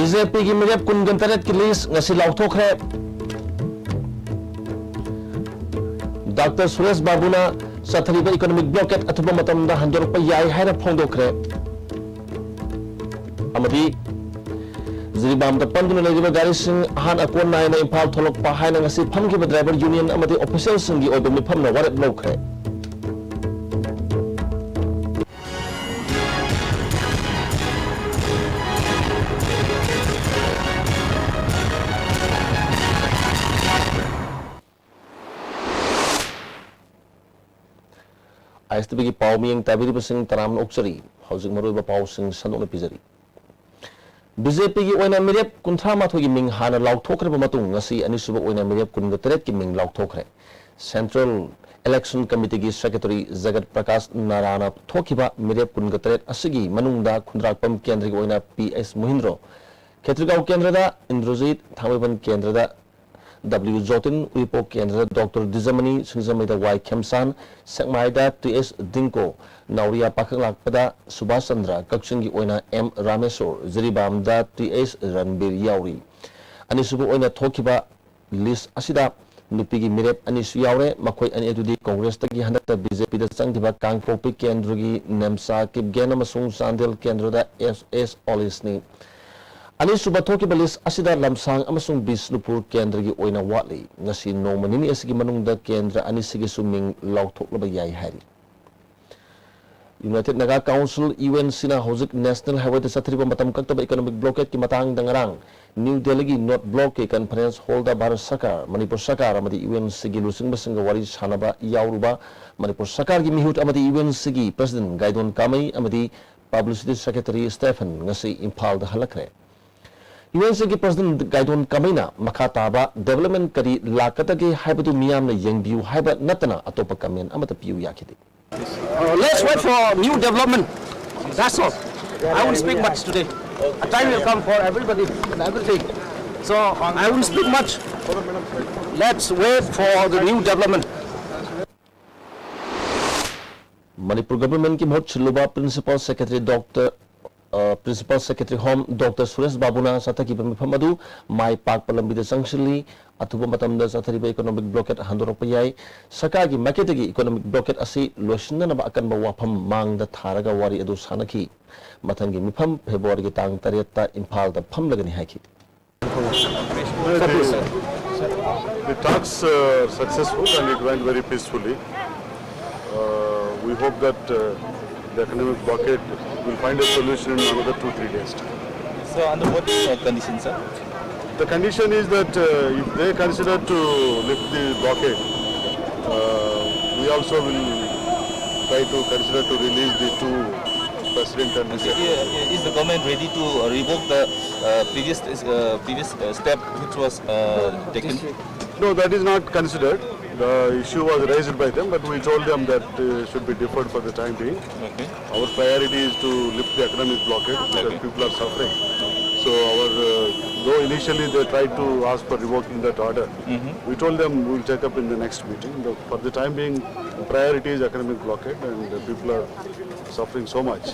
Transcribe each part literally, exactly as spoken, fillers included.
B J ꯄꯤꯒꯤ ꯃꯤꯔꯦꯞ ꯀꯨꯟꯒ ꯇꯔꯦꯠꯀꯤ ꯂꯤꯁ ꯉꯁꯤ ꯂꯥꯎꯊꯣꯛꯈ꯭ꯔꯦ꯫ ꯗꯥꯛꯇꯔ ꯁꯨꯔꯦꯁ ꯕꯥꯕꯨꯅ ꯆꯠꯊꯔꯤꯕ ꯏꯀꯣꯅꯣꯃꯤꯛ ꯕ꯭ꯂꯣꯀꯦꯠ ꯑꯊꯨꯕ ꯃꯇꯝꯗ ꯍꯟꯗꯣꯔꯛꯄ ꯌꯥꯏ ꯍꯥꯏꯅ ꯐꯣꯡꯗꯣꯛꯈ꯭ꯔꯦ꯫ ꯑꯃꯗꯤ ꯖꯤꯔꯤꯕꯥꯝꯗ ꯄꯟꯗꯨꯅ ꯂꯩꯔꯤꯕ ꯒꯥꯔꯤꯁꯤꯡ ꯑꯍꯥꯟ ꯑꯀꯣꯟ ꯅꯥꯏꯅ ꯏꯝꯐꯥꯜ ꯊꯣꯛꯂꯛꯄ ꯍꯥꯏꯅ ꯉꯁꯤ ꯐꯝꯈꯤꯕ ꯗ꯭ꯔꯥꯏꯚꯔ ꯌꯨꯅꯤꯌꯟ ꯑꯃꯗꯤ ꯑꯣꯐꯤꯁꯤꯌꯦꯜꯁꯤꯡꯒꯤ ꯑꯣꯏꯕ ꯃꯤꯐꯝꯅ ꯋꯥꯔꯦꯞ ꯂꯧꯈ꯭ꯔꯦ꯫ ꯑꯥꯏ ꯑꯦꯁ ꯇꯤ ꯚꯤꯒꯤ ꯄꯥꯎ ꯃꯤꯠꯌꯦꯡ ꯇꯥꯕꯤꯔꯤꯕꯁꯤꯡ ꯇꯔꯥꯝꯅ ꯑꯣꯛꯆꯔꯤ꯫ ꯍꯧꯖꯤꯛ ꯃꯔꯨꯑꯣꯏꯕ ꯄꯥꯎꯁꯤꯡ ꯁꯟꯗꯣꯛꯅ ꯄꯤꯖꯔꯤ꯫ ꯕꯤ ꯖꯦ ꯄꯤꯒꯤ ꯑꯣꯏꯅ ꯃꯤꯔꯦꯞ ꯀꯨꯟꯊ꯭ꯔꯥ ꯃꯥꯊꯣꯏꯒꯤ ꯃꯤꯡ ꯍꯥꯟꯅ ꯂꯥꯎꯊꯣꯛꯈ꯭ꯔꯕ ꯃꯇꯨꯡ, ꯉꯁꯤ ꯑꯅꯤꯁꯨꯕ ꯑꯣꯏꯅ ꯃꯤꯔꯦꯞ ꯀꯨꯟꯒ ꯇꯔꯦꯠꯀꯤ ꯃꯤꯡ ꯂꯥꯎꯊꯣꯛꯈ꯭ꯔꯦ꯫ ꯁꯦꯟꯇ꯭ꯔꯦꯜ ꯏꯂꯦꯛꯁꯟ ꯀꯃꯤꯇꯤꯒꯤ ꯁꯦꯀ꯭ꯔꯦꯇꯔꯤ ꯖꯒꯠ ꯄ꯭ꯔꯀꯥꯁ ꯅꯥꯔꯥꯅ ꯊꯣꯛꯈꯤꯕ ꯃꯤꯔꯦꯞ ꯀꯨꯟꯒ ꯇꯔꯦꯠ ꯑꯁꯤꯒꯤ ꯃꯅꯨꯡꯗ ꯈꯨꯟꯗ꯭ꯔꯥꯛꯄꯝ ꯀꯦꯟꯗ꯭ꯔꯒꯤ ꯑꯣꯏꯅ ꯄꯤ ꯑꯦꯁ ꯃꯣꯍꯤꯟꯗ꯭ꯔꯣ, ꯈꯦꯇ꯭ꯔꯤꯒꯥꯎ ꯀꯦꯟꯗ꯭ꯔꯗ ꯏꯟꯗ꯭ꯔꯖꯤꯠ, ꯊꯥꯡꯃꯩꯕꯟ ꯀꯦꯟꯗ꯭ꯔꯗ ꯗꯕ꯭ꯂꯤꯎ ꯖꯣꯇꯤꯟ, ꯎꯔꯤꯄꯣꯛ ꯀꯦꯟꯗ꯭ꯔꯗ ꯗꯣꯛꯇꯔ ꯗꯤꯖꯃꯅꯤ, ꯁꯤꯡꯖꯃꯩꯗ ꯋꯥꯏ ꯈꯦꯝꯁꯥꯟ, ꯁꯦꯛꯃꯥꯏꯗ ꯇꯤ ꯑꯦꯁ ꯗꯤꯡꯀꯣ, ꯅꯥꯎꯔꯤꯌꯥ ꯄꯥꯈꯪꯂꯥꯛꯄꯗ ꯁꯨꯕꯥꯁ ꯆꯟꯗ꯭ꯔ, ꯀꯛꯆꯤꯡꯒꯤ ꯑꯣꯏꯅ ꯑꯦꯝ ꯔꯥꯃꯦꯁꯣꯔ, ꯖꯤꯔꯤꯕꯥꯝꯗ ꯇꯤ ꯑꯦꯁ ꯔꯟꯕꯤꯔ ꯌꯥꯎꯔꯤ꯫ ꯑꯅꯤꯁꯨꯕ ꯑꯣꯏꯅ ꯊꯣꯛꯈꯤꯕ ꯂꯤꯁ ꯑꯁꯤꯗ ꯅꯨꯄꯤꯒꯤ ꯃꯤꯔꯦꯞ ꯑꯅꯤꯁꯨ ꯌꯥꯎꯔꯦ꯫ ꯃꯈꯣꯏ ꯑꯅꯤ ꯑꯗꯨꯗꯤ ꯀꯣꯡꯒ꯭ꯔꯦꯁꯇꯒꯤ ꯍꯟꯗꯛꯇ ꯕꯤ ꯖꯦ ꯄꯤꯗ ꯆꯪꯈꯤꯕ ꯀꯥꯡꯄꯣꯛꯄꯤ ꯀꯦꯟꯗ꯭ꯔꯒꯤ ꯅꯦꯝꯁꯥ ꯀꯤꯞꯒꯦꯟ ꯑꯃꯁꯨꯡ ꯆꯥꯟꯗꯦꯜ ꯀꯦꯟꯗ꯭ꯔꯗ ꯑꯦꯁ ꯑꯦꯁ ꯑꯣꯂꯤꯁꯅꯤ꯫ ꯑꯅꯤꯁꯨꯕ ꯊꯣꯛꯈꯤꯕ ꯂꯤꯁ ꯑꯁꯤꯗ ꯂꯝꯁꯥꯡ ꯑꯃꯁꯨꯡ ꯕꯤꯁꯅꯨꯄꯨꯔ ꯀꯦꯟꯗ꯭ꯔꯒꯤ ꯑꯣꯏꯅ ꯋꯥꯠꯂꯤ꯫ ꯉꯁꯤ ꯅꯣꯡꯃ ꯅꯤꯅꯤ ꯑꯁꯤꯒꯤ ꯃꯅꯨꯡꯗ ꯀꯦꯟꯗ꯭ꯔ ꯑꯅꯤꯁꯤꯒꯤꯁꯨ ꯃꯤꯡ ꯂꯥꯎꯊꯣꯛꯂꯕ ꯌꯥꯏ ꯍꯥꯏꯔꯤ꯫ United Naga Council, U N ꯁꯤꯅ ꯍꯧꯖꯤꯛ ꯅꯦꯁꯅꯦꯜ ꯍꯥꯏꯋꯦꯗ ꯆꯠꯊꯔꯤꯕ ꯃꯇꯝ ꯀꯛꯇꯕ ꯏꯀꯣꯅꯣꯃꯤꯛ ꯕ꯭ꯂꯣꯀꯦꯗꯀꯤ ꯃꯇꯥꯡꯗ ꯉꯔꯥꯡ ꯅ꯭ꯌꯨ ꯗꯦꯜꯂꯤꯒꯤ ꯅꯣꯔꯊ ꯕ꯭ꯂꯣꯛꯀꯤ ꯀꯟꯐꯔꯦꯟꯁ ꯍꯣꯜꯗ ꯚꯥꯔꯠ ꯁꯔꯀꯥꯔ, ꯃꯅꯤꯄꯨꯔ ꯁꯔꯀꯥꯔ ꯑꯃꯗꯤ ꯌꯨ ꯑꯦꯟ ꯁꯤꯒꯤ ꯂꯨꯆꯤꯡꯕꯁꯤꯡꯒ ꯋꯥꯔꯤ ꯁꯥꯟꯅꯕ ꯌꯥꯎꯔꯨꯕ ꯃꯅꯤꯄꯨꯔ ꯁꯔꯀꯥꯔꯒꯤ ꯃꯤꯍꯨꯠ ꯑꯃꯗꯤ ꯌꯨ ꯑꯦꯟ ꯁꯤꯒꯤ ꯄ꯭ꯔꯁꯤꯗꯦꯟꯠ ꯒꯥꯏꯗꯣꯟ ꯀꯥꯃꯩ ꯑꯃꯗꯤ ꯄꯕ꯭ꯂꯤꯁꯤꯇꯤ ꯁꯦꯀ꯭ꯔꯦꯇꯔꯤ ꯁ꯭ꯇꯦꯐꯟ ꯉꯁꯤ ꯏꯝꯐꯥꯜꯗ ꯍꯜꯂꯛꯈ꯭ꯔꯦ꯫ ꯌꯨ ꯑꯦꯟ ꯁꯤꯒꯤ ꯄ꯭ꯔꯁꯤꯗꯦꯟꯠ ꯒꯥꯏꯗꯣꯟ ꯀꯥꯃꯩꯅ ꯃꯈꯥ ꯇꯥꯕ ꯗꯦꯕꯂꯞꯃꯦꯟꯠ ꯀꯔꯤ ꯂꯥꯛꯀꯗꯒꯦ ꯍꯥꯏꯕꯗꯨ ꯃꯤꯌꯥꯝꯅ ꯌꯦꯡꯕꯤꯌꯨ ꯍꯥꯏꯕ ꯅꯠꯇꯅ ꯑꯇꯣꯞꯄ ꯀꯃꯦꯟꯠ ꯑꯃꯠꯇ ꯄꯤꯌꯨ ꯌꯥꯈꯤꯗꯦ꯫ Uh, let's wait for new development. That's all. I won't speak much today. A time will come for everybody and everything. So I won't speak much. Let's wait for the new development. Manipur ꯒꯚꯔꯟꯃꯦꯟꯠꯀꯤ ꯃꯍꯨꯠ ꯁꯤꯜꯂꯨꯕ principal secretary doctor uh, Principal Secretary Home Doctor Suresh ꯕꯥꯕꯨꯅ ꯆꯠꯊꯈꯤꯕ ꯃꯤꯐꯝ ꯑꯗꯨ ꯃꯥꯏ ꯄꯥꯛꯄ ꯂꯝꯕꯤꯗ ꯆꯪꯁꯤꯜꯂꯤ꯫ ꯑꯊꯨꯕ ꯃꯇꯝꯗ ꯆꯠꯊꯔꯤꯕ economic blockade ꯍꯟꯗꯣꯔꯛꯄ ꯌꯥꯏ꯫ ꯁꯔꯀꯥꯔꯒꯤ ꯃꯥꯏꯀꯩꯗꯒꯤ economic blockade ꯑꯁꯤ ꯂꯣꯏꯁꯤꯟꯅꯅꯕ ꯑꯀꯟꯕ ꯋꯥꯐꯝ ꯃꯥꯡꯗ ꯊꯥꯔꯒ ꯋꯥꯔꯤ ꯑꯗꯨ ꯁꯥꯟꯅꯈꯤ꯫ ꯃꯊꯪꯒꯤ ꯃꯤꯐꯝ ꯐꯦꯕ꯭ꯔꯨꯋꯥꯔꯤꯒꯤ ꯇꯥꯡ ꯇꯔꯦꯠꯇ ꯏꯝꯐꯥꯜꯗ ꯐꯝꯂꯒꯅꯤ ꯍꯥꯏꯈꯤ꯫ The talks uh, successful and it went very peacefully. Uh, we hope that uh, the economic blockade will find a solution in another two, three days. So under what uh, conditions, sir? The condition is that uh, if they consider to lift the blockade, uh, we also will try to consider to release the two president and Is, is the government ready to uh, revoke the uh, previous uh, previous uh, step which was uh, taken? No, that is not considered. The issue was raised by them, but we told them that uh, should be deferred for the time being. Okay. Our priority is to lift the economic blockade because Okay. people are suffering. So our, uh, though initially they tried to ask for revoking that order, we told them we will take up in the next meeting. The, for the time being, the priority is economic blockade, and the people are suffering so much.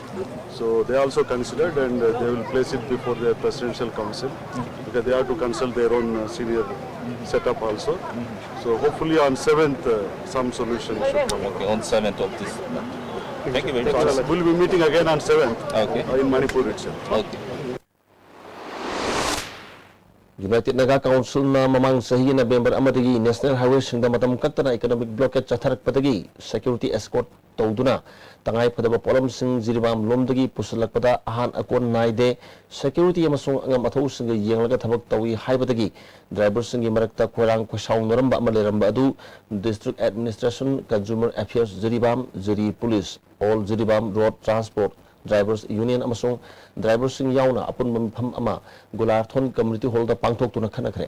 So they also considered, and uh, they will place it before their presidential council because they have to consult their own uh, senior setup also. So hopefully on seventh, uh, some solution should come out. Okay, on seventh of this month. Thank you very So much. we'll be meeting again on seventh Okay. uh, in Manipur itself. Okay. United Naga Councilꯅ ꯃꯃꯥꯡ ꯆꯍꯤ November ꯑꯃꯗꯒꯤ national highwayꯁꯤꯡꯗ ꯃꯇꯝ ꯀꯛꯇꯅ economic blockade ꯆꯠꯊꯔꯛꯄꯗꯒꯤ security escort ꯇꯧꯗꯨꯅ ꯇꯉꯥꯏ ꯐꯗꯕ ꯄꯣꯠꯂꯝꯁꯤꯡ ꯖꯤꯔꯤꯕꯥꯝ ꯂꯣꯝꯗꯒꯤ ꯄꯨꯁꯤꯜꯂꯛꯄꯗ ꯑꯍꯥꯟ ꯑꯀꯣꯟ ꯅꯥꯏꯗꯦ, security ꯑꯃꯁꯨꯡ ꯑꯉꯝ ꯑꯊꯧꯁꯤꯡꯒ ꯌꯦꯡꯂꯒ ꯊꯕꯛ ꯇꯧꯏ ꯍꯥꯏꯕꯗꯒꯤ driverꯁꯤꯡꯒꯤ ꯃꯔꯛꯇ ꯈꯣꯏꯔꯥꯡ ꯈꯣꯏꯁꯥꯎꯅꯔꯝꯕ ꯑꯃ ꯂꯩꯔꯝꯕ ꯑꯗꯨ District Administration, Consumer Affairs Jiribam, ꯖꯤꯔꯤ Police, All Jiribam Road Transport Drivers Union ꯑꯃꯁꯨꯡ driverꯁꯤꯡ ꯌꯥꯎꯅ ꯑꯄꯨꯟꯕ ꯃꯤꯐꯝ ꯑꯃ ꯒꯣꯂꯥꯔꯊꯣꯟ Community Hallꯗ ꯄꯥꯡꯊꯣꯛꯇꯨꯅ ꯈꯟꯅꯈ꯭ꯔꯦ꯫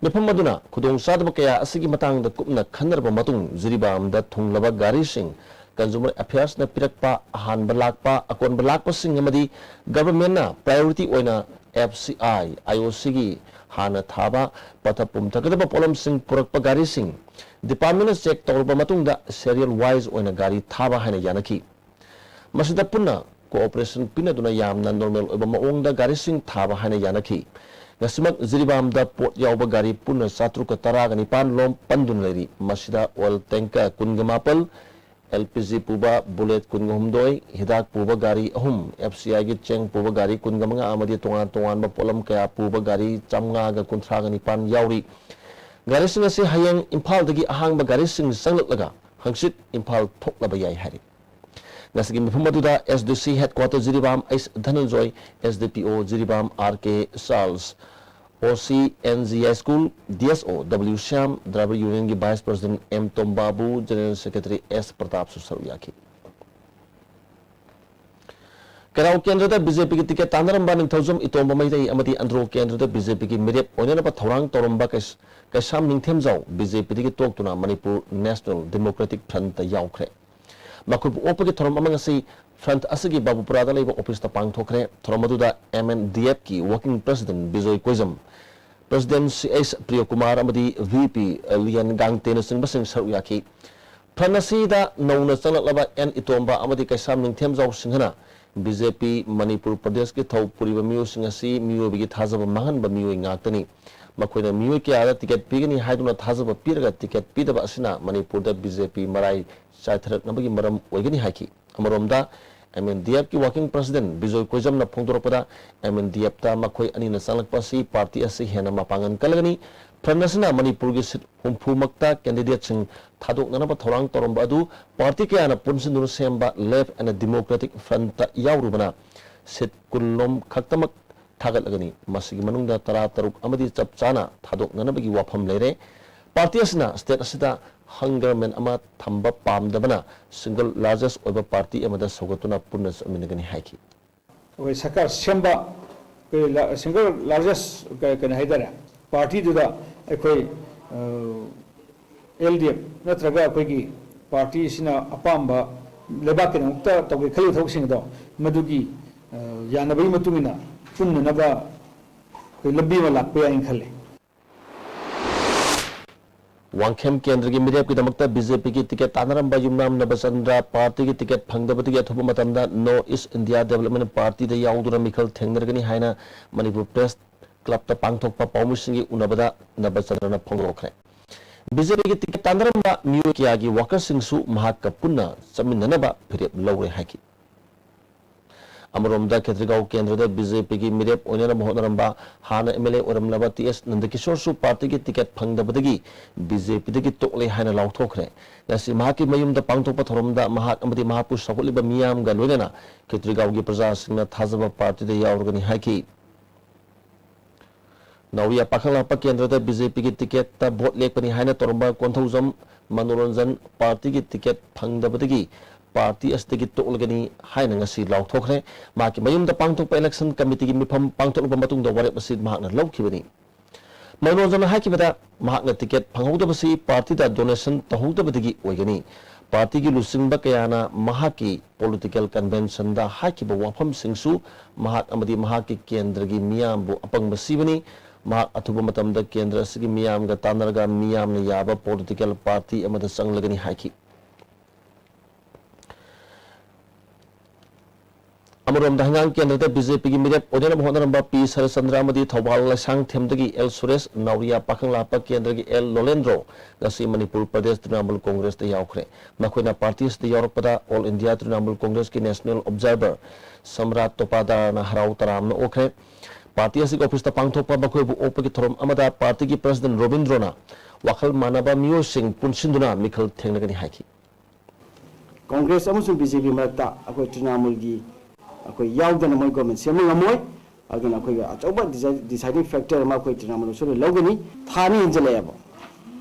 ꯃꯤꯐꯝ ꯑꯗꯨꯅ ꯈꯨꯗꯣꯡꯆꯥꯗꯕ ꯀꯌꯥ ꯑꯁꯤꯒꯤ ꯃꯇꯥꯡꯗ ꯀꯨꯞꯅ ꯈꯟꯅꯔꯕ ꯃꯇꯨꯡ ꯖꯤꯔꯤꯕꯥꯝꯗ ꯊꯨꯡꯂꯕ ꯒꯥꯔꯤꯁꯤꯡ Consumer Affairsꯅ ꯄꯤꯔꯛꯄ ꯑꯍꯥꯟꯕ ꯂꯥꯛꯄ, ꯑꯀꯣꯟꯕ ꯂꯥꯛꯄꯁꯤꯡ ꯑꯃꯗꯤ governmentꯅ priority ꯑꯣꯏꯅ F C I, I O Cꯒꯤ ꯍꯥꯟꯅ ꯊꯥꯕ ꯄꯠꯊ ꯄꯨꯝꯊꯒꯗꯕ ꯄꯣꯠꯂꯝꯁꯤꯡ ꯄꯨꯔꯛꯄ ꯒꯥꯔꯤꯁꯤꯡ departmentꯅ check ꯇꯧꯔꯕ ꯃꯇꯨꯡꯗ serial wise ꯑꯣꯏꯅ ꯒꯥꯔꯤ ꯊꯥꯕ ꯍꯥꯏꯅ ꯌꯥꯅꯈꯤ꯫ ꯃꯁꯤꯗ ꯄꯨꯟꯅ cooperation ꯄꯤꯅꯗꯨꯅ ꯌꯥꯝꯅ normal ꯑꯣꯏꯕ ꯃꯑꯣꯡꯗ ꯒꯥꯔꯤꯁꯤꯡ ꯊꯥꯕ ꯍꯥꯏꯅ ꯌꯥꯅꯈꯤ꯫ ꯉꯁꯤꯃꯛ ꯖꯤꯔꯤꯕꯥꯝꯗ ꯄꯣꯠ ꯌꯥꯎꯕ ꯒꯥꯔꯤ ꯄꯨꯟꯅ ꯆꯥꯇ꯭ꯔꯨꯛꯀ ꯇꯔꯥꯒ ꯅꯤꯄꯥꯟ ꯂꯣꯝ ꯄꯟꯗꯨꯅ ꯂꯩꯔꯤ꯫ ꯃꯁꯤꯗ oil tanker ꯀꯨꯟꯒ ꯃꯥꯄꯜ, L P G ꯄꯨꯕ bullet ꯀꯨꯟꯒ ꯍꯨꯝꯗꯣꯏ, ꯍꯤꯗꯥꯛ ꯄꯨꯕ ꯒꯥꯔꯤ ꯑꯍꯨꯝ, F C I ꯒꯤ ꯆꯦꯡ ꯄꯨꯕ ꯒꯥꯔꯤ ꯀꯨꯟꯒ ꯃꯉꯥ ꯑꯃꯗꯤ ꯇꯣꯉꯥꯟ ꯇꯣꯉꯥꯟꯕ ꯄꯣꯠꯂꯝ ꯀꯌꯥ ꯄꯨꯕ ꯒꯥꯔꯤ ꯆꯥꯝꯃꯉꯥꯒ ꯀꯨꯟꯊ꯭ꯔꯥꯒ ꯅꯤꯄꯥꯟ ꯌꯥꯎꯔꯤ꯫ ꯒꯥꯔꯤꯁꯤꯡ ꯑꯁꯤ ꯍꯌꯦꯡ ꯏꯝꯐꯥꯜꯗꯒꯤ ꯑꯍꯥꯡꯕ ꯒꯥꯔꯤꯁꯤꯡ ꯆꯪꯂꯛꯂꯒ ꯍꯪꯆꯤꯠ ꯏꯝꯐꯥꯜ ꯊꯣꯛꯂꯕ ꯌꯥꯏ ꯍꯥꯏꯔꯤ꯫ ꯉꯁꯤꯒꯤ ꯃꯤꯐꯝ ꯑꯗꯨꯗ S D C headquarter Jiribam H ꯙꯅꯟꯖꯣꯏ, S D P O Jiribam R K Charles, O C N G I school D S O W Shyam, Driver Union ꯒꯤ Vice President M ꯇꯣꯝꯕꯥꯕꯨ, General Secretary S ꯄ꯭ꯔꯇꯥꯞꯁꯨ ꯁꯔꯨꯛ ꯌꯥꯈꯤ꯫ ꯀꯩꯔꯥꯎ ꯀꯦꯟꯗ꯭ꯔꯗ B J P ꯒꯤ ticket ꯇꯥꯟꯅꯔꯝꯕ ꯅꯤꯡꯊꯧꯖꯝ ꯏꯇꯣꯝꯕ ꯃꯩꯇꯩ ꯑꯃꯗꯤ ꯑꯟꯗ꯭ꯔꯣ ꯀꯦꯟꯗ꯭ꯔꯗ B J P ꯒꯤ ꯃꯤꯔꯦꯞ ꯑꯣꯏꯅꯅꯕ ꯊꯧꯔꯥꯡ ꯇꯧꯔꯝꯕ ꯀꯩꯁ-, ꯀꯩꯁꯥꯝ ꯅꯤꯡꯊꯦꯝꯖꯥꯎ B J P ꯗꯒꯤ ꯇꯣꯛꯇꯨꯅ ꯃꯅꯤꯄꯨꯔ National Democratic Front ꯇ ꯌꯥꯎꯈ꯭ꯔꯦ꯫ ꯃꯈꯣꯏꯕꯨ ꯑꯣꯛꯄꯒꯤ ꯊꯧꯔꯝ ꯑꯃ ꯉꯁꯤ Front ꯑꯁꯤꯒꯤ ꯕꯥꯕꯨꯄꯨꯔꯥꯗ ꯂꯩꯕ office ꯇ ꯄꯥꯡꯊꯣꯛꯈ꯭ꯔꯦ꯫ ꯊꯧꯔꯝ ꯑꯗꯨꯗ M N D F ꯀꯤ Working President Bijoy ꯀꯣꯏꯖꯝ, President C H Priyokumar ꯑꯃꯗꯤ V P ꯂꯤꯌꯟ ꯒꯥꯡꯇꯦꯅꯆꯤꯡꯕꯁꯤꯡ ꯁꯔꯨꯛ ꯌꯥꯈꯤ꯫ Front ꯑꯁꯤꯗ ꯅꯧꯅ ꯆꯪꯂꯛꯂꯕ N ꯏꯇꯣꯝꯕ ꯑꯃꯗꯤ ꯀꯩꯁꯥꯝ ꯅꯤꯡꯊꯦꯝꯖꯥꯎ ꯁꯤꯡꯍꯅ B J P ꯃꯅꯤꯄꯨꯔ ꯄ꯭ꯔꯗꯦꯁꯀꯤ ꯊꯧ ꯄꯨꯔꯤꯕ ꯃꯤꯑꯣꯏꯁꯤꯡ ꯑꯁꯤ ꯃꯤꯑꯣꯏꯕꯒꯤ ꯊꯥꯖꯕ ꯃꯥꯡꯍꯟꯕ ꯃꯤꯑꯣꯏ ꯉꯥꯛꯇꯅꯤ꯫ ꯃꯈꯣꯏꯅ ꯃꯤꯑꯣꯏ ꯀꯌꯥꯗ ticket ꯄꯤꯒꯅꯤ ꯍꯥꯏꯗꯨꯅ ꯊꯥꯖꯕ ꯄꯤꯔꯒ ticket ꯄꯤꯗꯕ ꯑꯁꯤꯅ ꯃꯅꯤꯄꯨꯔꯗ B J P ꯃꯔꯥꯏ ꯆꯥꯏꯊꯔꯛꯅꯕꯒꯤ ꯃꯔꯝ ꯑꯣꯏꯒꯅꯤ ꯍꯥꯏꯈꯤ꯫ ꯑꯃꯔꯣꯝꯗ, M N D F ꯀꯤ Working President Bijoy ꯀꯣꯏꯖꯝꯅ ꯐꯣꯡꯗꯣꯔꯛꯄꯗ, M N D F ꯇ ꯃꯈꯣꯏ ꯑꯅꯤꯅ ꯆꯪꯂꯛꯄ ꯑꯁꯤ party ꯑꯁꯤ ꯍꯦꯟꯅ ꯃꯄꯥꯡꯒꯜ ꯀꯜꯂꯒꯅꯤ꯫ Front ꯑꯁꯤꯅ ꯃꯅꯤꯄꯨꯔꯒꯤ seat ꯍꯨꯝꯐꯨ ꯃꯛꯇ candidateꯁꯤꯡ ꯊꯥꯗꯣꯛꯅꯅꯕ ꯊꯧꯔꯥꯡ ꯇꯧꯔꯝꯕ ꯑꯗꯨ party ꯀꯌꯥꯅ ꯄꯨꯟꯁꯤꯟꯗꯨꯅ ꯁꯦꯝꯕ Left and Democratic Front ꯇ ꯌꯥꯎꯔꯨꯕꯅ seat ꯀꯨꯟ ꯂꯣꯝ ꯈꯛꯇꯃꯛ ꯊꯥꯒꯠꯂꯒꯅꯤ꯫ ꯃꯁꯤꯒꯤ ꯃꯅꯨꯡꯗ ꯇꯔꯥꯇꯔꯨꯛ ꯑꯃꯗꯤ ꯆꯞ ꯆꯥꯅ ꯊꯥꯗꯣꯛꯅꯅꯕꯒꯤ ꯋꯥꯐꯝ ꯂꯩꯔꯦ꯫ Party ꯑꯁꯤꯅ state ꯑꯁꯤꯗ hungryman ꯑꯃ ꯊꯝꯕ ꯄꯥꯝꯗꯕꯅ single largest ꯑꯣꯏꯕ party ꯑꯃꯗ ꯁꯧꯒꯠꯇꯨꯅ ꯄꯨꯟꯅ ꯆꯠꯃꯤꯟꯅꯒꯅꯤ ꯍꯥꯏꯈꯤ꯫ ꯑꯩꯈꯣꯏ ꯁꯔꯀꯥꯔ ꯁꯦꯝꯕ, ꯑꯩꯈꯣꯏ ꯂ-, single largest ꯀ-, ꯀꯩꯅꯣ ꯍꯥꯏꯇꯥꯔꯦ, partyꯗꯨꯗ ꯑꯩꯈꯣꯏ, ꯑ, L D F ꯅꯠꯇ꯭ꯔꯒ ꯑꯩꯈꯣꯏꯒꯤ partyꯁꯤꯅ ꯑꯄꯥꯝꯕ ꯂꯩꯕꯥꯛꯀꯤꯗꯃꯛꯇ ꯇꯧꯒꯦ ꯈꯜꯂꯤꯕ ꯊꯕꯛꯁꯤꯡ ꯑꯗꯣ ꯃꯗꯨꯒꯤ, ꯑ, ꯌꯥꯅꯕꯒꯤ ꯃꯇꯨꯡ ꯏꯟꯅ ꯄꯨꯟꯅꯅꯕ ꯑꯩꯈꯣꯏ ꯂꯝꯕꯤ ꯑꯃ ꯂꯥꯛꯄ ꯌꯥꯏꯅ ꯈꯜꯂꯤ꯫ ꯋꯥꯡꯈꯦꯝ ꯀꯦꯟꯗ꯭ꯔꯒꯤ ꯃꯤꯔꯦꯞꯀꯤꯗꯃꯛꯇ ꯕꯤ ꯖꯦ ꯄꯤꯒꯤ ꯇꯤꯀꯦꯠ ꯇꯥꯟꯅꯔꯝꯕ ꯌꯨꯝꯅꯥꯝ ꯅꯕꯆꯟꯗ꯭ꯔ ꯄꯥꯔꯇꯤꯒꯤ ꯇꯤꯀꯦꯠ ꯐꯪꯗꯕꯗꯒꯤ ꯑꯊꯨꯕ ꯃꯇꯝꯗ ꯅꯣꯔꯠ ꯏꯁ ꯏꯟꯗꯤꯌꯥ ꯗꯦꯕꯂꯞꯃꯦꯟ ꯄꯥꯔꯇꯤꯗ ꯌꯥꯎꯗꯨꯅ ꯃꯤꯈꯜ ꯊꯦꯡꯅꯔꯒꯅꯤ ꯍꯥꯏꯅ ꯃꯅꯤꯄꯨꯔ ꯄ꯭ꯔꯦꯁ ꯀ꯭ꯂꯕꯇ ꯄꯥꯡꯊꯣꯛꯄ ꯄꯥꯎꯃꯤꯁꯤꯡꯒꯤ ꯎꯅꯕꯗ ꯅꯕꯆꯟꯗ꯭ꯔꯅ ꯐꯣꯡꯗꯣꯛꯈ꯭ꯔꯦ꯫ ꯕꯤ ꯖꯦ ꯄꯤꯒꯤ ꯇꯤꯀꯦꯠ ꯇꯥꯟꯅꯔꯝꯕ ꯃꯤꯑꯣꯏ ꯀꯌꯥꯒꯤ ꯋꯥꯀꯔꯁꯤꯡꯁꯨ ꯃꯍꯥꯛꯀ ꯄꯨꯟꯅ ꯆꯠꯃꯤꯟꯅꯅꯕ ꯐꯤꯔꯦꯞ ꯂꯧꯔꯦ ꯍꯥꯏꯈꯤ꯫ ꯑꯃꯔꯣꯝꯗ, ꯈꯦꯇ꯭ꯔꯤꯒꯥꯎ ꯀꯦꯟꯗ꯭ꯔꯗ ꯕꯤ ꯖꯦ ꯄꯤꯒꯤ ꯃꯤꯔꯦꯞ ꯑꯣꯏꯅꯅꯕ ꯍꯣꯠꯅꯔꯝꯕ ꯍꯥꯟꯅ ꯑꯦꯝ ꯑꯦꯜ ꯑꯦ ꯑꯣꯏꯔꯝꯂꯕ ꯇꯤ ꯑꯦꯁ ꯅꯟꯗꯀꯤꯁꯣꯔꯁꯨ ꯄꯥꯔꯇꯤꯒꯤ ꯇꯤꯀꯦꯠ ꯐꯪꯗꯕꯗꯒꯤ ꯕꯤ ꯖꯦ ꯄꯤꯗꯒꯤ ꯇꯣꯛꯂꯦ ꯍꯥꯏꯅ ꯂꯥꯎꯊꯣꯛꯈ꯭ꯔꯦ꯫ ꯉꯁꯤ ꯃꯍꯥꯛꯀꯤ ꯃꯌꯨꯝꯗ ꯄꯥꯡꯊꯣꯛꯄ ꯊꯧꯔꯝꯗ ꯃꯍꯥꯛ ꯑꯃꯗꯤ ꯃꯍꯥꯛꯄꯨ ꯁꯧꯒꯠꯂꯤꯕ ꯃꯤꯌꯥꯝꯒ ꯂꯣꯏꯅꯅ ꯈꯦꯇ꯭ꯔꯤꯒꯥꯎꯒꯤ ꯄ꯭ꯔꯖꯥꯁꯤꯡꯅ ꯊꯥꯖꯕ ꯄꯥꯔꯇꯤꯗ ꯌꯥꯎꯔꯒꯅꯤ ꯍꯥꯏꯈꯤ꯫ ꯅꯥꯎꯔꯤꯌꯥ ꯄꯥꯈꯪꯂꯥꯛꯄ ꯀꯦꯟꯗ꯭ꯔꯗ ꯕꯤ ꯖꯦ ꯄꯤꯒꯤ ꯇꯤꯀꯦꯠꯇ ꯚꯣꯠ ꯂꯦꯞꯀꯅꯤ ꯍꯥꯏꯅ ꯇꯧꯔꯝꯕ ꯀꯣꯟꯊꯧꯖꯝ ꯃꯅꯣꯔꯟꯖꯟ ꯄꯥꯔꯇꯤꯒꯤ ꯇꯤꯀꯦꯠ ꯐꯪꯗꯕꯗꯒꯤ ꯄꯥꯔꯇꯤ ꯑꯁꯤꯗꯒꯤ ꯇꯣꯛꯂꯒꯅꯤ ꯍꯥꯏꯅ ꯉꯁꯤ ꯂꯥꯎꯊꯣꯛꯈ꯭ꯔꯦ꯫ ꯃꯍꯥꯛꯀꯤ ꯃꯌꯨꯝꯗ ꯄꯥꯡꯊꯣꯛꯄ ꯏꯂꯦꯛꯁꯟ ꯀꯃꯤꯇꯤꯒꯤ ꯃꯤꯐꯝ ꯄꯥꯡꯊꯣꯛꯂꯕ ꯃꯇꯨꯡꯗ ꯋꯥꯔꯦꯞ ꯑꯁꯤ ꯃꯍꯥꯛꯅ ꯂꯧꯈꯤꯕꯅꯤ꯫ ꯃꯅꯣꯔꯟꯖꯟꯅ ꯍꯥꯏꯈꯤꯕꯗ, ꯃꯍꯥꯛꯅ ꯇꯤꯀꯦꯠ ꯐꯪꯍꯧꯗꯕꯁꯤ ꯄꯥꯔꯇꯤꯗ ꯗꯣꯅꯦꯁꯟ ꯇꯧꯍꯧꯗꯕꯗꯒꯤ ꯑꯣꯏꯒꯅꯤ꯫ ꯄꯥꯔꯇꯤꯒꯤ ꯂꯨꯆꯤꯡꯕ ꯀꯌꯥꯅ ꯃꯍꯥꯛꯀꯤ ꯄꯣꯂꯤꯇꯤꯀꯦꯜ ꯀꯟꯚꯦꯟꯁꯟꯗ ꯍꯥꯏꯈꯤꯕ ꯋꯥꯐꯝꯁꯤꯡꯁꯨ ꯃꯍꯥꯛ ꯑꯃꯗꯤ ꯃꯍꯥꯛꯀꯤ ꯀꯦꯟꯗ꯭ꯔꯒꯤ ꯃꯤꯌꯥꯝꯕꯨ ꯑꯄꯪꯕ ꯁꯤꯕꯅꯤ꯫ ꯃꯍꯥꯛ ꯑꯊꯨꯕ ꯃꯇꯝꯗ ꯀꯦꯟꯗ꯭ꯔ ꯑꯁꯤꯒꯤ ꯃꯤꯌꯥꯝꯒ ꯇꯥꯟꯅꯔꯒ ꯃꯤꯌꯥꯝꯅ ꯌꯥꯕ ꯄꯣꯂꯤꯇꯤꯀꯦꯜ ꯄꯥꯔꯇꯤ ꯑꯃꯗ ꯆꯪꯂꯒꯅꯤ ꯍꯥꯏꯈꯤ꯫ ꯑꯃꯔꯣꯝꯗ, ꯍꯩꯉꯥꯡ ꯀꯦꯟꯗ꯭ꯔꯗ ꯕꯤ ꯖꯦ ꯄꯤꯒꯤ ꯃꯤꯔꯦꯞ ꯑꯣꯏꯅꯅꯕ ꯍꯣꯠꯅꯔꯝꯕ ꯄꯤ ꯁꯔꯠꯆꯟꯗ꯭ꯔ ꯑꯃꯗꯤ ꯊꯧꯕꯥꯜ ꯂꯩꯁꯥꯡꯊꯦꯝꯗꯒꯤ ꯑꯦꯜ ꯁꯨꯔꯦꯁ, ꯅꯥꯎꯔꯤꯌꯥ ꯄꯥꯈꯪꯂꯥꯛꯄ ꯀꯦꯟꯗ꯭ꯔꯒꯤ ꯑꯦꯜ ꯂꯣꯂꯦꯟꯗ꯭ꯔꯣ ꯉꯁꯤ ꯃꯅꯤꯄꯨꯔ ꯄ꯭ꯔꯗꯦꯁ ꯇ꯭ꯔꯤꯅꯥꯃꯨꯜ ꯀꯣꯡꯒ꯭ꯔꯦꯁꯇ ꯌꯥꯎꯈ꯭ꯔꯦ꯫ ꯃꯈꯣꯏꯅ ꯄꯥꯔꯇꯤ ꯑꯁꯤꯗ ꯌꯥꯎꯔꯛꯄꯗ ꯑꯣꯜ ꯏꯟꯗꯤꯌꯥ ꯇ꯭ꯔꯤꯅꯥꯃꯨꯜ ꯀꯣꯡꯒ꯭ꯔꯦꯁꯀꯤ ꯅꯦꯁꯅꯦꯜ ꯑꯣꯕꯖꯥꯔꯚꯔ ꯁꯝꯔꯥꯠ ꯇꯣꯄꯥꯗꯥꯔꯅ ꯍꯔꯥꯎ ꯇꯔꯥꯝꯅ ꯑꯣꯛꯈ꯭ꯔꯦ꯫ ꯄꯥꯔꯇꯤ ꯑꯁꯤꯒꯤ ꯑꯣꯐꯤꯁꯇ ꯄꯥꯡꯊꯣꯛꯄ ꯃꯈꯣꯏꯕꯨ ꯑꯣꯛꯄꯒꯤ ꯊꯧꯔꯝ ꯑꯃꯗ ꯄꯥꯔꯇꯤꯒꯤ ꯄ꯭ꯔꯁꯤꯗꯦꯟꯠ ꯔꯣꯕꯤꯟꯗ꯭ꯔꯣꯅ ꯋꯥꯈꯜ ꯃꯥꯟꯅꯕ ꯃꯤꯑꯣꯏꯁꯤꯡ ꯄꯨꯟꯁꯤꯟꯗꯨꯅ ꯃꯤꯈꯜ ꯊꯦꯡꯅꯒꯅꯤ ꯍꯥꯏꯈꯤ꯫ ꯀꯣꯡꯒ꯭ꯔꯦꯁ ꯑꯃꯁꯨꯡ ꯕꯤ ꯖꯦ ꯄꯤ ꯃꯔꯛꯇ ꯑꯩꯈꯣꯏ ꯇ꯭ꯔꯤꯅꯥꯃꯨꯜꯒꯤ ꯑꯩꯈꯣꯏ ꯌꯥꯎꯗꯅ ꯃꯣꯏ ꯒꯣꯔꯃꯦꯟ ꯁꯦꯝꯕ ꯉꯝꯃꯣꯏ꯫ ꯑꯗꯨꯅ ꯑꯩꯈꯣꯏꯒꯤ ꯑꯆꯧꯕ ꯗꯤꯁꯥꯏ-, ꯗꯤꯁꯥꯏꯗꯤꯡ ꯐꯦꯛꯇꯔ ꯑꯃ ꯑꯩꯈꯣꯏ ꯇ꯭ꯔꯤꯅꯥꯃꯨꯜ ꯑꯁꯤꯗ ꯂꯧꯒꯅꯤ꯫ ꯊꯥ ꯑꯅꯤ ꯍꯦꯟꯖꯜꯂꯛꯑꯦꯕ꯫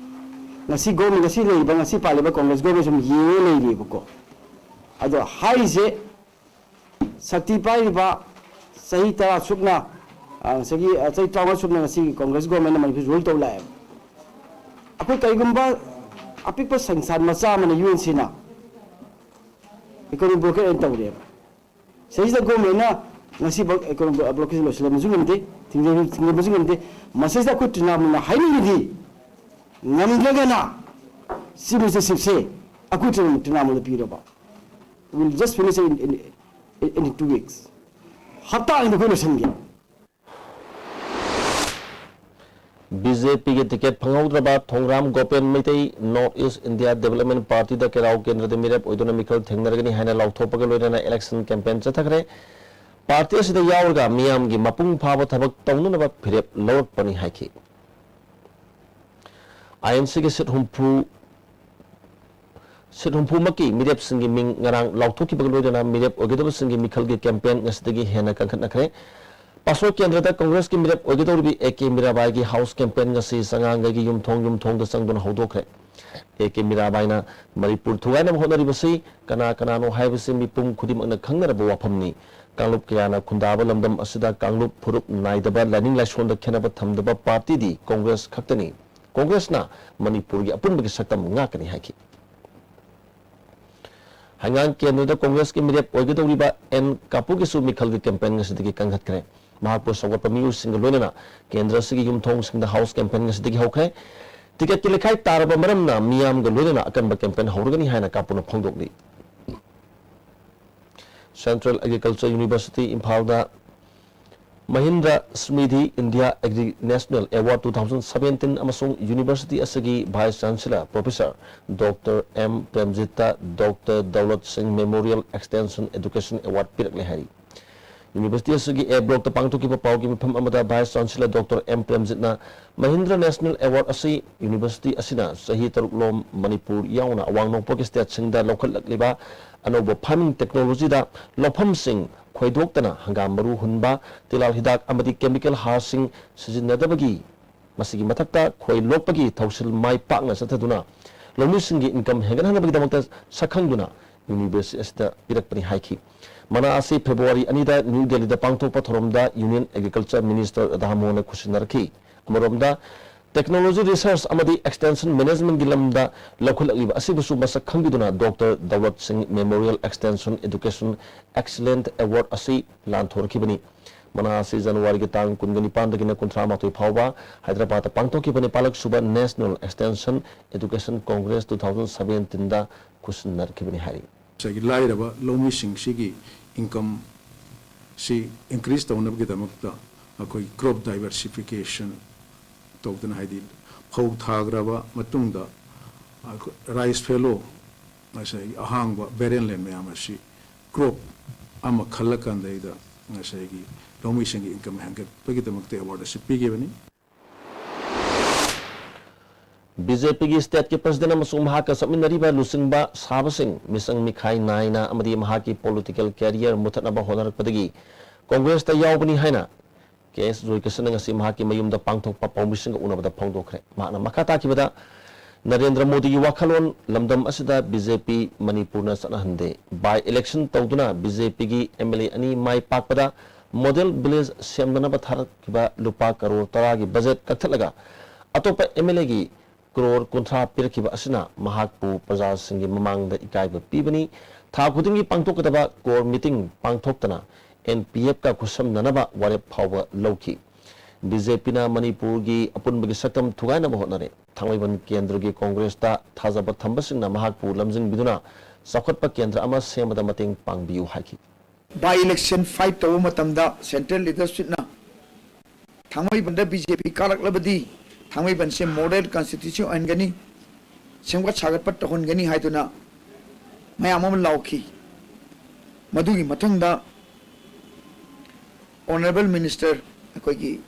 ꯉꯁꯤ ꯒꯣꯔꯃꯦꯟ, ꯉꯁꯤ ꯂꯩꯔꯤꯕ, ꯉꯁꯤ ꯄꯥꯜꯂꯤꯕ ꯀꯣꯡꯒ꯭ꯔꯦꯁ ꯒꯣꯔꯃꯦꯟ ꯁꯨꯝ ꯌꯦꯡꯉ ꯂꯩꯔꯤꯕꯀꯣ꯫ ꯑꯗꯣ ꯍꯥꯏꯔꯤꯁꯦ, ꯁꯛꯇꯤ ꯄꯥꯏꯔꯤꯕ ꯆꯍꯤ ꯇꯔꯥ ꯁꯨꯞꯅ, ꯑ, ꯉꯁꯥꯏꯒꯤ, ꯑ, ꯆꯍꯤ ꯇꯔꯥꯃꯉꯥ ꯁꯨꯞꯅ ꯉꯁꯤꯒꯤ ꯀꯣꯡꯒ꯭ꯔꯦꯁ ꯒꯣꯔꯃꯦꯟꯅ ꯃꯅꯤꯄꯨꯔ ꯔꯨꯜ ꯇꯧ ꯂꯥꯛꯑꯦꯕ꯫ ꯑꯩꯈꯣꯏ ꯀꯔꯤꯒꯨꯝꯕ ꯑꯄꯤꯛꯄ ꯁꯪꯁꯊꯥꯟ ꯃꯆꯥ ꯑꯃꯅ, ꯌꯨ ꯑꯦꯟ ꯁꯤꯅ ꯏꯀꯣꯅꯣꯃꯤꯛ ꯕ꯭ꯂꯣꯀꯦꯠ ꯑꯣꯏꯅ ꯇꯧꯔꯦꯕ꯫ ꯁꯤꯗꯩꯁꯤꯗ ꯒꯣꯔꯃꯦꯟꯅ ꯉꯁꯤꯐꯥꯎ ꯏꯀꯣꯅꯣꯃꯤꯛ ꯕ꯭ꯂꯣꯀꯦꯠꯁꯦ ꯂꯣꯏꯁꯤꯜꯂꯝꯕꯁꯨ ꯉꯝꯗꯦ, ꯊꯤꯡꯖꯤꯟ-, ꯊꯤꯡꯖꯤꯟꯕꯁꯨ ꯉꯝꯗꯦ꯫ ꯃꯁꯤꯗꯩꯁꯤꯗ ꯑꯩꯈꯣꯏ ꯇ꯭ꯔꯤꯅꯥꯃꯨꯜꯅ ꯍꯥꯏꯅꯤꯡꯉꯤꯗꯤ, ꯉꯝꯗ꯭ꯔꯒꯅ ꯆꯤꯞ ꯃꯤꯅꯤꯁꯇꯔꯁꯤꯞꯁꯦ ꯑꯩꯈꯣꯏ ꯇ꯭ꯔꯤꯅꯥꯃꯨꯜꯗ ꯄꯤꯔꯕ꯫ We'll just finish it in, in, in two weeks. ꯍꯞꯇꯥ ꯑꯅꯤꯗ ꯑꯩꯈꯣꯏ ꯂꯣꯏꯁꯟꯒꯦ꯫ ꯕꯤ ꯖꯦ ꯄꯤꯒꯤ ꯇꯤꯀꯦꯠ ꯐꯪꯍꯧꯗ꯭ꯔꯕ Thongram Gopen Meitei North East India Development Partyꯗ ꯀꯦꯔꯥꯎ ꯀꯦꯟꯗ꯭ꯔꯗ ꯃꯤꯔꯦꯞ ꯑꯣꯏꯗꯨꯅ ꯃꯤꯈꯜ ꯊꯦꯡꯅꯔꯒꯅꯤ ꯍꯥꯏꯅ ꯂꯥꯎꯊꯣꯛꯄꯒ ꯂꯣꯏꯅꯅ election campaign ꯆꯠꯊꯈ꯭ꯔꯦ꯫ Party ꯑꯁꯤꯗ ꯌꯥꯎꯔꯒ ꯃꯤꯌꯥꯝꯒꯤ ꯃꯄꯨꯡ ꯐꯥꯕ ꯊꯕꯛ ꯇꯧꯅꯅꯕ ꯐꯤꯔꯦꯞ ꯂꯧꯔꯛꯄꯅꯤ ꯍꯥꯏꯈꯤ꯫ ꯑꯥꯏ ꯑꯦꯟ ꯁꯤꯒꯤ seat ꯍꯨꯝꯐꯨ seat ꯍꯨꯝꯐꯨꯃꯛꯀꯤ ꯃꯤꯔꯦꯞꯁꯤꯡꯒꯤ ꯃꯤꯡ ꯉꯔꯥꯡ ꯂꯥꯎꯊꯣꯛꯈꯤꯕꯒ ꯂꯣꯏꯅꯅ ꯃꯤꯔꯦꯞ ꯑꯣꯏꯒꯗꯕꯁꯤꯡꯒꯤ ꯃꯤꯈꯜꯒꯤ campaign ꯉꯁꯤꯗꯒꯤ ꯍꯦꯟꯅ ꯀꯟꯈꯠꯅꯈ꯭ꯔꯦ꯫ ꯄꯥꯁꯣꯏ ꯀꯦꯟꯗ꯭ꯔꯗ ꯀꯪꯒ꯭ꯔꯦꯁꯀꯤ ꯃꯤꯔꯦꯞ ꯑꯣꯏꯒꯗꯧꯔꯤꯕꯤ ꯑꯦ ꯀꯦ ꯃꯤꯔꯥꯕꯥꯏꯒꯤ house campaignꯒ ꯑꯁꯤ ꯆꯉꯥꯡꯒꯩꯒꯤ ꯌꯨꯝꯊꯣꯡ ꯌꯨꯝꯊꯣꯡꯗ ꯆꯪꯗꯨꯅ ꯍꯧꯗꯣꯛꯈ꯭ꯔꯦ꯫ ꯑꯦ ꯀꯦ ꯃꯤꯔꯥꯕꯥꯏꯅ ꯃꯅꯤꯄꯨꯔ ꯊꯨꯒꯥꯏꯅꯕ ꯍꯣꯠꯅꯔꯤꯕꯁꯤ ꯀꯅꯥ ꯀꯅꯥꯅꯣ ꯍꯥꯏꯕꯁꯤ ꯃꯤꯄꯨꯝ ꯈꯨꯗꯤꯡꯃꯛꯅ ꯈꯪꯅꯔꯕ ꯋꯥꯐꯝꯅꯤ꯫ ꯀꯥꯡꯂꯨꯞ ꯀꯌꯥꯅ ꯈꯨꯟꯗꯥꯕ ꯂꯝꯗꯝ ꯑꯁꯤꯗ ꯀꯥꯡꯂꯨꯞ ꯐꯨꯔꯨꯞ ꯅꯥꯏꯗꯕ, ꯂꯥꯏꯅꯤꯡ ꯂꯥꯏꯁꯣꯟꯗ ꯈꯦꯠꯅꯕ ꯊꯝꯗꯕ partyꯗꯤ ꯀꯪꯒ꯭ꯔꯦꯁ ꯈꯛꯇꯅꯤ꯫ ꯀꯪꯒ꯭ꯔꯦꯁꯅ ꯃꯅꯤꯄꯨꯔꯒꯤ ꯑꯄꯨꯟꯕꯒꯤ ꯁꯛꯇꯝ ꯉꯥꯛꯀꯅꯤ ꯍꯥꯏꯈꯤ꯫ ꯍꯩꯉꯥꯡ ꯀꯦꯟꯗ꯭ꯔꯗ ꯀꯪꯒ꯭ꯔꯦꯁꯀꯤ ꯃꯤꯔꯦꯞ ꯑꯣꯏꯒꯗꯧꯔꯤꯕ ꯑꯦꯟ ꯀꯥꯄꯨꯒꯤꯁꯨ ꯃꯤꯈꯜꯒꯤ campaign ꯉꯁꯤꯗꯒꯤ ꯀꯟꯈꯠꯈ꯭ꯔꯦ꯫ ꯃꯍꯥꯛꯄꯨ ꯁꯧꯒꯠꯄ ꯃꯤꯑꯣꯏꯁꯤꯡꯒ ꯂꯣꯏꯅꯅ ꯀꯦꯟꯗ꯭ꯔ ꯑꯁꯤꯒꯤ ꯌꯨꯝꯊꯣꯡꯁꯤꯡꯗ house campaign ꯉꯁꯤꯗꯒꯤ ꯍꯧꯈ꯭ꯔꯦ꯫ ꯇꯤꯀꯦꯠꯀꯤ ꯂꯩꯈꯥꯏ ꯇꯥꯔꯕ ꯃꯔꯝꯅ ꯃꯤꯌꯥꯝꯒ ꯂꯣꯏꯅꯅ ꯑꯀꯟꯕ campaign ꯍꯧꯔꯒꯅꯤ ꯍꯥꯏꯅ ꯀꯥꯄꯨꯅ ꯐꯣꯡꯗꯣꯛꯂꯤ꯫ Central Agriculture University ꯏꯝꯐꯥꯜꯗ Mahindra Samriddhi India agri national award two thousand seventeen ꯑꯃꯁꯨꯡ university ꯑꯁꯤꯒꯤ vice chancellor professor Doctor M ꯄ꯭ꯔꯦꯝꯖꯤꯠꯇ Doctor Daulat ꯁꯤꯡ Memorial Extension Education Award ꯄꯤꯔꯛꯂꯦ ꯍꯥꯏꯔꯤ꯫ University ꯑꯁꯤꯒꯤ A blockꯇ ꯄꯥꯡꯊꯣꯛꯈꯤꯕ ꯄꯥꯎꯒꯤ ꯃꯤꯐꯝ ꯑꯃꯗ vice chancellor Doctor M ꯄ꯭ꯔꯦꯝꯖꯤꯠꯅ ꯃꯍꯤꯟꯗ꯭ꯔ ꯅꯦꯁꯅꯦꯜ ꯑꯦꯋꯥꯔꯗ ꯑꯁꯤ university ꯑꯁꯤꯅ ꯆꯍꯤ ꯇꯔꯨꯛꯂꯣꯝ ꯃꯅꯤꯄꯨꯔ ꯌꯥꯎꯅ ꯑꯋꯥꯡ ꯅꯣꯡꯄꯣꯛꯀꯤ stateꯁꯤꯡꯗ ꯂꯧꯈꯠꯂꯛꯂꯤꯕ ꯑꯅꯧꯕ farming technologyꯗ ꯂꯧꯐꯝꯁꯤꯡ ꯈꯣꯏꯗꯣꯛꯇꯅ ꯍꯪꯒꯥꯝ ꯃꯔꯨ ꯍꯨꯟꯕ, ꯇꯤꯜꯍꯥꯠ ꯍꯤꯗꯥꯛ ꯑꯃꯗꯤ chemical ꯍꯥꯔꯁꯤꯡ ꯁꯤꯖꯤꯟꯅꯗꯕꯒꯤ, ꯃꯁꯤꯒꯤ ꯃꯊꯛꯇ ꯈꯣꯏ ꯂꯣꯛꯄꯒꯤ ꯊꯧꯁꯤꯜ ꯃꯥꯏ ꯄꯥꯛꯅ ꯆꯠꯊꯗꯨꯅ ꯂꯧꯃꯤꯁꯤꯡꯒꯤ income ꯍꯦꯟꯒꯠꯍꯟꯅꯕꯒꯤꯗꯃꯛꯇ ꯁꯛꯈꯪꯗꯨꯅ university ꯑꯁꯤꯗ ꯄꯤꯔꯛꯄꯅꯤ ꯍꯥꯏꯈꯤ꯫ ꯃꯅꯥ ꯑꯁꯤ February ꯑꯅꯤꯗ New Delhiꯗ ꯄꯥꯡꯊꯣꯛꯄ ꯊꯧꯔꯝꯗ Union Agriculture Minister ꯔꯥꯙꯥꯃꯣꯍꯟꯅ ꯈꯨꯠꯁꯤꯟꯅꯔꯛꯈꯤ꯫ ꯑꯃꯔꯣꯝꯗ, technology research ꯑꯃꯗꯤ extension managementꯀꯤ ꯂꯝꯗ ꯂꯧꯈꯠꯂꯛꯂꯤꯕ ꯑꯁꯤꯕꯨꯁꯨ ꯃꯁꯛ ꯈꯪꯕꯤꯗꯨꯅ Doctor ꯗꯧꯂꯠ ꯁꯤꯡ Memorial Extension Education Excellent Award ꯑꯁꯤ ꯂꯥꯟꯊꯣꯔꯛꯈꯤꯕꯅꯤ꯫ ꯃꯅꯥ ꯑꯁꯤ ꯖꯅꯋꯥꯔꯤꯒꯤ ꯇꯥꯡ ꯀꯨꯟꯒ ꯅꯤꯄꯥꯟꯗꯒꯤꯅ ꯀꯨꯟꯊ꯭ꯔꯥ ꯃꯥꯊꯣꯏ ꯐꯥꯎꯕ ꯍꯥꯏꯗ꯭ꯔꯕꯥꯗꯇ ꯄꯥꯡꯊꯣꯛꯈꯤꯕ ꯅꯤꯄꯥꯜꯂꯛ ꯁꯨꯕ National Extension Education Congress two thousand seventeen ꯗ ꯈꯨꯠꯁꯤꯟꯅꯈꯤꯕꯅꯤ ꯍꯥꯏꯔꯤ꯫ ꯉꯁꯥꯏꯒꯤ ꯂꯥꯏꯔꯕ ꯂꯧꯃꯤꯁꯤꯡꯁꯤꯒꯤ income ꯁꯤ increase ꯇꯧꯅꯕꯒꯤꯗꯃꯛꯇ ꯑꯩꯈꯣꯏ crop diversification ꯇꯧꯗꯅ, ꯍꯥꯏꯗꯤ ꯐꯧ ꯊꯥꯈ꯭ꯔꯕ ꯃꯇꯨꯡꯗ ꯑꯩꯈꯣꯏ rice fallow, ꯉꯁꯥꯏꯒꯤ ꯑꯍꯥꯡꯕ barren land ꯃꯌꯥꯝ ꯑꯁꯤ crop ꯑꯃ ꯈꯜꯂꯀꯥꯟꯗꯩꯗ ꯉꯁꯥꯏꯒꯤ ꯂꯧꯃꯤꯁꯤꯡꯒꯤ income ꯍꯦꯟꯒꯠꯄꯒꯤꯗꯃꯛꯇ award ꯑꯁꯤ ꯄꯤꯈꯤꯕꯅꯤ꯫ ꯕꯤ ꯖꯦ ꯄꯤꯒꯤ stateꯀꯤ president ꯑꯃꯁꯨꯡ ꯃꯍꯥꯛꯀ ꯆꯠꯃꯤꯟꯅꯔꯤꯕ ꯂꯨꯆꯤꯡꯕ ꯁꯥꯕꯁꯤꯡ, ꯃꯤꯆꯪ ꯃꯤꯈꯥꯏ ꯅꯥꯏꯅ ꯑꯃꯗꯤ ꯃꯍꯥꯛꯀꯤ political career ꯃꯨꯊꯠꯅꯕ ꯍꯣꯠꯅꯔꯛꯄꯗꯒꯤ Congressꯇ ꯌꯥꯎꯕꯅꯤ ꯍꯥꯏꯅ ꯀꯦ ꯑꯦꯁ ꯖꯣꯏꯀꯤꯁꯟꯅ ꯉꯁꯤ ꯃꯍꯥꯛꯀꯤ ꯃꯌꯨꯝꯗ ꯄꯥꯡꯊꯣꯛꯄ ꯄꯥꯎꯃꯤꯁꯤꯡꯒ ꯎꯅꯕꯗ ꯐꯣꯡꯗꯣꯛꯈ꯭ꯔꯦ꯫ ꯃꯍꯥꯛꯅ ꯃꯈꯥ ꯇꯥꯈꯤꯕꯗ, ꯅꯔꯦꯟꯗ꯭ꯔ ꯃꯣꯗꯤꯒꯤ ꯋꯥꯈꯜꯂꯣꯟ ꯂꯝꯗꯝ ꯑꯁꯤꯗ ꯕꯤ ꯖꯦ ꯄꯤ ꯃꯅꯤꯄꯨꯔꯅ ꯆꯠꯅꯍꯟꯗꯦ꯫ By election ꯇꯧꯗꯨꯅ ꯕꯤ ꯖꯦ ꯄꯤꯒꯤ ꯑꯦꯝ ꯑꯦꯜ ꯑꯦ ꯑꯅꯤ ꯃꯥꯏ ꯄꯥꯛꯄꯗ model village ꯁꯦꯝꯅꯅꯕ ꯊꯥꯔꯛꯈꯤꯕ ꯂꯨꯄꯥ ꯀꯔꯣꯔ ꯇꯔꯥꯒꯤ budget ꯀꯛꯊꯠꯂꯒ ꯑꯇꯣꯞꯄ ꯑꯦꯝ ꯑꯦꯜ ꯑꯦꯒꯤ ꯀ꯭ꯔꯣꯔ ꯀꯨꯟꯊ꯭ꯔꯥ ꯄꯤꯔꯛꯈꯤꯕ ꯑꯁꯤꯅ ꯃꯍꯥꯛꯄꯨ ꯄ꯭ꯔꯖꯥꯁꯤꯡꯒꯤ ꯃꯃꯥꯡꯗ ꯏꯀꯥꯏꯕ ꯄꯤꯕꯅꯤ꯫ ꯊꯥ ꯈꯨꯗꯤꯡꯒꯤ ꯄꯥꯡꯊꯣꯛꯀꯗꯕ core meeting ꯄꯥꯡꯊꯣꯛꯇꯅ ꯑꯦꯟ ꯄꯤ ꯑꯦꯐꯀ ꯈꯨꯠꯁꯝꯅꯅꯕ ꯋꯥꯔꯦꯞ ꯐꯥꯎꯕ ꯂꯧꯈꯤ꯫ ꯕꯤ ꯖꯦ ꯄꯤꯅ ꯃꯅꯤꯄꯨꯔꯒꯤ ꯑꯄꯨꯟꯕꯒꯤ ꯁꯛꯇꯝ ꯊꯨꯒꯥꯏꯅꯕ ꯍꯣꯠꯅꯔꯦ꯫ ꯊꯥꯡꯃꯩꯕꯟ ꯀꯦꯟꯗ꯭ꯔꯒꯤ ꯀꯣꯡꯒ꯭ꯔꯦꯁꯇ ꯊꯥꯖꯕ ꯊꯝꯕꯁꯤꯡꯅ ꯃꯍꯥꯛꯄꯨ ꯂꯝꯖꯤꯡꯕꯤꯗꯨꯅ ꯆꯥꯎꯈꯠꯄ ꯀꯦꯟꯗ꯭ꯔ ꯑꯃ ꯁꯦꯝꯕꯗ ꯃꯇꯦꯡ ꯄꯥꯡꯕꯤꯌꯨ ꯍꯥꯏꯈꯤ꯫ By election fight ꯇꯧꯕ ꯃꯇꯝꯗ central leadershipꯅ ꯊꯥꯡꯃꯩꯕꯟꯗ ꯕꯤ ꯖꯦ ꯄꯤ ꯀꯥꯔꯛꯂꯕꯗꯤ ꯊꯥꯡꯃꯩꯕꯟꯁꯦ model constituency ꯑꯣꯏꯍꯟꯒꯅꯤ, ꯁꯦꯝꯒꯠ ꯁꯥꯒꯠꯄ ꯇꯧꯍꯟꯒꯅꯤ ꯍꯥꯏꯗꯨꯅ ꯃꯌꯥꯝ ꯑꯃ ꯂꯥꯎꯈꯤ꯫ ꯃꯗꯨꯒꯤ ꯃꯊꯪꯗ Honourable Minister ꯑꯩꯈꯣꯏꯒꯤ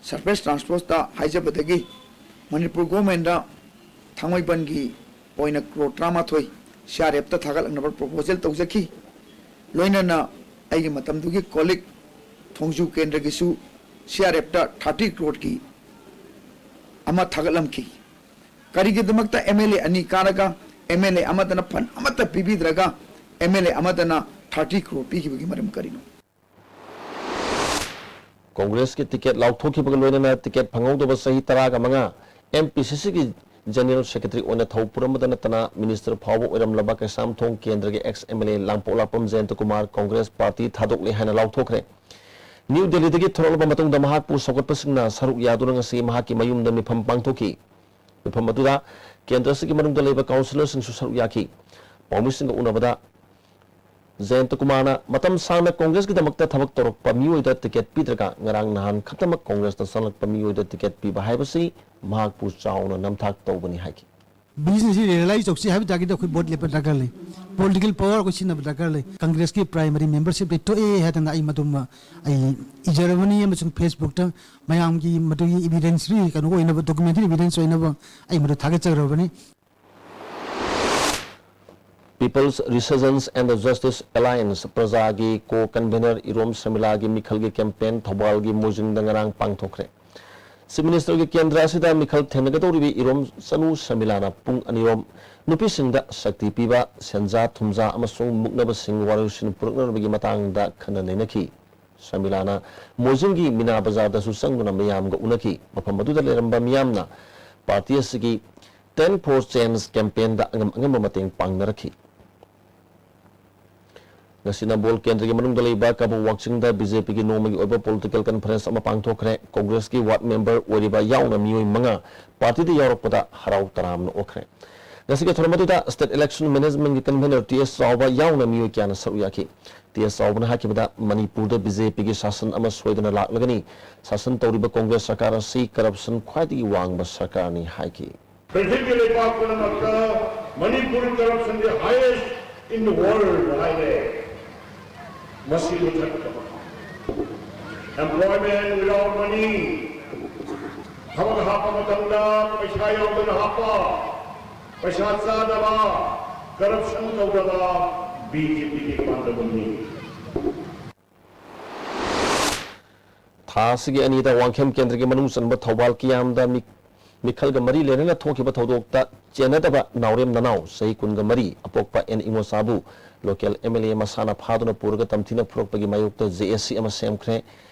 Surface Transportꯇ ꯍꯥꯏꯖꯕꯗꯒꯤ ꯃꯅꯤꯄꯨꯔ governmentꯗ ꯊꯥꯡꯃꯩꯕꯟꯒꯤ ꯑꯣꯏꯅ ꯀ꯭ꯔꯣꯔ ꯇꯔꯥꯃꯥꯊꯣꯏ ꯁꯤ ꯑꯥꯔ ꯑꯦꯐꯇ ꯊꯥꯒꯠꯂꯛꯅꯕ proposal ꯇꯧꯖꯈꯤ꯫ ꯂꯣꯏꯅꯅ ꯑꯩꯒꯤ ꯃꯇꯝꯗꯨꯒꯤ colleague ꯊꯣꯡꯖꯨ ꯀꯦꯟꯗ꯭ꯔꯒꯤꯁꯨ ꯁꯤ ꯑꯥꯔ ꯑꯦꯐꯇ thirty crore ꯀꯤ ꯑꯃ ꯊꯥꯒꯠꯂꯝꯈꯤ꯫ ꯀꯔꯤꯒꯤꯗꯃꯛꯇ ꯑꯦꯝ ꯑꯦꯜ ꯑꯦ ꯑꯅꯤ ꯀꯥꯔꯒ ꯑꯦꯝ ꯑꯦꯜ ꯑꯦ ꯑꯃꯗꯅ fund ꯑꯃꯠꯇ ꯄꯤꯕꯤꯗ꯭ꯔꯒ ꯑꯦꯝ ꯑꯦꯜ ꯑꯦ ꯑꯃꯗꯅ thirty crore ꯄꯤꯈꯤꯕꯒꯤ ꯃꯔꯝ ꯀꯔꯤꯅꯣ? ꯀꯣꯡꯒ꯭ꯔꯦꯁꯀꯤ ꯇꯤꯀꯦꯠ ꯂꯥꯎꯊꯣꯛꯈꯤꯕꯒ ꯂꯣꯏꯅꯅ ꯇꯤꯀꯦꯠ ꯐꯪꯍꯧꯗꯕ ꯆꯍꯤ ꯇꯔꯥꯒ ꯃꯉꯥ ꯑꯦꯝ ꯄꯤ ꯁꯤ ꯁꯤꯒꯤ General Secretary ꯑꯣꯏꯅ ꯊꯧ ꯄꯨꯔꯝꯕꯗ ꯅꯠꯇꯅ minister ꯐꯥꯎꯕ ꯑꯣꯏꯔꯝꯂꯕ ꯀꯩꯁꯥꯝꯊꯣꯡ ꯀꯦꯟꯗ꯭ꯔꯒꯤ ex M L A ꯂꯥꯡꯄꯣꯛꯂꯥꯛꯄꯝ ꯖꯌꯟꯇ ꯀꯨꯃꯥꯔ ꯀꯣꯡꯒ꯭ꯔꯦꯁ ꯄꯥꯔꯇꯤ ꯊꯥꯗꯣꯛꯂꯦ ꯍꯥꯏꯅ ꯂꯥꯎꯊꯣꯛꯈ꯭ꯔꯦ꯫ ꯅ꯭ꯌꯨ ꯗꯦꯜꯂꯤꯗꯒꯤ ꯊꯣꯔꯛꯂꯕ ꯃꯇꯨꯡꯗ ꯃꯍꯥꯛꯄꯨ ꯁꯧꯒꯠꯄꯁꯤꯡꯅ ꯁꯔꯨꯛ ꯌꯥꯗꯨꯅ ꯉꯁꯤ ꯃꯍꯥꯛꯀꯤ ꯃꯌꯨꯝꯗ ꯃꯤꯐꯝ ꯄꯥꯡꯊꯣꯛꯈꯤ꯫ ꯃꯤꯐꯝ ꯑꯗꯨꯗ ꯀꯦꯟꯗ꯭ꯔ ꯑꯁꯤꯒꯤ ꯃꯅꯨꯡꯗ ꯂꯩꯕ ꯀꯥꯎꯟꯁꯤꯂꯔꯁꯤꯡꯁꯨ ꯁꯔꯨꯛ ꯌꯥꯈꯤ꯫ ꯄꯥꯎꯃꯤꯁꯤꯡꯒ ꯎꯅꯕꯗ ꯖꯌꯟꯇ ꯀꯨꯃꯥꯔꯅ ꯃꯇꯝ ꯁꯥꯡꯅ ꯀꯣꯡꯒ꯭ꯔꯦꯁꯀꯤꯗꯃꯛꯇ ꯊꯕꯛ ꯇꯧꯔꯛꯄ ꯃꯤꯑꯣꯏꯗ ꯇꯤꯀꯦꯠ ꯄꯤꯗ꯭ꯔꯒ ꯉꯔꯥꯡ ꯅꯍꯥꯟ ꯈꯛꯇꯃꯛ ꯀꯣꯡꯒ꯭ꯔꯦꯁꯇ ꯆꯪꯂꯛꯄ ꯃꯤꯑꯣꯏꯗ ꯇꯤꯀꯦꯠ ꯄꯤꯕ ꯍꯥꯏꯕꯁꯤ ꯃꯍꯥꯛꯄꯨ ꯆꯥꯎꯅ ꯅꯝꯊꯥꯛ ꯇꯧꯕꯅꯤ ꯍꯥꯏꯈꯤ꯫ ꯕꯤꯖꯤꯅꯦꯁꯁꯤ ꯔꯤꯌꯦꯂꯥꯏꯁ ꯇꯧꯁꯤ ꯍꯥꯏꯕ ꯇꯥꯔꯒꯗꯤ ꯑꯩꯈꯣꯏ ꯚꯣꯠ ꯂꯦꯞꯄ ꯗꯔꯀꯥꯔ ꯂꯩ꯫ ꯄꯣꯂꯤꯇꯤꯀꯦꯜ ꯄꯋꯥꯔ ꯑꯩꯈꯣꯏ ꯁꯤꯖꯤꯟꯅꯕ ꯗꯔꯀꯥꯔ ꯂꯩ꯫ ꯀꯪꯒ꯭ꯔꯦꯁꯀꯤ ꯄ꯭ꯔꯥꯏꯃꯔꯤ ꯃꯦꯝꯕꯔꯁꯤꯞꯇꯩ ꯊꯣꯛꯑꯦ ꯍꯥꯏꯗꯅ ꯑꯩ ꯃꯗꯨꯃ ꯑꯩ ꯏꯖꯔꯕꯅꯤ ꯑꯃꯁꯨꯡ ꯐꯦꯁꯕꯨꯛꯇ ꯃꯌꯥꯝꯒꯤ ꯃꯗꯨꯒꯤ ꯏꯕꯤꯗꯦꯟꯁꯔꯤ ꯀꯩꯅꯣ ꯑꯣꯏꯅꯕ, ꯗꯣꯀꯨꯃꯦꯟꯇꯔꯤ ꯏꯕꯤꯗꯦꯟꯁ ꯑꯣꯏꯅꯕ ꯑꯩ ꯃꯗꯨ ꯊꯥꯒꯠꯆꯈ꯭ꯔꯕꯅꯤ꯫ People's Resurgence and the Justice Alliance, ꯄ꯭ꯔꯖꯥꯒꯤ ꯀꯣ ꯀꯟꯚꯦꯅꯔ ꯏꯔꯣꯝ ꯁꯔꯃꯤꯂꯥꯒꯤ ꯃꯤꯈꯜꯒꯤ ꯀꯦꯝꯄꯦꯟ ꯊꯧꯕꯥꯜꯒꯤ ꯃꯣꯏꯖꯤꯡꯗ ꯉꯔꯥꯡ ꯄꯥꯡꯊꯣꯛꯈ꯭ꯔꯦ꯫ ꯆꯤꯐ ꯃꯤꯅꯤꯁꯇꯔꯒꯤ ꯀꯦꯟꯗ꯭ꯔ ꯑꯁꯤꯗ ꯃꯤꯈꯜ ꯊꯦꯡꯅꯒꯗꯧꯔꯤꯕꯤ ꯏꯔꯣꯝ ꯆꯅꯨ ꯁꯔꯃꯤꯂꯥꯅ ꯄꯨꯡ ꯑꯅꯤꯔꯣꯝ ꯅꯨꯄꯤꯁꯤꯡꯗ ꯁꯛꯇꯤ ꯄꯤꯕ, ꯁꯦꯟꯖꯥ ꯊꯨꯝꯖꯥ ꯑꯃꯁꯨꯡ ꯃꯨꯛꯅꯕꯁꯤꯡ ꯋꯥꯔꯣꯏꯁꯤꯟ ꯄꯨꯔꯛꯅꯕꯒꯤ ꯃꯇꯥꯡꯗ ꯈꯟꯅ ꯅꯩꯅꯈꯤ꯫ ꯁꯔꯃꯤꯂꯥꯅ ꯃꯣꯏꯖꯤꯡꯒꯤ ꯃꯤꯅꯥ ꯕꯖꯥꯔꯗꯁꯨ ꯆꯪꯗꯨꯅ ꯃꯤꯌꯥꯝꯒ ꯎꯅꯈꯤ꯫ ꯃꯐꯝ ꯑꯗꯨꯗ ꯂꯩꯔꯝꯕ ꯃꯤꯌꯥꯝꯅ ꯄꯥꯔꯇꯤ ꯑꯁꯤꯒꯤ Ten for Change ꯀꯦꯝꯄꯦꯟꯗ ꯑꯉꯝ ꯑꯉꯝꯕ ꯃꯇꯦꯡ ꯄꯥꯡꯅꯔꯛꯈꯤ꯫ ꯉꯁꯤ ꯅꯝꯕꯣꯜ ꯀꯦꯟꯗ꯭ꯔꯒꯤ ꯃꯅꯨꯡꯗ ꯂꯩꯕ ꯀꯕꯣꯛ ꯋꯥꯛꯆꯤꯡꯗ ꯕꯤ ꯖꯦ ꯄꯤꯒꯤ ꯅꯣꯡꯃꯒꯤ ꯑꯣꯏꯕ ꯄꯣꯂꯤꯇꯤꯀꯦꯜ ꯀꯟꯐꯔꯦꯟꯁ ꯑꯃ ꯄꯥꯡꯊꯣꯛꯈ꯭ꯔꯦ꯫ ꯀꯣꯡꯒ꯭ꯔꯦꯁꯀꯤ ꯋꯥꯔꯗ ꯃꯦꯝꯕꯔ ꯑꯣꯏꯔꯤꯕ ꯌꯥꯎꯅ ꯃꯤꯑꯣꯏ ꯃꯉꯥ ꯄꯥꯔꯇꯤꯗ ꯌꯥꯎꯔꯛꯄꯗ ꯍꯔꯥꯎ ꯇꯔꯥꯝꯅ ꯑꯣꯛꯈ꯭ꯔꯦ꯫ ꯉꯁꯤꯒꯤ ꯊꯧꯔꯝ ꯑꯗꯨꯗ ꯁ꯭ꯇꯦꯠ ꯏꯂꯦꯛꯁꯟ ꯃꯦꯅꯦꯖꯃꯦꯟꯠꯀꯤ ꯀꯟꯚꯦꯅꯔ ꯇꯤ ꯑꯦꯁ ꯆꯥꯎꯕ ꯌꯥꯎꯅ ꯃꯤꯑꯣꯏ ꯀꯌꯥꯅ ꯁꯔꯨꯛ ꯌꯥꯈꯤ꯫ ꯇꯤ ꯑꯦꯁ ꯆꯥꯎꯕꯅ ꯍꯥꯏꯈꯤꯕꯗ, ꯃꯅꯤꯄꯨꯔꯗ ꯕꯤ ꯖꯦ ꯄꯤꯒꯤ ꯁꯥꯁꯟ ꯑꯃ ꯁꯣꯏꯗꯅ ꯂꯥꯛꯂꯒꯅꯤ꯫ ꯁꯥꯁꯟ ꯇꯧꯔꯤꯕ ꯀꯣꯡꯒ꯭ꯔꯦꯁ ꯁꯔꯀꯥꯔ ꯑꯁꯤ ꯀꯔꯞꯁꯟ ꯈ꯭ꯋꯥꯏꯗꯒꯤ ꯋꯥꯡꯕ ꯁꯔꯀꯥꯔꯅꯤ ꯍꯥꯏꯈꯤ꯫ ꯄ꯭ꯔꯤꯊꯤꯕꯤꯒꯤ ꯂꯩꯕꯥꯛ ꯄꯨꯝꯅꯃꯛꯇ Manipur corruption the highest in the world ꯍꯥꯏꯔꯦ꯫ ꯃꯁꯤ ꯃꯨꯊꯠꯄ꯫ Employment without money, ꯊꯕꯛ ꯍꯥꯞꯄ ꯃꯇꯝꯗ ꯄꯩꯁꯥ ꯌꯥꯎꯗꯅ ꯍꯥꯞꯄ, ꯄꯩꯁꯥ ꯆꯥꯗꯕ, corruption ꯇꯧꯗꯕ ꯕꯤ ꯖꯦ ꯄꯤꯒꯤ ꯄꯥꯟꯗꯝꯅꯤ꯫ ꯊꯥ ꯑꯁꯤꯒꯤ ꯑꯅꯤꯗ ꯋꯥꯡꯈꯦꯝ ꯀꯦꯟꯗ꯭ꯔꯒꯤ ꯃꯅꯨꯡ ꯆꯟꯕ ꯊꯧꯕꯥꯜ ꯀꯤꯌꯥꯝꯗ ꯃꯤ-, ꯃꯤꯈꯜꯒ ꯃꯔꯤ ꯂꯩꯅꯅ ꯊꯣꯛꯈꯤꯕ ꯊꯧꯗꯣꯛꯇ ꯆꯦꯟꯅꯗꯕ ꯅꯥꯎꯔꯦꯝ ꯅꯅꯥꯎ ꯆꯍꯤ ꯀꯨꯟꯒ ꯃꯔꯤ ꯑꯄꯣꯛꯄ ꯑꯦꯟ ꯏꯉꯣꯆꯥꯕꯨ ꯂꯣꯀꯦꯜ ꯑꯦꯝ ꯑꯦꯜ ꯑꯦ ꯃꯁꯥꯅ ꯐꯥꯗꯨꯅ ꯄꯨꯔꯒ ꯇꯝꯊꯤꯅ ꯐꯨꯔꯛꯄꯒꯤ ꯃꯥꯌꯣꯛꯇ ꯖꯦ ꯑꯦꯁ ꯁꯤ ꯑꯃ ꯁꯦꯝꯈ꯭ꯔꯦ꯫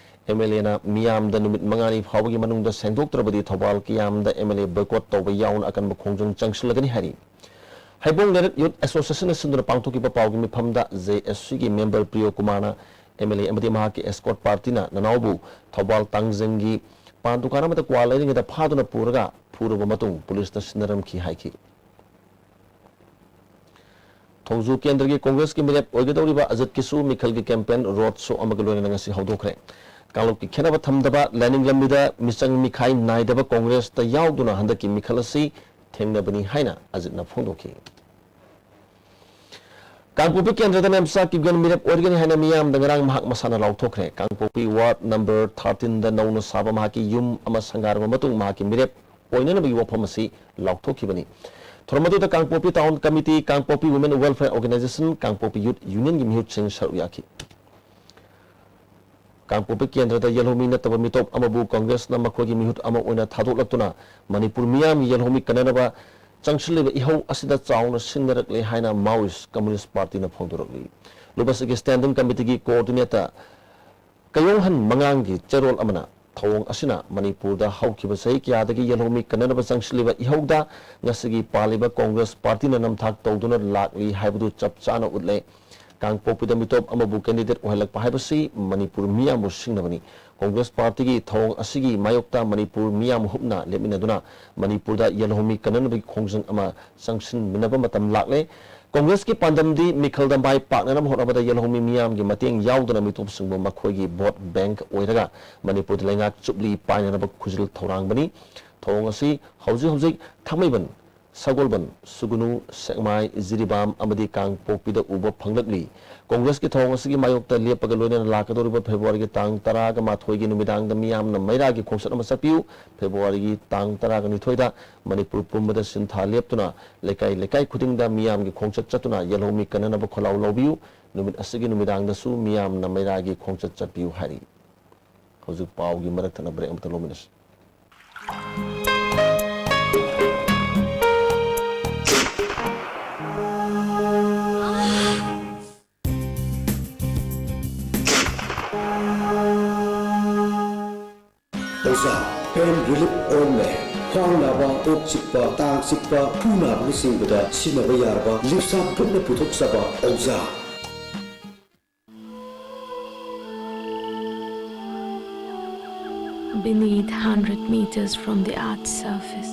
ꯑꯦꯝ ꯑꯦꯜ ꯑꯦꯅ ꯃꯤꯌꯥꯝꯗ ꯅꯨꯃꯤꯠ ꯃꯉꯥꯅꯤ ꯐꯥꯎꯕꯒꯤ ꯃꯅꯨꯡꯗ ꯁꯦꯡꯗꯣꯛꯇ꯭ꯔꯕꯗꯤ ꯊꯧꯕꯥꯜ ꯀꯤꯌꯥꯝꯗ ꯑꯦꯝ ꯑꯦꯜ ꯑꯦ boycott ꯇꯧꯕ ꯌꯥꯎꯅ ꯑꯀꯟꯕ ꯈꯣꯡꯖꯪ ꯆꯪꯁꯤꯜꯂꯒꯅꯤ ꯍꯥꯏꯔꯤ꯫ ꯍꯩꯕꯣꯡ ꯂꯩꯔꯛ ꯌꯨꯠ ꯑꯦꯁꯣꯁꯤꯌꯦꯁꯟꯅ ꯁꯤꯟꯗꯨꯅ ꯄꯥꯡꯊꯣꯛꯈꯤꯕ ꯄꯥꯎꯒꯤ ꯃꯤꯐꯝꯗ ꯖꯦ ꯑꯦꯁ ꯁꯤꯒꯤ ꯃꯦꯝꯕꯔ ꯄ꯭ꯔꯤꯌꯣ ꯀꯨꯃꯥꯔꯅ ꯑꯦꯝ ꯑꯦꯜ ꯑꯦ ꯑꯃꯗꯤ ꯃꯍꯥꯛꯀꯤ escort partyꯅ ꯅꯅꯥꯎꯕꯨ ꯊꯧꯕꯥꯜ ꯇꯥꯡꯖꯪꯒꯤ ꯄꯥꯟ ꯗꯨꯀꯥꯟ ꯑꯃꯗ ꯀ꯭ꯋꯥ ꯂꯩꯔꯤꯉꯩꯗ ꯐꯥꯗꯨꯅ ꯄꯨꯔꯒ ꯐꯨꯔꯕ ꯃꯇꯨꯡ ꯄꯨꯂꯤꯁꯅ ꯁꯤꯟꯅꯔꯝꯈꯤ ꯍꯥꯏꯈꯤ꯫ ꯊꯣꯡꯖꯨ ꯀꯦꯟꯗ꯭ꯔꯒꯤ ꯀꯣꯡꯒ꯭ꯔꯦꯁꯀꯤ ꯃꯤꯔꯦꯞ ꯑꯣꯏꯒꯗꯧꯔꯤꯕ ꯑꯖꯤꯠꯀꯤꯁꯨ ꯃꯤꯈꯜꯒꯤ campaign road show ꯑꯃꯒ ꯂꯣꯏꯅꯅ ꯉꯁꯤ ꯍꯧꯗꯣꯛꯈ꯭ꯔꯦ꯫ ꯀꯥꯡꯂꯨꯞꯀꯤ ꯈꯦꯠꯅꯕ ꯊꯝꯗꯕ, ꯂꯥꯏꯅꯤꯡ ꯂꯝꯕꯤꯗ ꯃꯤꯆꯪ ꯃꯤꯈꯥꯏ ꯅꯥꯏꯗꯕ ꯀꯣꯡꯒ꯭ꯔꯦꯁꯇ ꯌꯥꯎꯗꯨꯅ ꯍꯟꯗꯛꯀꯤ ꯃꯤꯈꯜ ꯑꯁꯤ ꯊꯦꯡꯅꯕꯅꯤ ꯍꯥꯏꯅ ꯑꯖꯤꯠꯅ ꯐꯣꯡꯗꯣꯛꯈꯤ꯫ ꯀꯥꯡꯄꯣꯛꯄꯤ ꯀꯦꯟꯗ꯭ꯔꯗ ꯃꯦꯝꯆꯥ ꯀꯤꯞꯒꯦꯟ ꯃꯤꯔꯦꯞ ꯑꯣꯏꯔꯒꯅꯤ ꯍꯥꯏꯅ ꯃꯤꯌꯥꯝꯗ ꯉꯔꯥꯡ ꯃꯍꯥꯛ ꯃꯁꯥꯅ ꯂꯥꯎꯊꯣꯛꯈ꯭ꯔꯦ꯫ ꯀꯥꯡꯄꯣꯛꯄꯤ ward number thirteenꯗ ꯅꯧꯅ ꯁꯥꯕ ꯃꯍꯥꯛꯀꯤ ꯌꯨꯝ ꯑꯃ ꯁꯪꯒꯥꯔꯕ ꯃꯇꯨꯡ ꯃꯍꯥꯛꯀꯤ ꯃꯤꯔꯦꯞ ꯑꯣꯏꯅꯅꯕꯒꯤ ꯋꯥꯐꯝ ꯑꯁꯤ ꯂꯥꯎꯊꯣꯛꯈꯤꯕꯅꯤ꯫ ꯊꯧꯔꯝ ꯑꯗꯨꯗ ꯀꯥꯡꯄꯣꯛꯄꯤ Town Committee, ꯀꯥꯡꯄꯣꯛꯄꯤ Women Welfare Organisation, ꯀꯥꯡꯄꯣꯛꯄꯤ Youth Unionꯒꯤ ꯃꯤꯍꯨꯠꯁꯤꯡ ꯁꯔꯨꯛ ꯌꯥꯈꯤ꯫ ꯀꯥꯡꯄꯣꯛꯄꯤ ꯀꯦꯟꯗ꯭ꯔꯗ ꯌꯦꯜꯍꯧꯃꯤ ꯅꯠꯇꯕ ꯃꯤꯇꯣꯞ ꯑꯃꯕꯨ ꯀꯪꯒ꯭ꯔꯦꯁꯅ ꯃꯈꯣꯏꯒꯤ ꯃꯤꯍꯨꯠ ꯑꯃ ꯑꯣꯏꯅ ꯊꯥꯗꯣꯛꯂꯛꯇꯨꯅ ꯃꯅꯤꯄꯨꯔ ꯃꯤꯌꯥꯝꯒꯤ ꯌꯦꯜꯍꯧꯃꯤ ꯀꯟꯅꯅꯕ ꯆꯪꯁꯤꯜꯂꯤꯕ ꯏꯍꯧ ꯑꯁꯤꯗ ꯆꯥꯎꯅ ꯁꯤꯡꯅꯔꯛꯂꯦ ꯍꯥꯏꯅ Maoist Communist Partyꯅ ꯐꯣꯡꯗꯣꯔꯛꯂꯤ꯫ ꯂꯨꯞ ꯑꯁꯤꯒꯤ Standing Committeeꯒꯤ coordinator ꯀꯌꯣꯡꯍꯟ ꯃꯉꯥꯡꯒꯤ ꯆꯦꯔꯣꯜ ꯑꯃꯅ ꯊꯧꯑꯣꯡ ꯑꯁꯤꯅ ꯃꯅꯤꯄꯨꯔꯗ ꯍꯧꯈꯤꯕ ꯆꯍꯤ ꯀꯌꯥꯗꯒꯤ ꯌꯦꯜꯍꯧꯃꯤ ꯀꯟꯅꯅꯕ ꯆꯪꯁꯤꯜꯂꯤꯕ ꯏꯍꯧꯗ ꯉꯁꯤꯒꯤ ꯄꯥꯜꯂꯤꯕ ꯀꯣꯡꯒ꯭ꯔꯦꯁ ꯄꯥꯔꯇꯤꯅ ꯅꯝꯊꯥꯛ ꯇꯧꯗꯨꯅ ꯂꯥꯛꯂꯤ ꯍꯥꯏꯕꯗꯨ ꯆꯞ ꯆꯥꯅ ꯎꯠꯂꯦ꯫ ꯀꯥꯡꯄꯣꯛꯄꯤꯗ ꯃꯤꯇꯣꯞ ꯑꯃꯕꯨ candidate ꯑꯣꯏꯍꯜꯂꯛꯄ ꯍꯥꯏꯕꯁꯤ ꯃꯅꯤꯄꯨꯔ ꯃꯤꯌꯥꯝꯕꯨ ꯁꯤꯡꯅꯕꯅꯤ꯫ ꯀꯣꯡꯒ꯭ꯔꯦꯁ ꯄꯥꯔꯇꯤꯒꯤ ꯊꯧꯑꯣꯡ ꯑꯁꯤꯒꯤ ꯃꯥꯌꯣꯛꯇ ꯃꯅꯤꯄꯨꯔ ꯃꯤꯌꯥꯝ ꯍꯨꯞꯅ ꯂꯦꯞꯃꯤꯟꯅꯗꯨꯅ ꯃꯅꯤꯄꯨꯔꯗ ꯌꯦꯜꯍꯧꯃꯤ ꯀꯟꯅꯅꯕꯒꯤ ꯈꯣꯡꯖꯪ ꯑꯃ ꯆꯪꯁꯤꯟꯃꯤꯟꯅꯕ ꯃꯇꯝ ꯂꯥꯛꯂꯦ꯫ ꯀꯣꯡꯒ꯭ꯔꯦꯁꯀꯤ ꯄꯥꯟꯗꯝꯗꯤ ꯃꯤꯈꯜꯗ ꯃꯥꯏ ꯄꯥꯛꯅꯅꯕ ꯍꯣꯠꯅꯕꯗ ꯌꯦꯜꯍꯧꯃꯤ ꯃꯤꯌꯥꯝꯒꯤ ꯃꯇꯦꯡ ꯌꯥꯎꯗꯅ ꯃꯤꯇꯣꯞꯁꯤꯡꯕꯨ ꯃꯈꯣꯏꯒꯤ vote bank ꯑꯣꯏꯔꯒ ꯃꯅꯤꯄꯨꯔꯗ ꯂꯩꯉꯥꯛ ꯆꯨꯞꯂꯤ ꯄꯥꯏꯅꯅꯕ ꯈꯨꯖꯤꯜ ꯊꯧꯔꯥꯡꯕꯅꯤ꯫ ꯊꯧꯑꯣꯡ ꯑꯁꯤ ꯍꯧꯖꯤꯛ ꯍꯧꯖꯤꯛ ꯊꯥꯡꯃꯩꯕꯟ, ꯁꯒꯣꯜꯕꯟ, ꯁꯨꯒꯨꯅꯨ, ꯁꯦꯛꯃꯥꯏ, ꯖꯤꯔꯤꯕꯥꯝ ꯑꯃꯗꯤ ꯀꯥꯡꯄꯣꯛꯄꯤꯗ ꯎꯕ ꯐꯪꯂꯛꯂꯤ꯫ ꯀꯣꯡꯒ꯭ꯔꯦꯁꯀꯤ ꯊꯧꯑꯣꯡ ꯑꯁꯤꯒꯤ ꯃꯥꯌꯣꯛꯇ ꯂꯦꯞꯄꯒ ꯂꯣꯏꯅꯅ ꯂꯥꯛꯀꯗꯧꯔꯤꯕ ꯐꯦꯕ꯭ꯔꯨꯋꯥꯔꯤꯒꯤ ꯇꯥꯡ ꯇꯔꯥꯒ ꯃꯥꯊꯣꯏꯒꯤ ꯅꯨꯃꯤꯗꯥꯡꯗ ꯃꯤꯌꯥꯝꯅ ꯃꯩꯔꯥꯒꯤ ꯈꯣꯡꯆꯠ ꯑꯃ ꯆꯠꯄꯤꯌꯨ꯫ ꯐꯦꯕ꯭ꯔꯨꯋꯥꯔꯤꯒꯤ ꯇꯥꯡ ꯇꯔꯥꯒ ꯅꯤꯊꯣꯏꯗ ꯃꯅꯤꯄꯨꯔ ꯄꯨꯝꯕꯗ ꯁꯤꯟꯊꯥ ꯂꯦꯞꯇꯨꯅ ꯂꯩꯀꯥꯏ ꯂꯩꯀꯥꯏ ꯈꯨꯗꯤꯡꯗ ꯃꯤꯌꯥꯝꯒꯤ ꯈꯣꯡꯆꯠ ꯆꯠꯇꯨꯅ ꯌꯦꯜꯍꯧꯃꯤ ꯀꯟꯅꯅꯕ ꯈꯣꯜꯂꯥꯎ ꯂꯧꯕꯤꯌꯨ꯫ ꯅꯨꯃꯤꯠ ꯑꯁꯤꯒꯤ ꯅꯨꯃꯤꯗꯥꯡꯗꯁꯨ ꯃꯤꯌꯥꯝꯅ ꯃꯩꯔꯥꯒꯤ ꯈꯣꯡꯆꯠ ꯆꯠꯄꯤꯌꯨ ꯍꯥꯏꯔꯤ꯫ ꯍꯧꯖꯤꯛ ꯄꯥꯎꯒꯤ ꯃꯔꯛ ꯊꯠꯅ break ꯑꯃꯇ ꯂꯧꯃꯤꯟꯅꯁꯤ꯫ ꯑꯣꯖꯥ, pain relief ointment, ꯈ꯭ꯋꯥꯡ ꯅꯥꯕ, ꯀꯣꯛ ꯆꯤꯛꯄ, ꯇꯥꯡ ꯆꯤꯛꯄ, ꯈꯨ ꯅꯥꯕꯅꯆꯤꯡꯕꯗ ꯁꯤꯖꯤꯟꯅꯕ ꯌꯥꯔꯕ ꯂꯤꯞꯁꯥ ꯒ꯭ꯔꯨꯞꯅ ꯄꯨꯊꯣꯛꯆꯕ ꯑꯣꯖꯥ꯫ beneath hundred meters from the earth's surface,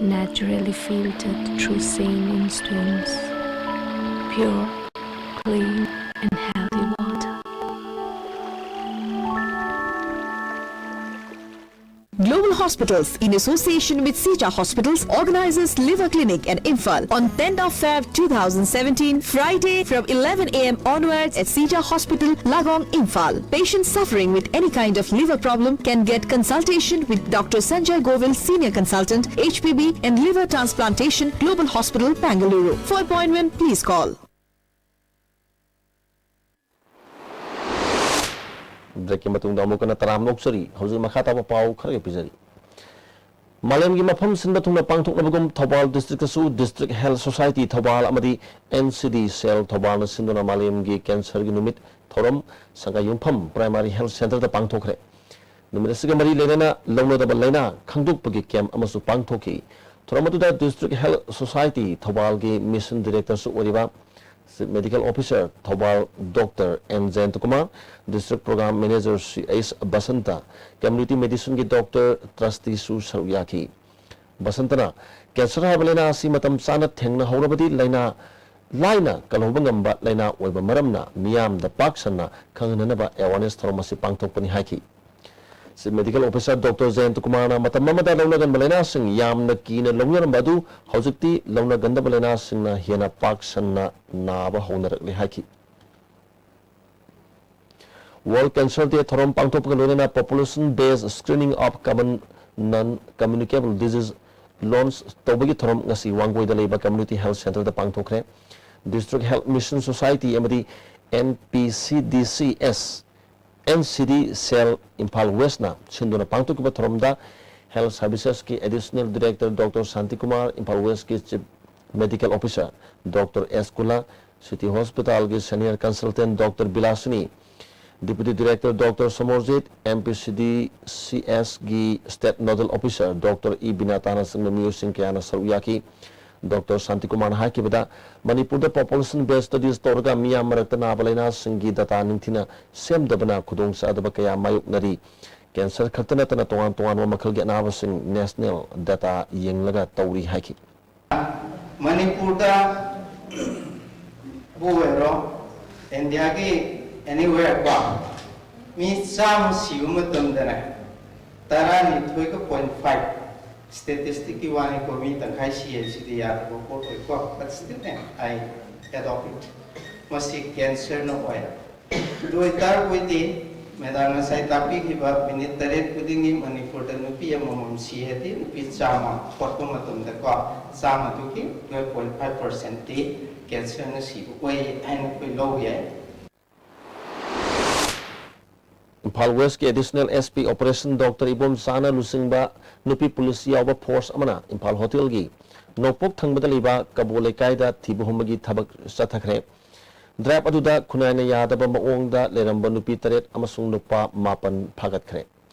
naturally filtered through saline streams, pure, clean, and healthy water. Global Hospitals, in association with Seja Hospitals, organizes Liver Clinic at Imphal on tenth of Feb two thousand seventeen, Friday, from eleven a m onwards at Seja Hospital, Lagong, Imphal. Patients suffering with any kind of liver problem can get consultation with Doctor Sanjay Govil, Senior Consultant, H P B and Liver Transplantation, Global Hospital, Bengaluru. For appointment, please call. Breakꯀꯤ ꯃꯇꯨꯡꯗ ꯑꯃꯨꯛ ꯍꯟꯅ ꯇꯔꯥꯝꯅ ꯑꯣꯛꯆꯔꯤ꯫ ꯍꯧꯖꯤꯛ ꯃꯈꯥ ꯇꯥꯕ ꯄꯥꯎ ꯈꯔꯒ ꯄꯤꯖꯔꯤ꯫ ꯃꯥꯂꯦꯝꯒꯤ ꯃꯐꯝ ꯁꯤꯟꯕ ꯊꯨꯡꯅ ꯄꯥꯡꯊꯣꯛꯅꯕꯒꯨꯝ Thoubal districtꯇꯁꯨ District Health Society Thoubal ꯑꯃꯗꯤ N C D Cell ꯊꯧꯕꯥꯜꯅ ꯁꯤꯟꯗꯨꯅ ꯃꯥꯂꯦꯝꯒꯤ cancerꯒꯤ ꯅꯨꯃꯤꯠ ꯊꯧꯔꯝ ꯁꯪꯒꯥꯏꯌꯨꯝꯐꯝ Primary Health Centreꯗ ꯄꯥꯡꯊꯣꯛꯈ꯭ꯔꯦ꯫ ꯅꯨꯃꯤꯠ ꯑꯁꯤꯒ ꯃꯔꯤ ꯂꯩꯅꯅ ꯂꯧꯅꯗꯕ ꯂꯥꯏꯅꯥ ꯈꯪꯗꯣꯛꯄꯒꯤ camp ꯑꯃꯁꯨ ꯄꯥꯡꯊꯣꯛꯈꯤ꯫ ꯊꯧꯔꯝ ꯑꯗꯨꯗ District Health Society ꯊꯧꯕꯥꯜꯒꯤ Mission Directorꯁꯨ ꯑꯣꯏꯔꯤꯕ Chief Medical Officer Thoubal Doctor N ꯖꯌꯟꯇꯀꯨꯃꯥꯔ, District Program Manager ꯁꯤ ꯑꯩꯆ ꯕꯁꯟꯇ, Community Medicineꯒꯤ Doctor ꯇ꯭ꯔꯁꯇꯤꯁꯨ ꯁꯔꯨꯛ ꯌꯥꯈꯤ꯫ ꯕꯁꯟꯇꯅ cancer ꯍꯥꯏꯕ ꯂꯥꯏꯅꯥ ꯑꯁꯤ ꯃꯇꯝ ꯆꯥꯅ ꯊꯦꯡꯅꯍꯧꯔꯕꯗꯤ ꯂꯥꯏꯅꯥ ꯂꯥꯏꯅ ꯀꯜꯍꯧꯕ ꯉꯝꯕ ꯂꯥꯏꯅꯥ ꯑꯣꯏꯕ ꯃꯔꯝꯅ ꯃꯤꯌꯥꯝꯗ ꯄꯥꯛ ꯁꯟꯅ ꯈꯪꯍꯟꯅꯅꯕ awareness ꯊꯧꯔꯝ ꯑꯁꯤ ꯄꯥꯡꯊꯣꯛꯄꯅꯤ ꯍꯥꯏꯈꯤ꯫ Chief Medical Officer Doctor ꯖꯌꯟꯇ ꯀꯨꯃꯥꯔꯅ ꯃꯇꯝ ꯑꯃꯗ ꯂꯧꯅꯒꯟꯕ ꯂꯥꯏꯅꯥꯁꯤꯡ ꯌꯥꯝꯅ ꯀꯤꯅ ꯂꯧꯅꯔꯝꯕ ꯑꯗꯨ ꯍꯧꯖꯤꯛꯇꯤ ꯂꯧꯅꯒꯟꯗꯕ ꯂꯥꯏꯅꯥꯁꯤꯡꯅ ꯍꯦꯟꯅ ꯄꯥꯛ ꯁꯟꯅ ꯅꯥꯕ ꯍꯧꯅꯔꯛꯂꯦ ꯍꯥꯏꯈꯤ꯫ World Cancer Day ꯊꯧꯔꯝ ꯄꯥꯡꯊꯣꯛꯄꯒ ꯂꯣꯏꯅꯅ Population Based Screening of Common Non-Communicable Disease launch ꯇꯧꯕꯒꯤ ꯊꯧꯔꯝ ꯉꯁꯤ ꯋꯥꯡꯒꯣꯏꯗ ꯂꯩꯕ Community Health Centreꯗ ꯄꯥꯡꯊꯣꯛꯈ꯭ꯔꯦ꯫ District Health Mission Society ꯑꯃꯗꯤ N P C D C S, N C D Cell Imphal Westꯅ ꯁꯤꯟꯗꯨꯅ ꯄꯥꯡꯊꯣꯛꯈꯤꯕ ꯊꯧꯔꯝꯗ Health Servicesꯀꯤ Additional Director Doctor Shantikumar, Imphal Westꯀꯤ Chief Medical Officer Doctor S ꯀꯨꯂꯥ, City Hospitalꯒꯤ Senior Consultant Doctor ꯕꯤꯂꯥꯁꯤꯅꯤ, Deputy Director Doctor Somorjit, M P C D C Sꯒꯤ State Nodal Officer Doctor E ꯕꯤꯅꯥꯇꯥꯅꯆꯤꯡꯕ ꯃꯤꯑꯣꯏꯁꯤꯡ ꯀꯌꯥꯅ ꯁꯔꯨꯛ ꯌꯥꯈꯤ꯫ Doctor ꯁꯥꯟꯇꯤꯀꯨꯃꯥꯔꯅ ꯍꯥꯏꯈꯤꯕꯗ, ꯃꯅꯤꯄꯨꯔꯗ Population Based Studies ꯇꯧꯔꯒ ꯃꯤꯌꯥꯝ ꯃꯔꯛꯇ ꯅꯥꯕ ꯂꯥꯏꯅꯥꯁꯤꯡꯒꯤ data ꯅꯤꯡꯊꯤꯅ ꯁꯦꯝꯗꯕꯅ ꯈꯨꯗꯣꯡꯆꯥꯗꯕ ꯀꯌꯥ ꯃꯥꯌꯣꯛꯅꯔꯤ꯫ ꯀꯦꯟꯁꯔ ꯈꯛꯇ ꯅꯠꯇꯅ ꯇꯣꯉꯥꯟ ꯇꯣꯉꯥꯟꯕ ꯃꯈꯜꯒꯤ ꯑꯅꯥꯕꯁꯤꯡ ꯅꯦꯁꯅꯦꯜ ꯗꯦꯇꯥ ꯌꯦꯡꯂꯒ ꯇꯧꯔꯤ ꯍꯥꯏꯈꯤ꯫ ꯃꯅꯤꯄꯨꯔꯗ ꯕꯨ ꯑꯣꯏꯔꯣ, ꯏꯟꯗꯤꯌꯥꯒꯤ ꯑꯦꯅꯤꯋꯦꯌꯔ ꯀꯣ, ꯃꯤ ꯆꯥꯝꯃ ꯁꯤꯕ ꯃꯇꯝꯗꯅꯦ, ꯇꯔꯥꯅꯤꯊꯣꯏꯒ ꯄꯣꯏꯟ ꯐꯥꯏꯚ, ꯁ꯭ꯇꯦꯇꯤꯁꯇꯤꯛꯀꯤ ꯋꯥꯅꯤꯀꯣ, ꯃꯤ ꯇꯪꯈꯥꯏ ꯁꯤ ꯍꯥꯏꯁꯤꯗꯤ ꯌꯥꯗꯕ ꯄꯣꯠ ꯑꯣꯏꯀꯣ, but still I adopt it. ꯃꯁꯤ ꯀꯦꯟꯁꯔꯅ ꯑꯣꯏ꯫ ꯑꯗꯨ ꯑꯣꯏꯇꯥꯔꯕꯣꯏꯗꯤ ꯃꯦꯗꯥꯝ ꯉꯁꯥꯏ ꯇꯥꯛꯄꯤꯈꯤꯕ ꯃꯤꯅꯤꯠ ꯇꯔꯦꯠ ꯈꯨꯗꯤꯡꯒꯤ ꯃꯅꯤꯄꯨꯔꯗ ꯅꯨꯄꯤ ꯑꯃꯃꯝ ꯁꯤ ꯍꯥꯏꯗꯤ ꯅꯨꯄꯤ ꯆꯥꯝꯃ ꯍꯣꯠꯄ ꯃꯇꯝꯗꯀꯣ, ꯆꯥꯝꯃꯗꯨꯒꯤ ꯇꯨꯋꯦꯜꯐ ꯄꯣꯏꯟ ꯐꯥꯏꯚ ꯄꯥꯔꯁꯦꯟꯇꯤ ꯀꯦꯟꯁꯔꯅ ꯁꯤꯕ ꯑꯣꯏ ꯍꯥꯏꯅ ꯑꯩꯈꯣꯏ ꯂꯧꯕ ꯌꯥꯏ꯫ ꯏꯝꯐꯥꯜ ꯋꯦꯁꯀꯤ additional S P operation doctor ꯏꯕꯣꯝꯆꯥꯅ ꯂꯨꯆꯤꯡꯕ ꯅꯨꯄꯤ ꯄꯨꯂꯤꯁ ꯌꯥꯎꯕ ꯐꯣꯔꯁ ꯑꯃꯅ ꯏꯝꯐꯥꯜ ꯍꯣꯇꯦꯜꯒꯤ ꯅꯣꯡꯄꯣꯛ ꯊꯪꯕꯗ ꯂꯩꯕ ꯀꯕꯣ ꯂꯩꯀꯥꯏꯗ ꯊꯤꯕ ꯍꯨꯝꯕꯒꯤ ꯊꯕꯛ ꯆꯠꯊꯈ꯭ꯔꯦ꯫ ꯗ꯭ꯔꯥꯏꯕ ꯑꯗꯨꯗ ꯈꯨꯟꯅꯥꯏꯅ ꯌꯥꯗꯕ ꯃꯑꯣꯡꯗ ꯂꯩꯔꯝꯕ ꯅꯨꯄꯤ ꯇꯔꯦꯠ ꯑꯃꯁꯨꯡ ꯅꯨꯄꯥ ꯃꯥꯄꯟ ꯐꯥꯒꯠꯈ꯭ꯔꯦ꯫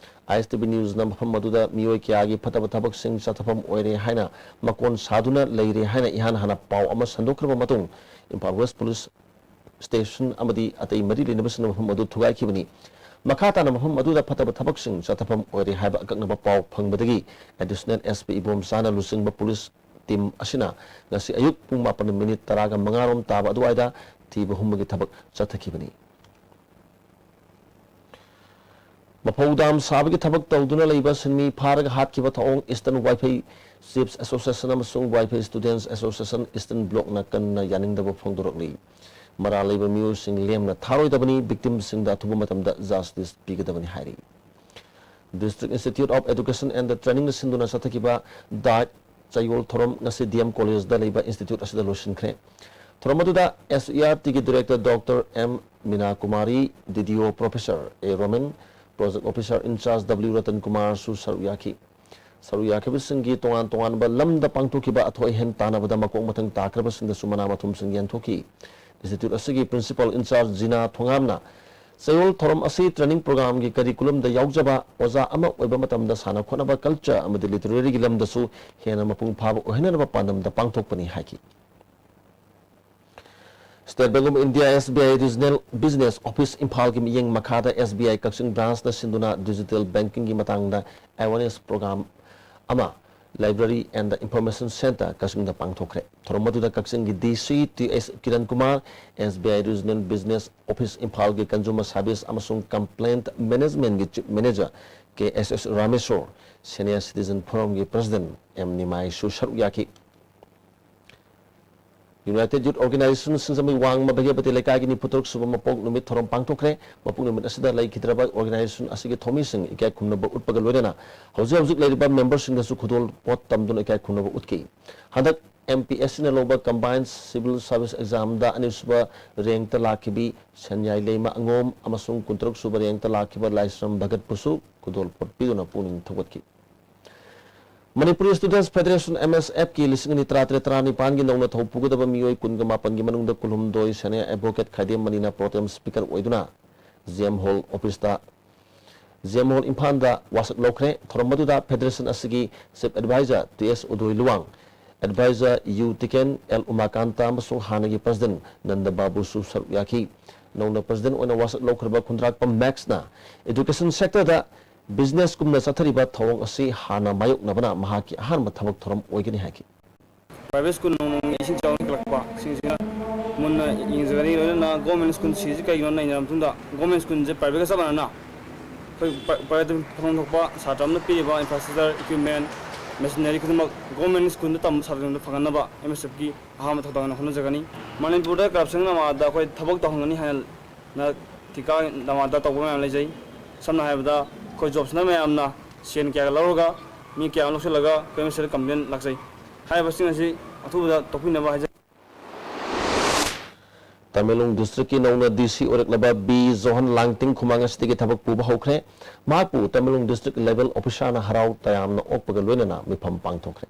ꯑꯥꯏ ꯑꯦꯁ ꯇꯤ ꯚꯤ ꯅ꯭ꯌꯨꯁꯅ ꯃꯐꯝ ꯑꯗꯨꯗ ꯃꯤꯑꯣꯏ ꯀꯌꯥꯒꯤ ꯐꯠꯇꯕ ꯊꯕꯛꯁꯤꯡ ꯆꯠꯊꯐꯝ ꯑꯣꯏꯔꯦ ꯍꯥꯏꯅ ꯃꯀꯣꯟ ꯁꯥꯗꯨꯅ ꯂꯩꯔꯦ ꯍꯥꯏꯅ ꯏꯍꯥꯟ ꯍꯥꯟꯅ ꯄꯥꯎ ꯑꯃ ꯁꯟꯗꯣꯛꯈ꯭ꯔꯕ ꯃꯇꯨꯡ ꯏꯝꯐꯥꯜ ꯋꯦꯁ ꯄꯨꯂꯤꯁ ꯁ꯭ꯇꯦꯁꯟ ꯑꯃꯗꯤ ꯑꯇꯩ ꯃꯔꯤ ꯂꯩꯅꯕꯁꯤꯡꯅ ꯃꯐꯝ ꯑꯗꯨ ꯊꯨꯒꯥꯏꯈꯤꯕꯅꯤ꯫ ꯃꯈꯥ ꯇꯥꯅ ꯃꯐꯝ ꯑꯗꯨꯗ ꯐꯠꯇꯕ ꯊꯕꯛꯁꯤꯡ ꯆꯠꯊꯐꯝ ꯑꯣꯏꯔꯦ ꯍꯥꯏꯕ ꯑꯀꯛꯅꯕ ꯄꯥꯎ ꯐꯪꯕꯗꯒꯤ ꯑꯦꯗꯤꯁꯅꯦꯜ ꯑꯦꯁ ꯄꯤ ꯏꯕꯣꯝꯆꯥꯅ ꯂꯨꯆꯤꯡꯕ ꯄꯨꯂꯤꯁ ꯇꯤꯝ ꯑꯁꯤꯅ ꯉꯁꯤ ꯑꯌꯨꯛ ꯄꯨꯡ ꯃꯥꯄꯟ ꯃꯤꯅꯤꯠ ꯇꯔꯥꯒ ꯃꯉꯥ ꯔꯣꯝ ꯇꯥꯕ ꯑꯗꯨꯋꯥꯏꯗ ꯊꯤꯕ ꯍꯨꯝꯕꯒꯤ ꯊꯕꯛ ꯆꯠꯊꯈꯤꯕꯅꯤ꯫ ꯃꯐꯧ ꯗꯥꯝ ꯁꯥꯕꯒꯤ ꯊꯕꯛ ꯇꯧꯗꯨꯅ ꯂꯩꯕ ꯁꯤꯟꯃꯤ ꯐꯥꯔꯒ ꯍꯥꯠꯈꯤꯕ ꯊꯧꯑꯣꯡ ꯏꯁꯇꯔꯟ ꯋꯥꯏꯐꯩ ꯆꯤꯐꯁ ꯑꯦꯁꯣꯁꯤꯌꯦꯁꯟ ꯑꯃꯁꯨꯡ ꯋꯥꯏꯐꯩ ꯁ꯭ꯇꯨꯗꯦꯟꯠꯁ ꯑꯦꯁꯣꯁꯤꯌꯦꯁꯟ ꯏꯁꯇꯔꯟ ꯕ꯭ꯂꯣꯛꯅ ꯀꯟꯅ ꯌꯥꯅꯤꯡꯗꯕ ꯐꯣꯡꯗꯣꯔꯛꯂꯤ꯫ ꯃꯔꯥꯜ ꯂꯩꯕ ꯃꯤꯑꯣꯏꯁꯤꯡ ꯂꯦꯝꯅ ꯊꯥꯔꯣꯏꯗꯕꯅꯤ, ꯚꯤꯛꯇꯤꯝꯁꯤꯡꯗ ꯑꯊꯨꯕ ꯃꯇꯝꯗ ꯖꯁꯇꯤꯁ ꯄꯤꯒꯗꯕꯅꯤ ꯍꯥꯏꯔꯤ꯫ District Institute of Education and Training ꯅ ꯁꯤꯟꯗꯨꯅ ꯆꯠꯊꯈꯤꯕ ꯗꯥꯏꯠ ꯆꯌꯣꯜ ꯊꯧꯔꯝ ꯉꯁꯤ ꯗꯤ ꯑꯦꯝ ꯀꯣꯂꯦꯖꯗ ꯂꯩꯕ ꯏꯟꯁꯇꯤꯇ꯭ꯌꯨꯠ ꯑꯁꯤꯗ ꯂꯣꯏꯁꯤꯟꯈ꯭ꯔꯦ꯫ ꯊꯧꯔꯝ ꯑꯗꯨꯗ ꯑꯦꯁ ꯏ ꯑꯥꯔ ꯇꯤꯒꯤ director doctor M Meena Kumari, D D O professor A Romen, project officer in charge W Ratan ꯀꯨꯃꯥꯔꯁꯨ ꯁꯔꯨꯛ ꯌꯥꯈꯤ꯫ ꯁꯔꯨꯛ ꯌꯥꯈꯤꯕꯁꯤꯡꯒꯤ ꯇꯣꯉꯥꯟ ꯇꯣꯉꯥꯟꯕ ꯂꯝꯗ ꯄꯥꯡꯊꯣꯛꯈꯤꯕ ꯑꯊꯣꯏ ꯑꯍꯦꯟ ꯇꯥꯟꯅꯕꯗ ꯃꯀꯣꯛ ꯃꯊꯪ ꯇꯥꯈ꯭ꯔꯕꯁꯤꯡꯗꯁꯨ ꯃꯅꯥ ꯃꯊꯨꯝꯁꯤꯡ ꯌꯦꯟꯊꯣꯛꯈꯤ꯫ ꯏꯟꯁꯇꯤꯇ꯭ꯌꯨꯠ ꯑꯁꯤꯒꯤ ꯄ꯭ꯔꯤꯟꯁꯤꯄꯥꯜ ꯏꯟꯆꯥꯔꯖ ꯖꯤꯅꯥ ꯊꯣꯉꯥꯝꯅ ꯆꯌꯣꯜ ꯊꯧꯔꯝ ꯑꯁꯤ ꯇ꯭ꯔꯦꯅꯤꯡ ꯄ꯭ꯔꯣꯒ꯭ꯔꯥꯝꯒꯤ ꯀꯔꯤꯀꯨꯂꯝꯗ ꯌꯥꯎꯖꯕ ꯑꯣꯖꯥ ꯑꯃ ꯑꯣꯏꯕ ꯃꯇꯝꯗ ꯁꯥꯟꯅ ꯈꯣꯠꯅꯕ, ꯀꯜꯆꯔ ꯑꯃꯗꯤ ꯂꯤꯇꯔꯦꯔꯤꯒꯤ ꯂꯝꯗꯁꯨ ꯍꯦꯟꯅ ꯃꯄꯨꯡ ꯐꯥꯕ ꯑꯣꯏꯍꯟꯅꯅꯕ ꯄꯥꯟꯗꯝꯗ ꯄꯥꯡꯊꯣꯛꯄꯅꯤ ꯍꯥꯏꯈꯤ꯫ State Bank of India, S B I Regional Business Office ꯏꯝꯐꯥꯜꯒꯤ ꯃꯤꯠꯌꯦꯡ ꯃꯈꯥꯗ S B I ꯀꯛꯆꯤꯡ branchꯅ ꯁꯤꯟꯗꯨꯅ digital bankingꯒꯤ ꯃꯇꯥꯡꯗ awareness program ꯑꯃ, Library and Information Centre, ꯀꯛꯆꯤꯡꯗ ꯄꯥꯡꯊꯣꯛꯈ꯭ꯔꯦ꯫ ꯊꯧꯔꯝ ꯑꯗꯨꯗ ꯀꯛꯆꯤꯡꯒꯤ D C T S Kiran Kumar, S B I Regional Business Office ꯏꯝꯐꯥꯜꯒꯤ Consumer Service ꯑꯃꯁꯨꯡ Complaint Managementꯒꯤ Chief Manager K S S Rameshwar, Senior Citizen Forumꯒꯤ President M ꯅꯤꯃꯥꯏꯁꯨ ꯁꯔꯨꯛ ꯌꯥꯈꯤ꯫ United Youth Organization ꯁꯤꯡꯖꯃꯩ ꯋꯥꯡꯃ ꯚꯒꯦꯄꯇꯤ ꯂꯩꯀꯥꯏꯒꯤ ꯅꯤꯐꯨ ꯇꯔꯨꯛ ꯁꯨꯕ ꯃꯄꯣꯛ ꯅꯨꯃꯤꯠ ꯊꯧꯔꯝ ꯄꯥꯡꯊꯣꯛꯈ꯭ꯔꯦ꯫ ꯃꯄꯣꯛ ꯅꯨꯃꯤꯠ ꯑꯁꯤꯗ ꯂꯩꯈꯤꯗ꯭ꯔꯕ organization ꯑꯁꯤꯒꯤ ꯊꯧꯃꯤꯁꯤꯡ ꯏꯀꯥꯏ ꯈꯨꯝꯅꯕ ꯎꯠꯄꯒ ꯂꯣꯏꯅꯅ ꯍꯧꯖꯤꯛ ꯍꯧꯖꯤꯛ ꯂꯩꯔꯤꯕ memberꯁꯤꯡꯗꯁꯨ ꯈꯨꯗꯣꯜ ꯄꯣꯠ ꯇꯝꯗꯨꯅ ꯏꯀꯥꯏ ꯈꯨꯝꯅꯕ ꯎꯠꯈꯤ꯫ ꯍꯟꯗꯛ M P S Cꯅ ꯂꯧꯕ Combined Civil Service Examꯗ ꯑꯅꯤꯁꯨꯕ rankꯇ ꯂꯥꯛꯈꯤꯕꯤ ꯁꯦꯟꯌꯥꯏ ꯂꯩꯃ ꯑꯉꯣꯝ ꯑꯃꯁꯨꯡ ꯀꯨꯟꯇꯔꯨꯛ ꯁꯨꯕ rankꯇ ꯂꯥꯛꯈꯤꯕ ꯂꯥꯏꯁ꯭ꯔꯝ ꯚꯒꯠꯄꯨꯁꯨ ꯈꯨꯗꯣꯜ ꯄꯣꯠ ꯄꯤꯗꯨꯅ ꯄꯨꯛꯅꯤꯡ ꯊꯧꯒꯠꯈꯤ꯫ Manipuri Students Federation, M S F ꯀꯤ ꯂꯤꯁꯤꯡ ꯑꯅꯤ ꯇꯔꯥꯇꯔꯦꯠ ꯇꯔꯥꯅꯤꯄꯥꯟꯒꯤ ꯅꯧꯅ ꯊꯧ ꯄꯨꯒꯗꯕ ꯃꯤꯑꯣꯏ ꯀꯨꯟꯒ ꯃꯥꯄꯟꯒꯤ ꯃꯅꯨꯡꯗ ꯀꯨꯟꯍꯨꯝꯗꯣꯏ senior advocate ꯈꯥꯏꯗꯦꯝ ꯃꯅꯤꯅ pro tem speaker ꯑꯣꯏꯗꯨꯅ G M Hall officeꯇ, G M Hall ꯏꯝꯐꯥꯜꯗ ꯋꯥꯁꯛ ꯂꯧꯈ꯭ꯔꯦ꯫ ꯊꯧꯔꯝ ꯑꯗꯨꯗ federation ꯑꯁꯤꯒꯤ Chief Advisor T S ꯎꯗꯣꯏ Luwang, Advisor U ꯇꯤꯀꯦꯟ, L ꯎꯃꯥꯀꯥꯟꯇ ꯑꯃꯁꯨꯡ ꯍꯥꯟꯅꯒꯤ President ꯅꯟꯗ ꯕꯥꯕꯨꯁꯨ ꯁꯔꯨꯛ ꯌꯥꯈꯤ꯫ ꯅꯧꯅ President ꯑꯣꯏꯅ ꯋꯥꯁꯛ ꯂꯧꯈ꯭ꯔꯕ ꯈꯨꯟꯗ꯭ꯔꯥꯛꯄꯝ Maxꯅ education sectorꯗ businessꯀꯨꯝꯅ ꯆꯠꯊꯔꯤꯕ ꯊꯧꯑꯣꯡ ꯑꯁꯤ ꯍꯥꯟꯅ ꯃꯥꯌꯣꯛꯅꯕꯅ ꯃꯍꯥꯛꯀꯤ ꯑꯍꯥꯟꯕ ꯊꯕꯛ ꯊꯧꯔꯝ ꯑꯣꯏꯒꯅꯤ ꯍꯥꯏꯈꯤ꯫ Private school ꯅꯣꯡꯃ ꯅꯣꯡꯃꯒꯤ ꯏꯁꯤꯡ ꯏꯆꯥꯎꯅ ꯍꯦꯟꯒꯠꯂꯛꯄꯁꯤꯡꯁꯤꯅ ꯃꯨꯟꯅ ꯌꯦꯡꯖꯒꯅꯤ꯫ ꯂꯣꯏꯅꯅ government school ꯁꯤꯡꯁꯤ ꯀꯩꯒꯤꯅꯣ ꯅꯩꯅꯔꯕ ꯃꯇꯨꯡꯗ, government schoolꯁꯦ privateꯀ ꯆꯞ ꯃꯥꯟꯅꯅ ꯑꯩꯈꯣꯏ ꯄ-, private ꯐꯪꯐꯝ ꯊꯣꯛꯄ ꯁꯥꯇ꯭ꯔ ꯑꯃꯅ ꯄꯤꯔꯤꯕ infrastructure, equipment, machinery ꯈꯨꯗꯤꯡꯃꯛ government schoolꯗ ꯇꯝꯕ ꯁꯥꯇ꯭ꯔꯁꯤꯡꯗ ꯐꯪꯍꯟꯅꯕ M S F ꯀꯤ ꯑꯍꯥꯟꯕ ꯊꯧꯗꯥꯡ ꯑꯣꯏꯅ ꯍꯣꯠꯅꯖꯒꯅꯤ꯫ ꯃꯅꯤꯄꯨꯔꯗ corruption ꯅꯃꯥꯗ ꯑꯩꯈꯣꯏ ꯊꯕꯛ ꯇꯧꯍꯟꯒꯅꯤ ꯍꯥꯏꯅ ꯅ ꯊꯤꯀꯥ ꯅꯃꯥꯗ ꯇꯧꯕ ꯃꯌꯥꯝ ꯂꯩꯖꯩ꯫ ꯁꯝꯅ ꯍꯥꯏꯔꯕꯗ, ꯑꯩꯈꯣꯏ job seeker ꯃꯌꯥꯝꯅ ꯁꯦꯟ ꯀꯌꯥꯒ ꯂꯧꯔꯒ, ꯃꯤ ꯀꯌꯥ ꯑꯃ ꯂꯧꯁꯤꯜꯂꯒ ꯑꯩꯈꯣꯏ ꯃꯁꯤꯗ complaint ꯂꯥꯛꯆꯩ꯫ ꯍꯥꯏꯔꯤꯕꯁꯤꯡ ꯑꯁꯤ ꯑꯊꯨꯕꯗ ꯇꯣꯛꯄꯤꯅꯕ ꯍꯥꯏꯖꯔꯤ꯫ ꯇꯃꯦꯡꯂꯣꯡ districtꯀꯤ ꯅꯧꯅ D C ꯑꯣꯏꯔꯛꯂꯕ B ꯖꯣꯍꯟ ꯂꯥꯡꯇꯤꯡ ꯈꯨꯃꯥꯡ ꯑꯁꯤꯗꯒꯤ ꯊꯕꯛ ꯄꯨꯕ ꯍꯧꯈ꯭ꯔꯦ꯫ ꯃꯍꯥꯛꯄꯨ ꯇꯃꯦꯡꯂꯣꯡ district level officerꯅ ꯍꯔꯥꯎ ꯇꯌꯥꯝꯅ ꯑꯣꯛꯄꯒ ꯂꯣꯏꯅꯅ ꯃꯤꯐꯝ ꯄꯥꯡꯊꯣꯛꯈ꯭ꯔꯦ꯫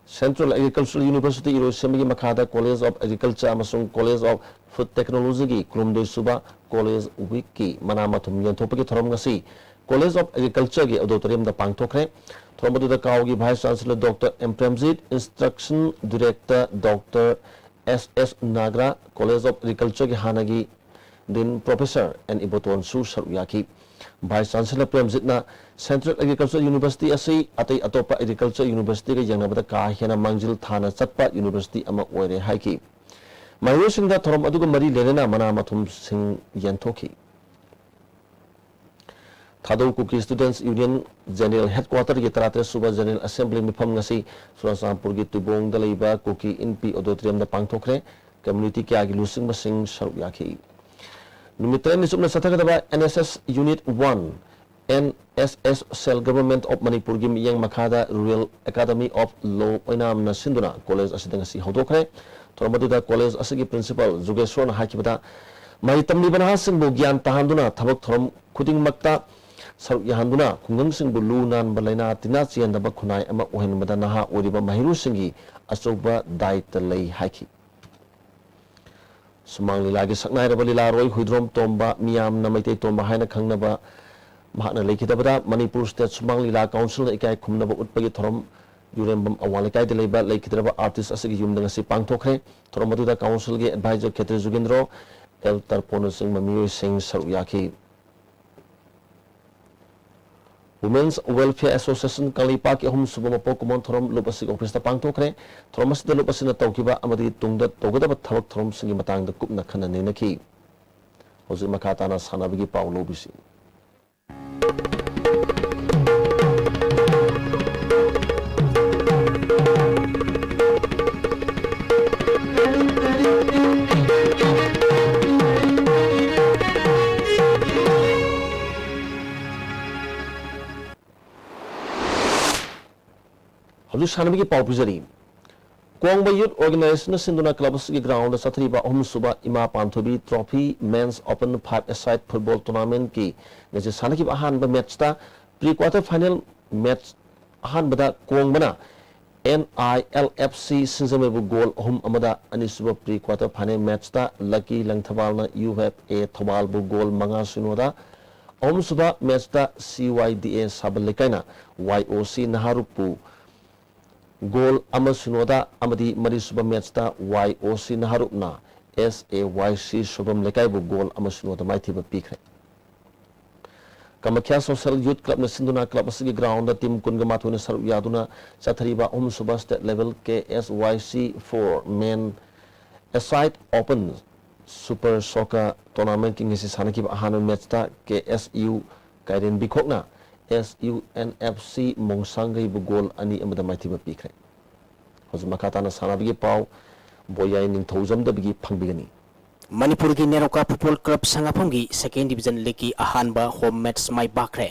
Central Agricultural University ꯏꯔꯣꯏꯁꯦꯝꯕꯒꯤ ꯃꯈꯥꯗ College of Agriculture ꯑꯃꯁꯨꯡ College of Food Technologyꯒꯤ ꯀꯨꯟꯍꯨꯝꯗꯣꯏ ꯁꯨꯕ College Weekꯀꯤ ꯃꯅꯥ ꯃꯊꯨꯝ ꯌꯦꯟꯊꯣꯛꯄꯒꯤ ꯊꯧꯔꯝ ꯉꯁꯤ College of Agricultureꯒꯤ auditoriumꯗ ꯄꯥꯡꯊꯣꯛꯈ꯭ꯔꯦ꯫ ꯊꯧꯔꯝ ꯑꯗꯨꯗ ꯀꯥꯎꯒꯤ Vice Chancellor Doctor M Premjit, Instruction Director Doctor S S Nagra, college of ꯑꯦꯒ꯭ꯔꯤꯀꯜꯆꯔꯒꯤ ꯍꯥꯟꯅꯒꯤ ꯗꯤꯟ ꯄ꯭ꯔꯣꯐꯦꯁꯔ ꯑꯦꯟ ꯏꯕꯣꯇꯣꯟꯁꯨ ꯁꯔꯨꯛ ꯌꯥꯈꯤ꯫ ꯚꯥꯏꯁ ꯆꯥꯟꯁꯦꯂꯔ ꯄ꯭ꯔꯦꯝꯖꯤꯠꯅ ꯁꯦꯟꯇ꯭ꯔꯦꯜ ꯑꯦꯒ꯭ꯔꯤꯀꯜꯆꯔ ꯌꯨꯅꯤꯚꯔꯁꯤꯇꯤ ꯑꯁꯤ ꯑꯇꯩ ꯑꯇꯣꯞꯄ ꯑꯦꯒ꯭ꯔꯤꯀꯜꯆꯔ ꯌꯨꯅꯤꯚꯔꯁꯤꯇꯤꯒ ꯌꯦꯡꯅꯕꯗ ꯀꯥ ꯍꯦꯟꯅ ꯃꯥꯡꯖꯤꯜ ꯊꯥꯅ ꯆꯠꯄ ꯌꯨꯅꯤꯚꯔꯁꯤꯇꯤ ꯑꯃ ꯑꯣꯏꯔꯦ ꯍꯥꯏꯈꯤ꯫ ꯃꯍꯩꯔꯣꯏꯁꯤꯡꯗ ꯊꯧꯔꯝ ꯑꯗꯨꯒ ꯃꯔꯤ ꯂꯩꯅꯅ ꯃꯅꯥ ꯃꯊꯨꯝꯁꯤꯡ ꯌꯦꯟꯊꯣꯛꯈꯤ꯫ ꯊꯥꯗꯧ ꯀꯨꯀꯤ ꯁ꯭ꯇꯨꯗꯦꯟꯠꯁ ꯌꯨꯅꯤꯌꯟ ꯖꯦꯅꯔꯦꯜ ꯍꯦꯗꯀ꯭ꯋꯥꯇꯔꯒꯤ ꯇꯔꯥꯇꯔꯦꯠ ꯁꯨꯕ ꯖꯦꯅꯔꯦꯜ ꯑꯦꯁꯦꯝꯕ꯭ꯂꯤ ꯃꯤꯐꯝ ꯉꯁꯤ ꯆꯨꯔꯥꯆꯥꯟꯄꯨꯔꯒꯤ ꯇꯨꯏꯕꯣꯡꯗ ꯂꯩꯕ ꯀꯨꯀꯤ ꯏꯟꯄꯤ ꯑꯣꯗꯤꯇꯣꯔꯤꯌꯝꯗ ꯄꯥꯡꯊꯣꯛꯈ꯭ꯔꯦ꯫ ꯀꯝꯃ꯭ꯌꯨꯅꯤꯇꯤ ꯀꯌꯥꯒꯤ ꯂꯨꯆꯤꯡꯕꯁꯤꯡ ꯁꯔꯨꯛ ꯌꯥꯈꯤ꯫ ꯅꯨꯃꯤꯠ ꯇꯔꯦꯠꯅꯤ ꯆꯨꯞꯅ ꯆꯠꯊꯒꯗꯕ N S S unit one, N S S cell government of ꯃꯅꯤꯄꯨꯔꯒꯤ ꯃꯤꯠꯌꯦꯡ ꯃꯈꯥꯗ ꯔꯨꯔꯦꯜ ꯑꯦꯀꯥꯗꯃꯤ ꯑꯣꯐ ꯂꯣ ꯑꯣꯏꯅꯥꯝꯅ ꯁꯤꯟꯗꯨꯅ ꯀꯣꯂꯦꯖ ꯑꯁꯤꯗ ꯉꯁꯤ ꯍꯧꯗꯣꯛꯈ꯭ꯔꯦ꯫ ꯊꯧꯔꯝ ꯑꯗꯨꯗ ꯀꯣꯂꯦꯖ ꯑꯁꯤꯒꯤ ꯄ꯭ꯔꯤꯟꯁꯤꯄꯥꯜ ꯖꯨꯒꯦꯁ꯭ꯋꯔꯅ ꯍꯥꯏꯈꯤꯕꯗ, ꯃꯍꯩ ꯇꯝꯂꯤꯕ ꯅꯍꯥꯁꯤꯡꯕꯨ ꯒ꯭ꯌꯥꯟ ꯇꯥꯍꯟꯗꯨꯅ ꯊꯕꯛ ꯊꯧꯔꯝ ꯈꯨꯗꯤꯡꯃꯛꯇ ꯁꯔꯨꯛ ꯌꯥꯍꯟꯗꯨꯅ ꯈꯨꯡꯒꯪꯁꯤꯡꯕꯨ ꯂꯨ ꯅꯥꯟꯕ ꯂꯥꯏꯅꯥ ꯇꯤꯟꯅꯥ ꯆꯦꯟꯗꯕ ꯈꯨꯟꯅꯥꯏ ꯑꯃ ꯑꯣꯏꯍꯟꯕꯗ ꯅꯍꯥ ꯑꯣꯏꯔꯤꯕ ꯃꯍꯩꯔꯣꯏꯁꯤꯡꯒꯤ ꯑꯆꯧꯕ ꯗꯥꯏꯇ ꯂꯩ ꯍꯥꯏꯈꯤ꯫ ꯁꯨꯃꯥꯡ ꯂꯤꯂꯥꯒꯤ ꯁꯛꯅꯥꯏꯔꯕ ꯂꯤꯂꯥꯔꯣꯏ ꯍꯨꯏꯗ꯭ꯔꯣꯝ ꯇꯣꯝꯕ, ꯃꯤꯌꯥꯝꯅ ꯃꯩꯇꯩ ꯇꯣꯝꯕ ꯍꯥꯏꯅ ꯈꯪꯅꯕ ꯃꯍꯥꯛꯅ ꯂꯩꯈꯤꯗꯕꯗ ꯃꯅꯤꯄꯨꯔ ꯁ꯭ꯇꯦꯠ ꯁꯨꯃꯥꯡ ꯂꯤꯂꯥ ꯀꯥꯎꯟꯁꯤꯜꯅ ꯏꯀꯥꯏ ꯈꯨꯝꯅꯕ ꯎꯠꯄꯒꯤ ꯊꯧꯔꯝ ꯌꯨꯔꯦꯝꯕꯝ ꯑꯋꯥꯡ ꯂꯩꯀꯥꯏꯗ ꯂꯩꯕ ꯂꯩꯈꯤꯗ꯭ꯔꯕ ꯑꯥꯔꯇꯤꯁ ꯑꯁꯤꯒꯤ ꯌꯨꯝꯗ ꯉꯁꯤ ꯄꯥꯡꯊꯣꯛꯈ꯭ꯔꯦ꯫ ꯊꯧꯔꯝ ꯑꯗꯨꯗ ꯀꯥꯎꯟꯁꯤꯜꯒꯤ ꯑꯦꯗꯚꯥꯏꯖꯔ ꯈꯦꯇ꯭ꯔꯤ ꯖꯨꯒꯦꯟꯗ꯭ꯔꯣ, ꯑꯦꯜ ꯇꯔꯄꯣꯟꯅꯆꯤꯡꯕ ꯃꯤꯑꯣꯏꯁꯤꯡ ꯁꯔꯨꯛ ꯌꯥꯈꯤ꯫ ꯋꯨꯃꯦꯟꯁ ꯋꯦꯜꯐꯤꯌꯔ ꯑꯦꯁꯣꯁꯤꯌꯦꯁꯟ ꯀꯪꯂꯩꯄꯥꯛꯀꯤ ꯑꯍꯨꯝꯁꯨꯕ ꯃꯄꯣꯛ ꯀꯨꯝꯑꯣꯟ ꯊꯧꯔꯝ ꯂꯨꯞ ꯑꯁꯤꯒꯤ ꯑꯣꯐꯤꯁꯇ ꯄꯥꯡꯊꯣꯛꯈ꯭ꯔꯦ꯫ ꯊꯧꯔꯝ ꯑꯁꯤꯗ ꯂꯨꯞ ꯑꯁꯤꯅ ꯇꯧꯈꯤꯕ ꯑꯃꯗꯤ ꯇꯨꯡꯗ ꯇꯧꯒꯗꯕ ꯊꯕꯛ ꯊꯧꯔꯝꯁꯤꯡꯒꯤ ꯃꯇꯥꯡꯗ ꯀꯨꯞꯅ ꯈꯟꯅ ꯅꯩꯅꯈꯤ꯫ ꯍꯧꯖꯤꯛ ꯃꯈꯥ ꯇꯥꯅ ꯁꯥꯟꯅꯕꯒꯤ ꯄꯥꯎ ꯂꯧꯕꯤꯁꯤ꯫ ꯍꯧꯖꯤꯛ ꯁꯥꯟꯅꯕꯒꯤ ꯄꯥꯎ ꯄꯤꯖꯔꯤ꯫ ꯀꯣꯡꯕ ꯌꯨꯠ ꯑꯣꯔꯒꯅꯥꯏꯖꯦꯁꯟꯅ ꯁꯤꯟꯗꯨꯅ ꯀ꯭ꯂꯕ ꯑꯁꯤꯒꯤ ꯒ꯭ꯔꯥꯎꯟꯗ ꯆꯠꯊꯔꯤꯕ ꯑꯍꯨꯝꯁꯨꯕ Ima Panthoibi trophy men's open five a side football ꯇꯣꯔꯅꯥꯃꯦꯟꯠꯀꯤ ꯉꯁꯤ ꯁꯥꯟꯅꯈꯤꯕ ꯑꯍꯥꯟꯕ ꯃꯦꯠꯆꯇ ꯄ꯭ꯔꯤ ꯀ꯭ꯋꯥꯇꯔ ꯐꯥꯏꯅꯦꯜ ꯃꯦꯠꯆ ꯑꯍꯥꯟꯕꯗ ꯀꯣꯡꯕꯅ N I L F C ꯁꯤꯡꯖꯃꯩꯕꯨ ꯒꯣꯜ ꯑꯍꯨꯝ ꯑꯃꯗ, ꯑꯅꯤꯁꯨꯕ ꯄ꯭ꯔꯤ ꯀ꯭ꯋꯥꯇꯔ ꯐꯥꯏꯅꯦꯜ ꯃꯦꯠꯆꯇ ꯂꯛꯀꯤ ꯂꯪꯊꯕꯥꯜꯅ ꯌꯨ ꯑꯦꯐ ꯑꯦ ꯊꯧꯕꯥꯜꯕꯨ ꯒꯣꯜ ꯃꯉꯥ ꯁꯤꯅꯣꯗ, ꯑꯍꯨꯝꯁꯨꯕ ꯃꯦꯠꯆꯇ ꯁꯤ ꯋꯥꯏ ꯗꯤ ꯑꯦ ꯁꯥꯕꯜ ꯂꯩꯀꯥꯏꯅ ꯋꯥꯏ ꯑꯣ ꯁꯤ ꯅꯍꯥꯔꯨꯛꯄꯨ ꯒꯣꯜ ꯑꯃ ꯁꯤꯅꯣꯗ ꯑꯃꯗꯤ ꯃꯔꯤꯁꯨꯕ ꯃꯦꯠꯁꯇ ꯋꯥꯏ ꯑꯣ ꯁꯤ ꯅꯍꯥꯔꯨꯞꯅ ꯑꯦꯁ ꯑꯦ ꯋꯥꯏ ꯁꯤ ꯁꯣꯏꯕꯝ ꯂꯩꯀꯥꯏꯕꯨ ꯒꯣꯜ ꯑꯃ ꯁꯤꯅꯣꯗ ꯃꯥꯏꯊꯤꯕ ꯄꯤꯈ꯭ꯔꯦ꯫ ꯀꯃꯈ꯭ꯌꯥ ꯁꯣꯁꯦꯜ ꯌꯨꯠ ꯀ꯭ꯂꯕꯅ ꯁꯤꯟꯗꯨꯅ ꯀ꯭ꯂꯕ ꯑꯁꯤꯒꯤ ꯒ꯭ꯔꯥꯎꯟꯗ ꯇꯤꯝ ꯀꯨꯟꯒ ꯃꯥꯊꯣꯏꯅ ꯁꯔꯨꯛ ꯌꯥꯗꯨꯅ ꯆꯠꯊꯔꯤꯕ ꯑꯍꯨꯝꯁꯨꯕ state level K S Y C for men a side open super soccer ꯇꯣꯔꯅꯥꯃꯦꯟꯠꯀꯤ ꯉꯁꯤ ꯁꯥꯟꯅꯈꯤꯕ ꯑꯍꯥꯟꯕ ꯃꯦꯠꯁꯇ ꯀꯦ ꯑꯦꯁ ꯌꯨ ꯀꯥꯏꯔꯦꯟꯕꯤꯈꯣꯛꯅ S U N F C ꯃꯣꯡꯁꯥꯡꯒꯩꯕꯨ ꯒꯣꯜ ꯑꯅꯤ ꯑꯃꯗ ꯃꯥꯏꯊꯤꯕ ꯄꯤꯈ꯭ꯔꯦ꯫ ꯍꯧꯖꯤꯛ ꯃꯈꯥ ꯇꯥꯅ ꯁꯥꯟꯅꯕꯒꯤ ꯄꯥꯎ ꯕꯣꯌꯥꯏ ꯅꯤꯡꯊꯧꯖꯝꯗꯕꯒꯤ ꯐꯪꯕꯤꯒꯅꯤ꯫ ꯃꯅꯤꯄꯨꯔꯒꯤ ꯅꯦꯔꯣꯀꯥ ꯐꯨꯠꯕꯣꯜ ꯀ꯭ꯂꯕ ꯁꯉꯥꯐꯝꯒꯤ ꯁꯦꯀꯦꯟ ꯗꯤꯕꯤꯖꯟ ꯂꯤꯒꯀꯤ ꯑꯍꯥꯟꯕ ꯍꯣꯝ ꯃꯦꯠꯁ ꯃꯥꯏ ꯄꯥꯛꯈ꯭ꯔꯦ꯫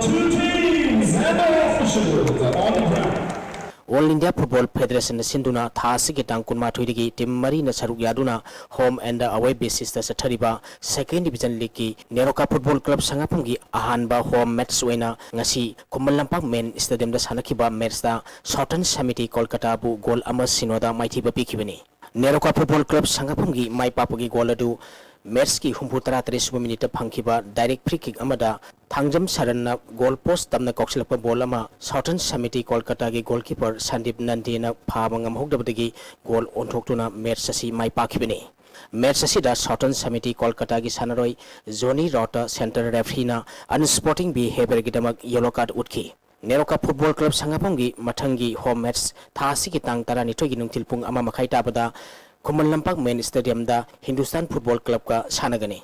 Two teams and their officials on the ground. All India football ꯐꯦꯗꯔꯦꯁꯟꯅ ꯁꯤꯟꯗꯨꯅ ꯊꯥ ꯑꯁꯤꯒꯤ ꯇꯥꯡ ꯀꯨꯟꯃꯥꯊꯣꯏꯗꯒꯤ ꯇꯤꯝ ꯃꯔꯤꯅ ꯁꯔꯨꯛ ꯌꯥꯗꯨꯅ ꯍꯣꯝ ꯑꯦꯟ ꯑꯋꯦ ꯕꯦꯁꯤꯁꯇ ꯆꯠꯊꯔꯤꯕ ꯁꯦꯀꯦꯟ ꯗꯤꯕꯤꯖꯟ ꯂꯤꯒꯀꯤ ꯅꯦꯔꯣꯀꯥ ꯐꯨꯠꯕꯣꯜ ꯀ꯭ꯂꯕ ꯁꯉꯥꯐꯝꯒꯤ ꯑꯍꯥꯟꯕ ꯍꯣꯝ ꯃꯦꯠꯁ ꯑꯣꯏꯅ ꯉꯁꯤ ꯈꯨꯃꯟ ꯂꯝꯄꯥꯛ ꯃꯦꯟ ꯁ꯭ꯇꯦꯗꯤꯌꯝꯗ ꯁꯥꯟꯅꯈꯤꯕ ꯃꯦꯠꯁꯇ ꯁꯥꯎꯊꯔꯟ ꯁꯃꯤꯇꯤ ꯀꯣꯜꯀꯇꯥꯕꯨ ꯒꯣꯜ ꯑꯃ ꯁꯤꯅꯣꯗ ꯃꯥꯏꯊꯤꯕ ꯄꯤꯈꯤꯕꯅꯤ꯫ ꯅꯦꯔꯣꯀꯥ ꯐꯨꯠꯕꯣꯜ ꯀ꯭ꯂꯕ ꯁꯉꯥꯐꯝꯒꯤ ꯃꯥꯏ ꯄꯥꯛꯄꯒꯤ ꯒꯣꯜ ꯑꯗꯨ ꯃꯦꯠꯁꯀꯤ ꯍꯨꯝꯐꯨ ꯇꯔꯥ ꯇꯔꯦꯠ ꯁꯨꯕ ꯃꯤꯅꯤꯠꯇ ꯐꯪꯈꯤꯕ ꯗꯥꯏꯔꯦꯛ ꯐ꯭ꯔꯤ ꯀꯤꯛ ꯑꯃꯗ ꯊꯥꯡꯖꯝ ꯁꯔꯟꯅ ꯒꯣꯜ ꯄꯣꯁ ꯇꯝꯅ ꯀꯥꯎꯁꯤꯜꯂꯛꯄ ꯕꯣꯜ ꯑꯃ ꯁꯥꯎꯊꯔꯟ ꯁꯃꯤꯇꯤ ꯀꯣꯜꯀꯇꯥꯒꯤ ꯒꯣꯜꯀꯤꯄꯔ ꯁꯟꯗꯤꯞ ꯅꯟꯗꯦꯅ ꯐꯥꯕ ꯉꯝꯍꯧꯗꯕꯗꯒꯤ ꯒꯣꯜ ꯑꯣꯟꯊꯣꯛꯇꯨꯅ ꯃꯦꯠꯁ ꯑꯁꯤ ꯃꯥꯏ ꯄꯥꯛꯈꯤꯕꯅꯤ꯫ ꯃꯦꯠꯁ ꯑꯁꯤꯗ ꯁꯥꯎꯊꯔꯟ ꯁꯃꯤꯇꯤ ꯀꯣꯜꯀꯇꯥꯒꯤ ꯁꯥꯟꯅꯔꯣꯏ ꯖꯣꯅꯤ ꯔꯥꯎꯇ ꯁꯦꯟꯇꯔ ꯔꯦꯐ꯭ꯔꯤꯅ ꯑꯟꯁ꯭ꯄꯣꯔꯇꯤꯡ ꯕꯤꯍꯦꯕꯤꯌꯔꯒꯤꯗꯃꯛ ꯌꯦꯂꯣ ꯀꯥꯔꯗ ꯎꯠꯈꯤ꯫ ꯅꯦꯔꯣꯀꯥ ꯐꯨꯠꯕꯣꯜ ꯀ꯭ꯂꯕ ꯁꯉꯥꯐꯝꯒꯤ ꯃꯊꯪꯒꯤ ꯍꯣꯝ ꯃꯦꯠꯁ ꯊꯥ ꯑꯁꯤꯒꯤ ꯇꯥꯡ ꯇꯔꯥꯅꯤꯊꯣꯏꯒꯤ ꯅꯨꯡꯊꯤꯜ ꯄꯨꯡ ꯑꯃ ꯃꯈꯥꯏ ꯇꯥꯕꯗ ꯈꯨꯃꯟ ꯂꯝꯄꯥꯛ ꯃꯦꯟ ꯁ꯭ꯇꯦꯗꯤꯌꯝꯗ ꯍꯤꯟꯗꯨꯁꯇꯥꯟ ꯐꯨꯠꯕꯣꯜ ꯀ꯭ꯂꯕꯀ ꯁꯥꯟꯅꯒꯅꯤ꯫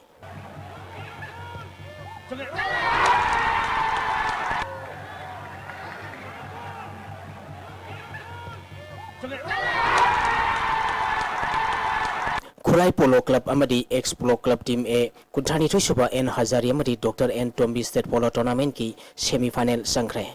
ꯈꯨꯔꯥꯏ ꯄꯣꯂꯣ ꯀ꯭ꯂꯕ ꯑꯃꯗꯤ ex polo club team A ꯀꯨꯟꯊ꯭ꯔꯥꯅꯤꯊꯣꯏ ꯁꯨꯕ ꯑꯦꯟ ꯍꯖꯥꯔꯤ ꯑꯃꯗꯤ doctor N Tombi state polo ꯇꯣꯔꯅꯥꯃꯦꯟꯠꯀꯤ ꯁꯦꯃꯤ ꯐꯥꯏꯅꯦꯜ ꯆꯪꯈ꯭ꯔꯦ꯫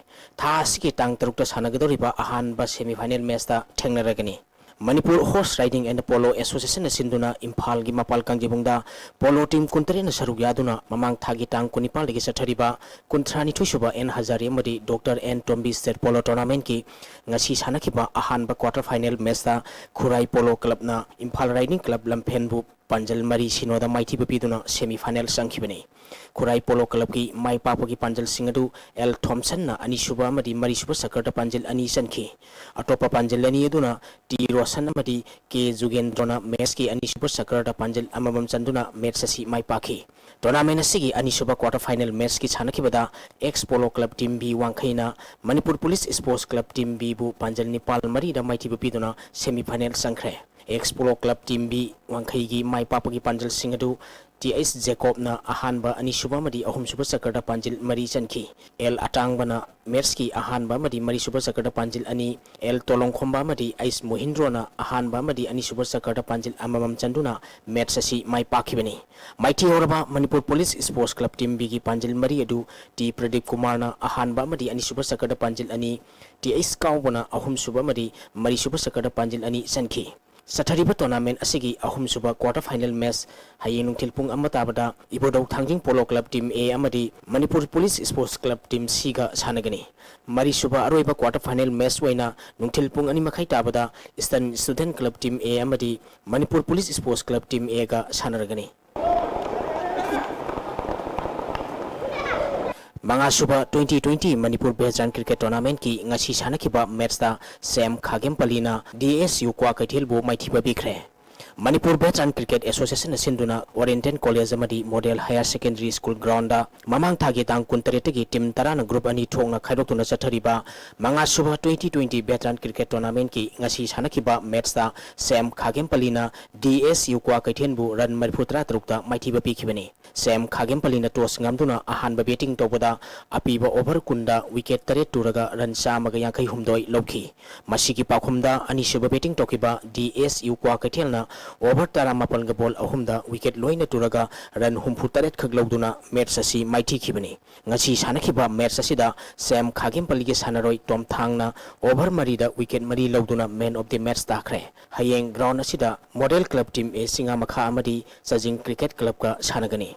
ꯊꯥ ꯑꯁꯤꯒꯤ ꯇꯥꯡ ꯇꯔꯨꯛꯇ ꯁꯥꯟꯅꯒꯗꯧꯔꯤꯕ ꯑꯍꯥꯟꯕ ꯁꯦꯃꯤ ꯐꯥꯏꯅꯦꯜ ꯃꯦꯠꯁꯇ ꯊꯦꯡꯅꯔꯒꯅꯤ꯫ Manipur Horse Riding and Polo Association ꯅ ꯁꯤꯟꯗꯨꯅ ꯏꯝꯐꯥꯜꯒꯤ ꯃꯄꯥꯜ ꯀꯥꯡꯖꯩꯕꯨꯡꯗ ꯄꯣꯂꯣ ꯇꯤꯝ ꯀꯨꯟꯇꯔꯦꯠꯅ ꯁꯔꯨꯛ ꯌꯥꯗꯨꯅ ꯃꯃꯥꯡ ꯊꯥꯒꯤ ꯇꯥꯡ ꯀꯨꯟꯅꯤꯄꯥꯜꯗꯒꯤ ꯆꯠꯊꯔꯤꯕ ꯀꯨꯟꯊ꯭ꯔꯥꯅꯤꯊꯣꯏ ꯁꯨꯕ ꯑꯦꯟ ꯍꯖꯥꯔꯦ ꯑꯃꯗꯤ doctor N Tombi state polo ꯇꯣꯔꯅꯥꯃꯦꯟꯠꯀꯤ ꯉꯁꯤ ꯁꯥꯟꯅꯈꯤꯕ ꯑꯍꯥꯟꯕ ꯀ꯭ꯋꯥꯇꯔ ꯐꯥꯏꯅꯦꯜ ꯃꯦꯆꯇ ꯈꯨꯔꯥꯏ ꯄꯣꯂꯣ ꯀ꯭ꯂꯕꯅ ꯏꯝꯐꯥꯜ ꯔꯥꯏꯗꯤꯡ ꯀ꯭ꯂꯕ ꯂꯝꯐꯦꯟꯕꯨ ꯄꯥꯟꯖꯜ ꯃꯔꯤ ꯁꯤꯅꯣꯗ ꯃꯥꯏꯊꯤꯕ ꯄꯤꯗꯨꯅ ꯁꯦꯃꯤ ꯐꯥꯏꯅꯦꯜ ꯆꯪꯈꯤꯕꯅꯤ꯫ ꯈꯨꯔꯥꯏ ꯄꯣꯂꯣ ꯀ꯭ꯂꯕꯀꯤ ꯃꯥꯏ ꯄꯥꯛꯄꯒꯤ ꯄꯥꯟꯖꯜꯁꯤꯡ ꯑꯗꯨ ꯑꯦꯜ ꯊꯣꯝꯁꯟꯅ ꯑꯅꯤꯁꯨꯕ ꯑꯃꯗꯤ ꯃꯔꯤꯁꯨꯕ ꯁꯀꯔꯗ ꯄꯥꯟꯖꯜ ꯑꯅꯤ ꯆꯟꯈꯤ꯫ ꯑꯇꯣꯞꯄ ꯄꯥꯟꯖꯜ ꯑꯅꯤ ꯑꯗꯨꯅ ꯇꯤ ꯔꯣꯁꯟ ꯑꯃꯗꯤ ꯀꯦ ꯖꯨꯒꯦꯟꯗ꯭ꯔꯣꯅ ꯃꯦꯆꯀꯤ ꯑꯅꯤꯁꯨꯕ ꯁꯀꯔꯗ ꯄꯥꯟꯖꯜ ꯑꯃꯃꯝ ꯆꯟꯗꯨꯅ ꯃꯦꯆ ꯑꯁꯤ ꯃꯥꯏ ꯄꯥꯛꯈꯤ꯫ ꯇꯣꯔꯅꯥꯃꯦꯟ ꯑꯁꯤꯒꯤ ꯑꯅꯤꯁꯨꯕ ꯀ꯭ꯋꯥꯇꯔ ꯐꯥꯏꯅꯦꯜ ꯃꯦꯆꯀꯤ ꯁꯥꯟꯅꯈꯤꯕꯗ ex polo club team B ꯋꯥꯡꯈꯩꯅ Manipur police sports club team ꯕꯤꯕꯨ ꯄꯥꯟꯖꯜ ꯅꯤꯄꯥꯜ ꯃꯔꯤꯗ ꯃꯥꯏꯊꯤꯕ ꯄꯤꯗꯨꯅ ꯁꯦꯃꯤ ꯐꯥꯏꯅꯦꯜ ꯆꯪꯈ꯭ꯔꯦ꯫ Ex polo club team B ꯋꯥꯡꯈꯩꯒꯤ ꯃꯥꯏ ꯄꯥꯛꯄꯒꯤ ꯄꯥꯟꯖꯜꯁꯤꯡ ꯑꯗꯨ ꯇꯤ ꯑꯩꯆ ꯖꯦꯀꯣꯕꯅ ꯑꯍꯥꯟꯕ, ꯑꯅꯤꯁꯨꯕ ꯑꯃꯗꯤ ꯑꯍꯨꯝꯁꯨꯕ ꯆꯀꯔꯗ ꯄꯥꯟꯖꯤꯜ ꯃꯔꯤ ꯆꯟꯈꯤ꯫ ꯑꯦꯜ ꯑꯇꯥꯡꯕꯅ ꯃꯦꯠꯁꯀꯤ ꯑꯍꯥꯟꯕ ꯑꯃꯗꯤ ꯃꯔꯤꯁꯨꯕ ꯆꯀꯔꯗ ꯄꯥꯟꯖꯤꯜ ꯑꯅꯤ, ꯑꯦꯜ ꯇꯣꯂꯣꯡꯈꯣꯝꯕ ꯑꯃꯗꯤ ꯑꯩꯆ ꯃꯣꯍꯤꯟꯗ꯭ꯔꯣꯅ ꯑꯍꯥꯟꯕ ꯑꯃꯗꯤ ꯑꯅꯤꯁꯨꯕ ꯆꯀꯔꯗ ꯄꯥꯟꯖꯤꯜ ꯑꯃꯃꯝ ꯆꯟꯗꯨꯅ ꯃꯦꯠꯁ ꯑꯁꯤ ꯃꯥꯏ ꯄꯥꯛꯈꯤꯕꯅꯤ꯫ ꯃꯥꯏꯊꯤꯍꯧꯔꯕ Manipur police sports club team ꯕꯤꯒꯤ ꯄꯥꯟꯖꯤꯜ ꯃꯔꯤ ꯑꯗꯨ ꯇꯤ ꯄ꯭ꯔꯗꯤꯞ ꯀꯨꯃꯥꯔꯅ ꯑꯍꯥꯟꯕ ꯑꯃꯗꯤ ꯑꯅꯤꯁꯨꯕ ꯆꯀꯔꯗ ꯄꯥꯟꯖꯤꯜ ꯑꯅꯤ, ꯇꯤ ꯑꯩꯆ ꯀꯥꯎꯕꯅ ꯑꯍꯨꯝꯁꯨꯕ ꯑꯃꯗꯤ ꯃꯔꯤꯁꯨꯕ ꯆꯀꯔꯗ ꯄꯥꯟꯖꯤꯜ ꯑꯅꯤ ꯆꯟꯈꯤ꯫ ꯆꯠꯊꯔꯤꯕ ꯇꯣꯔꯅꯥꯃꯦꯟ ꯑꯁꯤꯒꯤ ꯑꯍꯨꯝꯁꯨꯕ ꯀ꯭ꯋꯥꯇꯔ ꯐꯥꯏꯅꯦꯜ ꯃꯦꯠꯁ ꯍꯌꯦꯡ ꯅꯨꯡꯊꯤꯜ ꯄꯨꯡ ꯑꯃ ꯇꯥꯕꯗ ꯏꯕꯣꯗꯧ ꯊꯥꯡꯖꯤꯡ ꯄꯣꯂꯣ ꯀ꯭ꯂꯕ ꯇꯤꯝ ꯑꯦ ꯑꯃꯗꯤ Manipur police sports club team ꯁꯤꯒ ꯁꯥꯟꯅꯒꯅꯤ꯫ ꯃꯔꯤꯁꯨꯕ ꯑꯔꯣꯏꯕ ꯀ꯭ꯋꯥꯇꯔ ꯐꯥꯏꯅꯦꯜ ꯃꯦꯠꯁ ꯑꯣꯏꯅ ꯅꯨꯡꯊꯤꯜ ꯄꯨꯡ ꯑꯅꯤ ꯃꯈꯥꯏ ꯇꯥꯕꯗ eastern student club team A ꯑꯃꯗꯤ Manipur police sports club team ꯑꯦꯒ ꯁꯥꯟꯅꯔꯒꯅꯤ꯫ ꯃꯉꯥꯁꯨꯕ twenty twenty Manipur veteran cricket ꯇꯣꯔꯅꯥꯃꯦꯟꯠꯀꯤ ꯉꯁꯤ ꯁꯥꯟꯅꯈꯤꯕ ꯃꯦꯠꯁꯇ ꯁꯦꯝ ꯈꯥꯒꯦꯝꯄꯜꯂꯤꯅ ꯗꯤ ꯑꯦꯁ ꯌꯨ ꯀ꯭ꯋꯥꯀꯩꯊꯦꯜꯕꯨ ꯃꯥꯏꯊꯤꯕ ꯄꯤꯈ꯭ꯔꯦ꯫ ꯃꯅꯤꯄꯨꯔ ꯚꯦꯇꯔꯥꯟ ꯀ꯭ꯔꯤꯀꯦꯠ ꯑꯦꯁꯣꯁꯤꯌꯦꯁꯟꯅ ꯁꯤꯟꯗꯨꯅ ꯑꯣꯔꯤꯌꯦꯟꯇꯦꯜ ꯀꯣꯂꯦꯖ ꯑꯃꯗꯤ model higher secondary school ground ꯃꯃꯥꯡ ꯊꯥꯒꯤ ꯇꯥꯡ ꯀꯨꯟꯇꯔꯦꯠꯇꯒꯤ ꯇꯤꯝ ꯇꯔꯥꯅ ꯒ꯭ꯔꯨꯞ ꯑꯅꯤ ꯊꯣꯛꯅ ꯈꯥꯏꯗꯣꯛꯇꯨꯅ ꯆꯠꯊꯔꯤꯕ ꯃꯉꯥꯁꯨꯕ twenty twenty ꯚꯦꯇꯔꯥꯟ ꯀ꯭ꯔꯤꯀꯦꯠ ꯇꯣꯔꯅꯥꯃꯦꯟꯠꯀꯤ ꯉꯁꯤ ꯁꯥꯟꯅꯈꯤꯕ ꯃꯦꯠꯁꯇ ꯁꯦꯝ ꯈꯥꯒꯦꯝꯄꯜꯂꯤꯅ ꯗꯤ ꯑꯦꯁ ꯌꯨ ꯀ꯭ꯋꯥꯀꯩꯊꯦꯜꯕꯨ ꯔꯟ ꯃꯔꯤꯐꯨꯇꯔꯥ ꯇꯔꯨꯛꯇ ꯃꯥꯏꯊꯤꯕ ꯄꯤꯈꯤꯕꯅꯤ꯫ ꯁꯦꯝ ꯈꯥꯒꯦꯝꯄꯜꯂꯤꯅ ꯇꯣꯁ ꯉꯝꯗꯨꯅ ꯑꯍꯥꯟꯕ ꯕꯦꯇꯤꯡ ꯇꯧꯕꯗ ꯑꯄꯤꯕ ꯑꯣꯚꯔ ꯀꯨꯟꯗ ꯋꯤꯀꯦꯠ ꯇꯔꯦꯠ ꯇꯨꯔꯒ ꯔꯟ ꯆꯥꯝꯃꯒ ꯌꯥꯡꯈꯩ ꯍꯨꯝꯗꯣꯏ ꯂꯧꯈꯤ꯫ ꯃꯁꯤꯒꯤ ꯄꯥꯎꯈꯨꯝꯗ ꯑꯅꯤꯁꯨꯕ ꯕꯦꯇꯤꯡ ꯇꯧꯈꯤꯕ ꯗꯤ ꯑꯦꯁ ꯌꯨ ꯀ꯭ꯋꯥꯀꯩꯊꯦꯜꯅ ꯑꯣꯚꯔ ꯇꯔꯥꯃꯥꯄꯟꯒ ꯕꯣꯜ ꯑꯍꯨꯝꯗ ꯋꯤꯀꯦꯠ ꯂꯣꯏꯅ ꯇꯨꯔꯒ ꯔꯟ ꯍꯨꯝꯐꯨ ꯇꯔꯦꯠ ꯈꯛ ꯂꯧꯗꯨꯅ ꯃꯦꯠꯆ ꯑꯁꯤ ꯃꯥꯏꯊꯤꯈꯤꯕꯅꯤ꯫ ꯉꯁꯤ ꯁꯥꯟꯅꯈꯤꯕ ꯃꯦꯠꯆ ꯑꯁꯤꯗ ꯁꯦꯝ ꯈꯥꯒꯦꯝꯄꯜꯂꯤꯒꯤ ꯁꯥꯟꯅꯔꯣꯏ ꯇꯣꯝꯊꯥꯡꯅ ꯑꯣꯚꯔ ꯃꯔꯤꯗ ꯋꯤꯀꯦꯠ ꯃꯔꯤ ꯂꯧꯗꯨꯅ ꯃꯦꯟ ꯑꯣꯐ ꯗꯤ ꯃꯦꯠꯆ ꯇꯥꯈ꯭ꯔꯦ꯫ ꯍꯌꯦꯡ ꯒ꯭ꯔꯥꯎꯟ ꯑꯁꯤꯗ ꯃꯣꯗꯦꯜ ꯀ꯭ꯂꯕ ꯇꯤꯝ ꯑꯦ ꯆꯤꯡꯉꯥꯃꯈꯥ ꯑꯃꯗꯤ ꯆꯥꯖꯤꯡ ꯀ꯭ꯔꯤꯀꯦꯠ ꯀ꯭ꯂꯕꯀ ꯁꯥꯟꯅꯒꯅꯤ꯫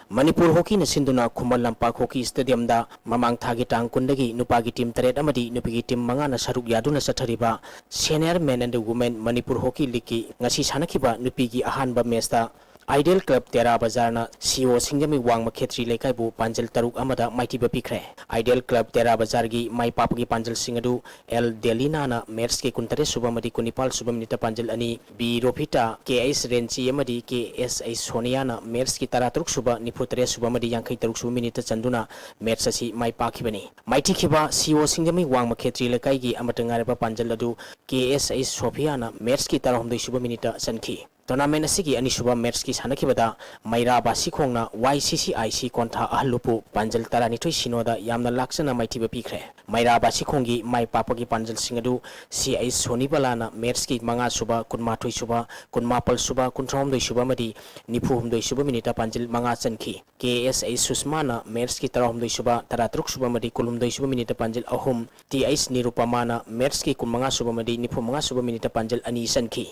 ꯃꯅꯤꯄꯨꯔ ꯍꯣꯀꯤꯅ ꯁꯤꯟꯗꯨꯅ ꯈꯨꯃꯟ ꯂꯝꯄꯥꯛ ꯍꯣꯀꯤ ꯁ꯭ꯇꯦꯗꯤꯌꯝꯗ ꯃꯃꯥꯡ ꯊꯥꯒꯤ ꯇꯥꯡ ꯀꯨꯟꯗꯒꯤ ꯅꯨꯄꯥꯒꯤ ꯇꯤꯝ ꯇꯔꯦꯠ ꯑꯃꯗꯤ ꯅꯨꯄꯤꯒꯤ ꯇꯤꯝ ꯃꯉꯥꯅ ꯁꯔꯨꯛ ꯌꯥꯗꯨꯅ ꯆꯠꯊꯔꯤꯕ Senior Men and Women Manipur Hockey Leagueꯀꯤ ꯉꯁꯤ ꯁꯥꯟꯅꯈꯤꯕ ꯅꯨꯄꯤꯒꯤ ꯑꯍꯥꯟꯕ ꯃꯦꯆꯇ ꯑꯥꯏꯗꯦꯜ ꯀ꯭ꯂꯕ ꯇꯦꯔꯥ ꯕꯖꯥꯔꯅ ꯁꯤ ꯑꯣ ꯁꯤꯡꯖꯃꯩ ꯋꯥꯡꯃ ꯈꯦꯇ꯭ꯔꯤ ꯂꯩꯀꯥꯏꯕꯨ ꯄꯥꯟꯖꯜ ꯇꯔꯨꯛ ꯑꯃꯗ ꯃꯥꯏꯊꯤꯕ ꯄꯤꯈ꯭ꯔꯦ꯫ ꯑꯥꯏꯗꯦꯜ ꯀ꯭ꯂꯕ ꯇꯦꯔꯥ ꯕꯖꯥꯔꯒꯤ ꯃꯥꯏ ꯄꯥꯛꯄꯒꯤ ꯄꯥꯟꯖꯜꯁꯤꯡ ꯑꯗꯨ ꯑꯦꯜ ꯗꯦꯂꯤꯅꯥꯅ ꯃꯦꯠꯁꯀꯤ ꯀꯨꯟꯇꯔꯦꯠ ꯁꯨꯕ ꯑꯃꯗꯤ ꯀꯨꯟꯅꯤꯄꯥꯜ ꯁꯨꯕ ꯃꯤꯅꯤꯠꯇ ꯄꯥꯟꯖꯜ ꯑꯅꯤ, ꯕꯤ ꯔꯣꯐꯤꯇꯥ, ꯀꯦ ꯑꯩꯆ ꯔꯦꯟꯆꯤ ꯑꯃꯗꯤ ꯀꯦ ꯑꯦꯁ ꯑꯩꯆ ꯁꯣꯅꯤꯌꯥꯅ ꯃꯦꯠꯁꯀꯤ ꯇꯔꯥꯇꯔꯨꯛ ꯁꯨꯕ, ꯅꯤꯐꯨꯇꯔꯦꯠ ꯁꯨꯕ ꯑꯃꯗꯤ ꯌꯥꯡꯈꯩ ꯇꯔꯨꯛ ꯁꯨꯕ ꯃꯤꯅꯤꯠꯇ ꯆꯟꯗꯨꯅ ꯃꯦꯠꯁ ꯑꯁꯤ ꯃꯥꯏ ꯄꯥꯛꯈꯤꯕꯅꯤ꯫ ꯃꯥꯏꯊꯤꯈꯤꯕ ꯁꯤ ꯑꯣ ꯁꯤꯡꯖꯃꯩ ꯋꯥꯡꯃ ꯈꯦꯇ꯭ꯔꯤ ꯂꯩꯀꯥꯏꯒꯤ ꯑꯃꯠꯇ ꯉꯥꯏꯔꯕ ꯄꯥꯟꯖꯜ ꯑꯗꯨ ꯀꯦ ꯑꯦꯁ ꯑꯩꯆ ꯁꯣꯐꯤꯌꯥꯅ ꯃꯦꯠꯁꯀꯤ ꯇꯔꯥꯍꯨꯝꯗꯣꯏ ꯁꯨꯕ ꯃꯤꯅꯤꯠꯇ ꯆꯟꯈꯤ꯫ ꯇꯣꯔꯅꯥꯃꯦꯟ ꯑꯁꯤꯒꯤ ꯑꯅꯤꯁꯨꯕ ꯃꯦꯠꯁꯀꯤ ꯁꯥꯟꯅꯈꯤꯕꯗ ꯃꯩꯔꯥ ꯕꯥꯁꯤꯈꯣꯡꯅ ꯋꯥꯏ ꯁꯤ ꯁꯤ ꯑꯥꯏ ꯁꯤ ꯀꯣꯟꯊꯥ ꯑꯍꯜꯂꯨꯞꯄꯨ ꯄꯥꯟꯖꯜ ꯇꯔꯥꯅꯤꯊꯣꯏ ꯁꯤꯅꯣꯗ ꯌꯥꯝꯅ ꯂꯥꯛꯆꯅ ꯃꯥꯏꯊꯤꯕ ꯄꯤꯈ꯭ꯔꯦ꯫ ꯃꯩꯔꯥ ꯕꯥꯁꯤꯈꯣꯡꯒꯤ ꯃꯥꯏ ꯄꯥꯛꯄꯒꯤ ꯄꯥꯟꯖꯜꯁꯤꯡ ꯑꯗꯨ ꯁꯤ ꯑꯩꯆ ꯁꯣꯅꯤꯕꯂꯥꯅ ꯃꯦꯠꯁꯀꯤ ꯃꯉꯥ ꯁꯨꯕ, ꯀꯨꯟꯃꯥꯊꯣꯏ ꯁꯨꯕ, ꯀꯨꯟꯃꯥꯄꯜ ꯁꯨꯕ, ꯀꯨꯟꯊ꯭ꯔꯥꯍꯨꯝꯗꯣꯏ ꯁꯨꯕ ꯑꯃꯗꯤ ꯅꯤꯐꯨꯍꯨꯝꯗꯣꯏ ꯁꯨꯕ ꯃꯤꯅꯤꯠꯇ ꯄꯥꯟꯖꯜ ꯃꯉꯥ ꯆꯟꯈꯤ꯫ ꯀꯦ ꯑꯦꯁ ꯑꯩꯆ ꯁꯨꯁꯃꯥꯅ ꯃꯦꯠꯁꯀꯤ ꯇꯔꯥꯍꯨꯝꯗꯣꯏ ꯁꯨꯕ, ꯇꯔꯥꯇꯔꯨꯛ ꯁꯨꯕ ꯑꯃꯗꯤ ꯀꯨꯟꯍꯨꯝꯗꯣꯏ ꯁꯨꯕ ꯃꯤꯅꯤꯠꯇ ꯄꯥꯟꯖꯜ ꯑꯍꯨꯝ, ꯇꯤ ꯑꯩꯆ ꯅꯤꯔꯨꯄꯃꯥꯅ ꯃꯦꯠꯁꯀꯤ ꯀꯨꯟꯃꯉꯥ ꯁꯨꯕ ꯑꯃꯗꯤ ꯅꯤꯐꯨꯃꯉꯥ ꯁꯨꯕ ꯃꯤꯅꯤꯠꯇ ꯄꯥꯟꯖꯜ ꯑꯅꯤ ꯆꯟꯈꯤ꯫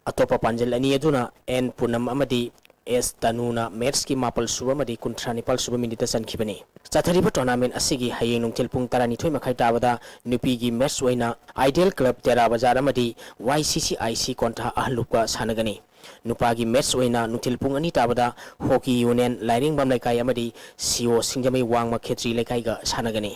ꯑꯇꯣꯞꯄ ꯄꯥꯟꯖꯜ ꯑꯅꯤ ꯑꯗꯨꯅ ꯑꯦꯟ ꯄꯨꯅꯝ ꯑꯃꯗꯤ ꯑꯦꯁ ꯇꯅꯨꯅ ꯃꯦꯠꯁꯀꯤ ꯃꯥꯄꯜ ꯁꯨꯕ ꯑꯃꯗꯤ ꯀꯨꯟꯊ꯭ꯔꯥ ꯅꯤꯄꯥꯜ ꯁꯨꯕ ꯃꯤꯅꯤꯠꯇ ꯆꯟꯈꯤꯕꯅꯤ꯫ ꯆꯠꯊꯔꯤꯕ ꯇꯣꯔꯅꯥꯃꯦꯟ ꯑꯁꯤꯒꯤ ꯍꯌꯦꯡ ꯅꯨꯡꯊꯤꯜ ꯄꯨꯡ ꯇꯔꯥꯅꯤꯊꯣꯏ ꯃꯈꯥꯏ ꯇꯥꯕꯗ ꯅꯨꯄꯤꯒꯤ ꯃꯦꯠꯁ ꯑꯣꯏꯅ ꯑꯥꯏꯗꯦꯜ ꯀ꯭ꯂꯕ ꯇꯦꯔꯥ ꯕꯖꯥꯔ ꯑꯃꯗꯤ ꯋꯥꯏ ꯁꯤ ꯁꯤ ꯑꯥꯏ ꯁꯤ ꯀꯣꯟꯊꯥ ꯑꯍꯜꯂꯨꯞꯀ ꯁꯥꯟꯅꯒꯅꯤ꯫ ꯅꯨꯄꯥꯒꯤ ꯃꯦꯠꯁ ꯑꯣꯏꯅ ꯅꯨꯡꯊꯤꯜ ꯄꯨꯡ ꯑꯅꯤ ꯇꯥꯕꯗ ꯍꯣꯀꯤ ꯌꯨꯅꯤꯌꯟ ꯂꯥꯏꯔꯦꯡꯕꯝ ꯂꯩꯀꯥꯏ ꯑꯃꯗꯤ ꯁꯤ ꯑꯣ ꯁꯤꯡꯖꯃꯩ ꯋꯥꯡꯃ ꯈꯦꯇ꯭ꯔꯤ ꯂꯩꯀꯥꯏꯒ ꯁꯥꯟꯅꯒꯅꯤ꯫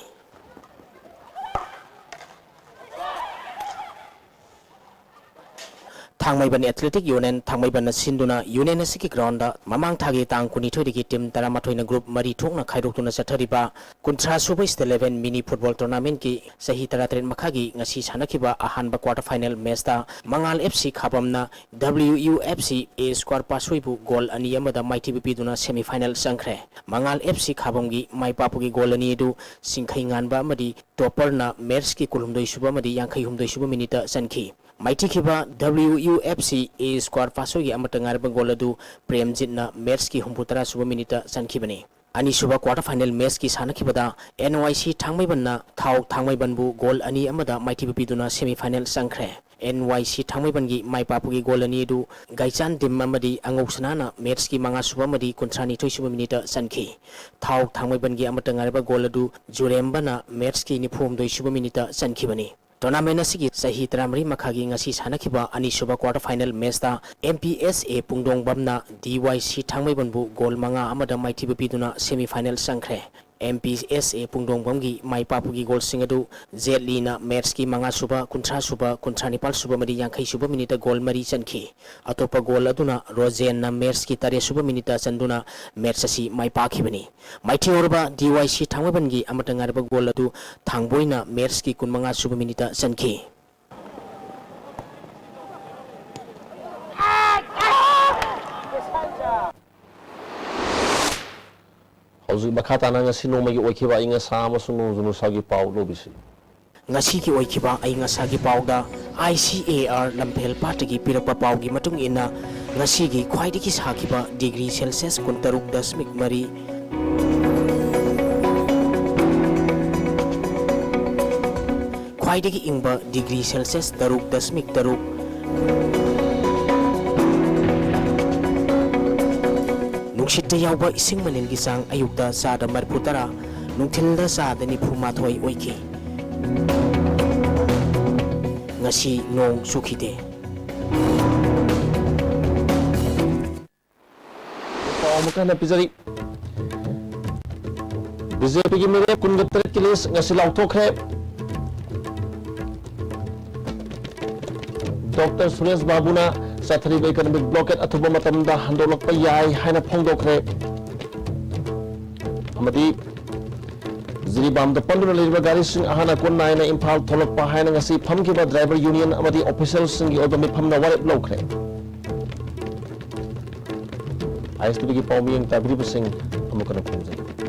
ꯊꯥꯡꯃꯩꯕꯟ ꯑꯦꯊꯂꯦꯇꯤꯛ ꯌꯨꯅꯤꯌꯟ ꯊꯥꯡꯃꯩꯕꯟꯅ ꯁꯤꯟꯗꯨꯅ ꯌꯨꯅꯤꯌꯟ ꯑꯁꯤꯒꯤ ꯒ꯭ꯔꯥꯎꯟꯗ ꯃꯃꯥꯡ ꯊꯥꯒꯤ ꯇꯥꯡ ꯀꯨꯟꯅꯤꯊꯣꯏꯗꯒꯤ ꯇꯤꯝ ꯇꯔꯥꯃꯥꯊꯣꯏꯅ ꯒ꯭ꯔꯨꯞ ꯃꯔꯤ ꯊꯣꯛꯅ ꯈꯥꯏꯗꯣꯛꯇꯨꯅ ꯆꯠꯊꯔꯤꯕ ꯀꯨꯟꯊ꯭ꯔꯥ ꯁꯨꯕ ꯁ꯭ꯇꯦꯠ ꯂꯦꯚꯦꯜ ꯃꯤꯅꯤ ꯐꯨꯠꯕꯣꯜ ꯇꯣꯔꯅꯥꯃꯦꯟꯠꯀꯤ ꯆꯍꯤ ꯇꯔꯥꯇꯔꯦꯠ ꯃꯈꯥꯒꯤ ꯉꯁꯤ ꯁꯥꯟꯅꯈꯤꯕ ꯑꯍꯥꯟꯕ ꯀ꯭ꯋꯥꯇꯔ ꯐꯥꯏꯅꯦꯜ ꯃꯦꯆꯇ ꯃꯉꯥꯜ F C ꯈꯥꯕꯝꯅ ꯗꯕ꯭ꯂꯤꯌꯨ U F C ꯑꯦ ꯁ꯭ꯀ꯭ꯋꯥꯔ ꯄꯥꯁꯣꯏꯕꯨ ꯒꯣꯜ ꯑꯅꯤ ꯑꯃꯗ ꯃꯥꯏꯊꯤꯕ ꯄꯤꯗꯨꯅ ꯁꯦꯃꯤ ꯐꯥꯏꯅꯦꯜ ꯆꯪꯈ꯭ꯔꯦ꯫ ꯃꯉꯥꯜ ꯑꯦꯐ ꯁꯤ ꯈꯥꯕꯝꯒꯤ ꯃꯥꯏ ꯄꯥꯛꯄꯒꯤ ꯒꯣꯜ ꯑꯅꯤ ꯑꯗꯨ ꯆꯤꯡꯈꯩ ꯉꯥꯟꯕ ꯑꯃꯗꯤ ꯇꯣꯄꯔꯅ ꯃꯦꯆꯀꯤ ꯀꯨꯟꯍꯨꯝꯗꯣꯏ ꯁꯨꯕ ꯑꯃꯗꯤ ꯌꯥꯡꯈꯩ ꯍꯨꯝꯗꯣꯏ ꯁꯨꯕ ꯃꯤꯅꯤꯠꯇ ꯆꯟꯈꯤ꯫ ꯃꯥꯏꯊꯤꯈꯤꯕ ꯗꯕ꯭ꯂꯤꯌꯨ ꯌꯨ ꯑꯦꯐ ꯁꯤ ꯑꯦ ꯁ꯭ꯀ꯭ꯋꯥꯔ ꯄꯥꯁꯣꯏꯒꯤ ꯑꯃꯠꯇ ꯉꯥꯏꯔꯕ ꯒꯣꯜ ꯑꯗꯨ ꯄ꯭ꯔꯦꯝꯖꯤꯠꯅ ꯃꯦꯆꯀꯤ ꯍꯨꯝꯐꯨꯇꯔꯥ ꯁꯨꯕ ꯃꯤꯅꯤꯠꯇ ꯆꯟꯈꯤꯕꯅꯤ꯫ ꯑꯅꯤꯁꯨꯕ ꯀ꯭ꯋꯥꯇꯔ ꯐꯥꯏꯅꯦꯜ ꯃꯦꯆꯀꯤ ꯁꯥꯟꯅꯈꯤꯕꯗ ꯑꯦꯟ ꯋꯥꯏ ꯁꯤ ꯊꯥꯡꯃꯩꯕꯟꯅ ꯊꯥꯎ ꯊꯥꯡꯃꯩꯕꯟꯕꯨ ꯒꯣꯜ ꯑꯅꯤ ꯑꯃꯗ ꯃꯥꯏꯊꯤꯕ ꯄꯤꯗꯨꯅ ꯁꯦꯃꯤ ꯐꯥꯏꯅꯦꯜ ꯆꯪꯈ꯭ꯔꯦ꯫ ꯑꯦꯟ ꯋꯥꯏ ꯁꯤ ꯊꯥꯡꯃꯩꯕꯟꯒꯤ ꯃꯥꯏ ꯄꯥꯛꯄꯒꯤ ꯒꯣꯜ ꯑꯅꯤ ꯑꯗꯨ ꯒꯥꯏꯆꯥꯟ ꯗꯤꯝ ꯑꯃꯗꯤ ꯑꯉꯧ ꯁꯅꯥꯅ ꯃꯦꯆꯀꯤ ꯃꯉꯥ ꯁꯨꯕ ꯑꯃꯗꯤ ꯀꯨꯟꯊ꯭ꯔꯥ ꯅꯤꯊꯣꯏ ꯁꯨꯕ ꯃꯤꯅꯤꯠꯇ ꯆꯟꯈꯤ꯫ ꯊꯥꯎ ꯊꯥꯡꯃꯩꯕꯟꯒꯤ ꯑꯃꯠꯇ ꯉꯥꯏꯔꯕ ꯒꯣꯜ ꯑꯗꯨ ꯖꯨꯔꯦꯝꯕꯅ ꯃꯦꯆꯀꯤ ꯅꯤꯐꯨ ꯍꯨꯝꯗꯣꯏ ꯁꯨꯕ ꯃꯤꯅꯤꯠꯇ ꯆꯟꯈꯤꯕꯅꯤ꯫ ꯇꯣꯔꯅꯥꯃꯦꯟ ꯑꯁꯤꯒꯤ ꯆꯍꯤ ꯇꯔꯥꯃꯔꯤ ꯃꯈꯥꯒꯤ ꯉꯁꯤ ꯁꯥꯟꯅꯈꯤꯕ ꯑꯅꯤꯁꯨꯕ ꯀ꯭ꯋꯥꯇꯔ ꯐꯥꯏꯅꯦꯜ ꯃꯦꯆꯇ ꯑꯦꯝ ꯄꯤ ꯑꯦꯁ ꯑꯦ ꯄꯨꯡꯗꯣꯡꯕꯝꯅ ꯗꯤ ꯋꯥꯏ ꯁꯤ ꯊꯥꯡꯃꯩꯕꯟꯕꯨ ꯒꯣꯜ ꯃꯉꯥ ꯑꯃꯗ ꯃꯥꯏꯊꯤꯕ ꯄꯤꯗꯨꯅ ꯁꯦꯃꯤ ꯐꯥꯏꯅꯦꯜ ꯆꯪꯈ꯭ꯔꯦ꯫ ꯑꯦꯝ ꯄꯤ ꯑꯦꯁ ꯑꯦ ꯄꯨꯡꯗꯣꯡꯕꯝꯒꯤ ꯃꯥꯏ ꯄꯥꯛꯄꯒꯤ ꯒꯣꯜꯁꯤꯡ ꯑꯗꯨ ꯖꯦꯠꯂꯤꯅ ꯃꯦꯆꯀꯤ ꯃꯉꯥ ꯁꯨꯕ, ꯀꯨꯟꯊ꯭ꯔꯥ ꯁꯨꯕ, ꯀꯨꯟꯊ꯭ꯔꯥ ꯅꯤꯄꯥꯜ ꯁꯨꯕ ꯑꯃꯗꯤ ꯌꯥꯡꯈꯩ ꯁꯨꯕ ꯃꯤꯅꯤꯠꯇ ꯒꯣꯜ ꯃꯔꯤ ꯆꯟꯈꯤ꯫ ꯑꯇꯣꯞꯄ ꯒꯣꯜ ꯑꯗꯨꯅ ꯔꯣꯖꯦꯟꯅ ꯃꯦꯆꯀꯤ ꯇꯔꯦꯠ ꯁꯨꯕ ꯃꯤꯅꯤꯠꯇ ꯆꯟꯗꯨꯅ ꯃꯦꯆ ꯑꯁꯤ ꯃꯥꯏ ꯄꯥꯛꯈꯤꯕꯅꯤ꯫ ꯃꯥꯏꯊꯤꯍꯧꯔꯕ ꯗꯤ ꯋꯥꯏ ꯁꯤ ꯊꯥꯡꯃꯩꯕꯟꯒꯤ ꯑꯃꯠꯇ ꯉꯥꯏꯔꯕ ꯒꯣꯜ ꯑꯗꯨ ꯊꯥꯡꯕꯣꯏꯅ ꯃꯦꯆꯀꯤ ꯀꯨꯟꯃꯉꯥ ꯁꯨꯕ ꯃꯤꯅꯤꯠꯇ ꯆꯟꯈꯤ꯫ ꯍꯧꯖꯤꯛ ꯃꯈꯥ ꯇꯥꯅ ꯉꯁꯤ ꯅꯣꯡꯃꯒꯤ ꯑꯣꯏꯈꯤꯕ ꯑꯏꯪ ꯑꯁꯥ ꯑꯃꯁꯨꯡ ꯅꯣꯡꯖꯨ ꯅꯨꯡꯁꯥꯒꯤ ꯄꯥꯎ ꯂꯧꯕꯤꯁꯤ꯫ ꯉꯁꯤꯒꯤ ꯑꯣꯏꯈꯤꯕ ꯑꯏꯪ ꯑꯁꯥꯒꯤ ꯄꯥꯎꯗ ꯑꯥꯏ ꯁꯤ ꯑꯦ ꯑꯥꯔ ꯂꯝꯐꯦꯜ ꯄꯥꯠꯇꯒꯤ ꯄꯤꯔꯛꯄ ꯄꯥꯎꯒꯤ ꯃꯇꯨꯡ ꯏꯟꯅ, ꯉꯁꯤꯒꯤ ꯈ꯭ꯋꯥꯏꯗꯒꯤ ꯁꯥꯈꯤꯕ ꯗꯤꯒ꯭ꯔꯤ ꯁꯦꯜꯁꯤꯌꯁ ꯀꯨꯟꯇꯔꯨꯛ ꯗꯁꯃꯤꯛ ꯃꯔꯤ, ꯈ꯭ꯋꯥꯏꯗꯒꯤ ꯏꯪꯕ ꯗꯤꯒ꯭ꯔꯤ ꯁꯦꯜꯁꯤꯌꯁ ꯇꯔꯨꯛ ꯗꯁꯃꯤꯛ ꯇꯔꯨꯛ, ꯅꯨꯡꯁꯤꯠꯇ ꯌꯥꯎꯕ ꯏꯁꯤꯡ ꯃꯅꯤꯜꯒꯤ ꯆꯥꯡ ꯑꯌꯨꯛꯇ ꯆꯥꯗ ꯃꯔꯤꯐꯨ ꯇꯔꯥ, ꯅꯨꯡꯊꯤꯜꯗ ꯆꯥꯗ ꯅꯤꯐꯨ ꯃꯥꯊꯣꯏ ꯑꯣꯏꯈꯤ꯫ ꯉꯁꯤ ꯅꯣꯡ ꯆꯨꯈꯤꯗꯦ꯫ ꯄꯥꯎ ꯑꯃꯨꯛꯀ ꯍꯟꯅ ꯄꯤꯖꯔꯤ꯫ ꯕꯤ ꯖꯦ ꯄꯤꯒꯤ ꯃꯤꯔꯦꯞ ꯀꯨꯟꯒ ꯇꯔꯦꯠꯀꯤ ꯂꯤꯁ ꯉꯁꯤ ꯂꯥꯎꯊꯣꯛꯈ꯭ꯔꯦ꯫ ꯗꯣꯛꯇꯔ ꯁꯨꯔꯦꯁ ꯕꯥꯕꯨꯅ ꯆꯠꯊꯔꯤꯕ economic blockade ꯑꯊꯨꯕ ꯃꯇꯝꯗ ꯍꯟꯗꯣꯛꯂꯛꯄ ꯌꯥꯏ ꯍꯥꯏꯅ ꯐꯣꯡꯗꯣꯛꯈ꯭ꯔꯦ꯫ ꯑꯃꯗꯤ ꯖꯤꯔꯤꯕꯥꯝꯗ ꯄꯟꯗꯨꯅ ꯂꯩꯔꯤꯕ ꯒꯥꯔꯤꯁꯤꯡ ꯑꯍꯥꯟꯅ ꯀꯣꯟ ꯅꯥꯏꯅ ꯏꯝꯐꯥꯜ ꯊꯣꯛꯂꯛꯄ ꯍꯥꯏꯅ ꯉꯁꯤ ꯐꯝꯈꯤꯕ driver union ꯑꯃꯗꯤ officialꯁꯤꯡꯒꯤ ꯑꯣꯏꯕ ꯃꯤꯐꯝꯅ ꯋꯥꯔꯦꯞ ꯂꯧꯈ꯭ꯔꯦ꯫ ISTVꯒꯤ ꯄꯥꯎꯃꯤꯌꯦꯡ ꯇꯥꯕꯤꯔꯤꯕꯁꯤꯡ ꯑꯃꯨꯛ ꯍꯟꯅ ꯈꯨꯔꯨꯝꯖꯔꯤ꯫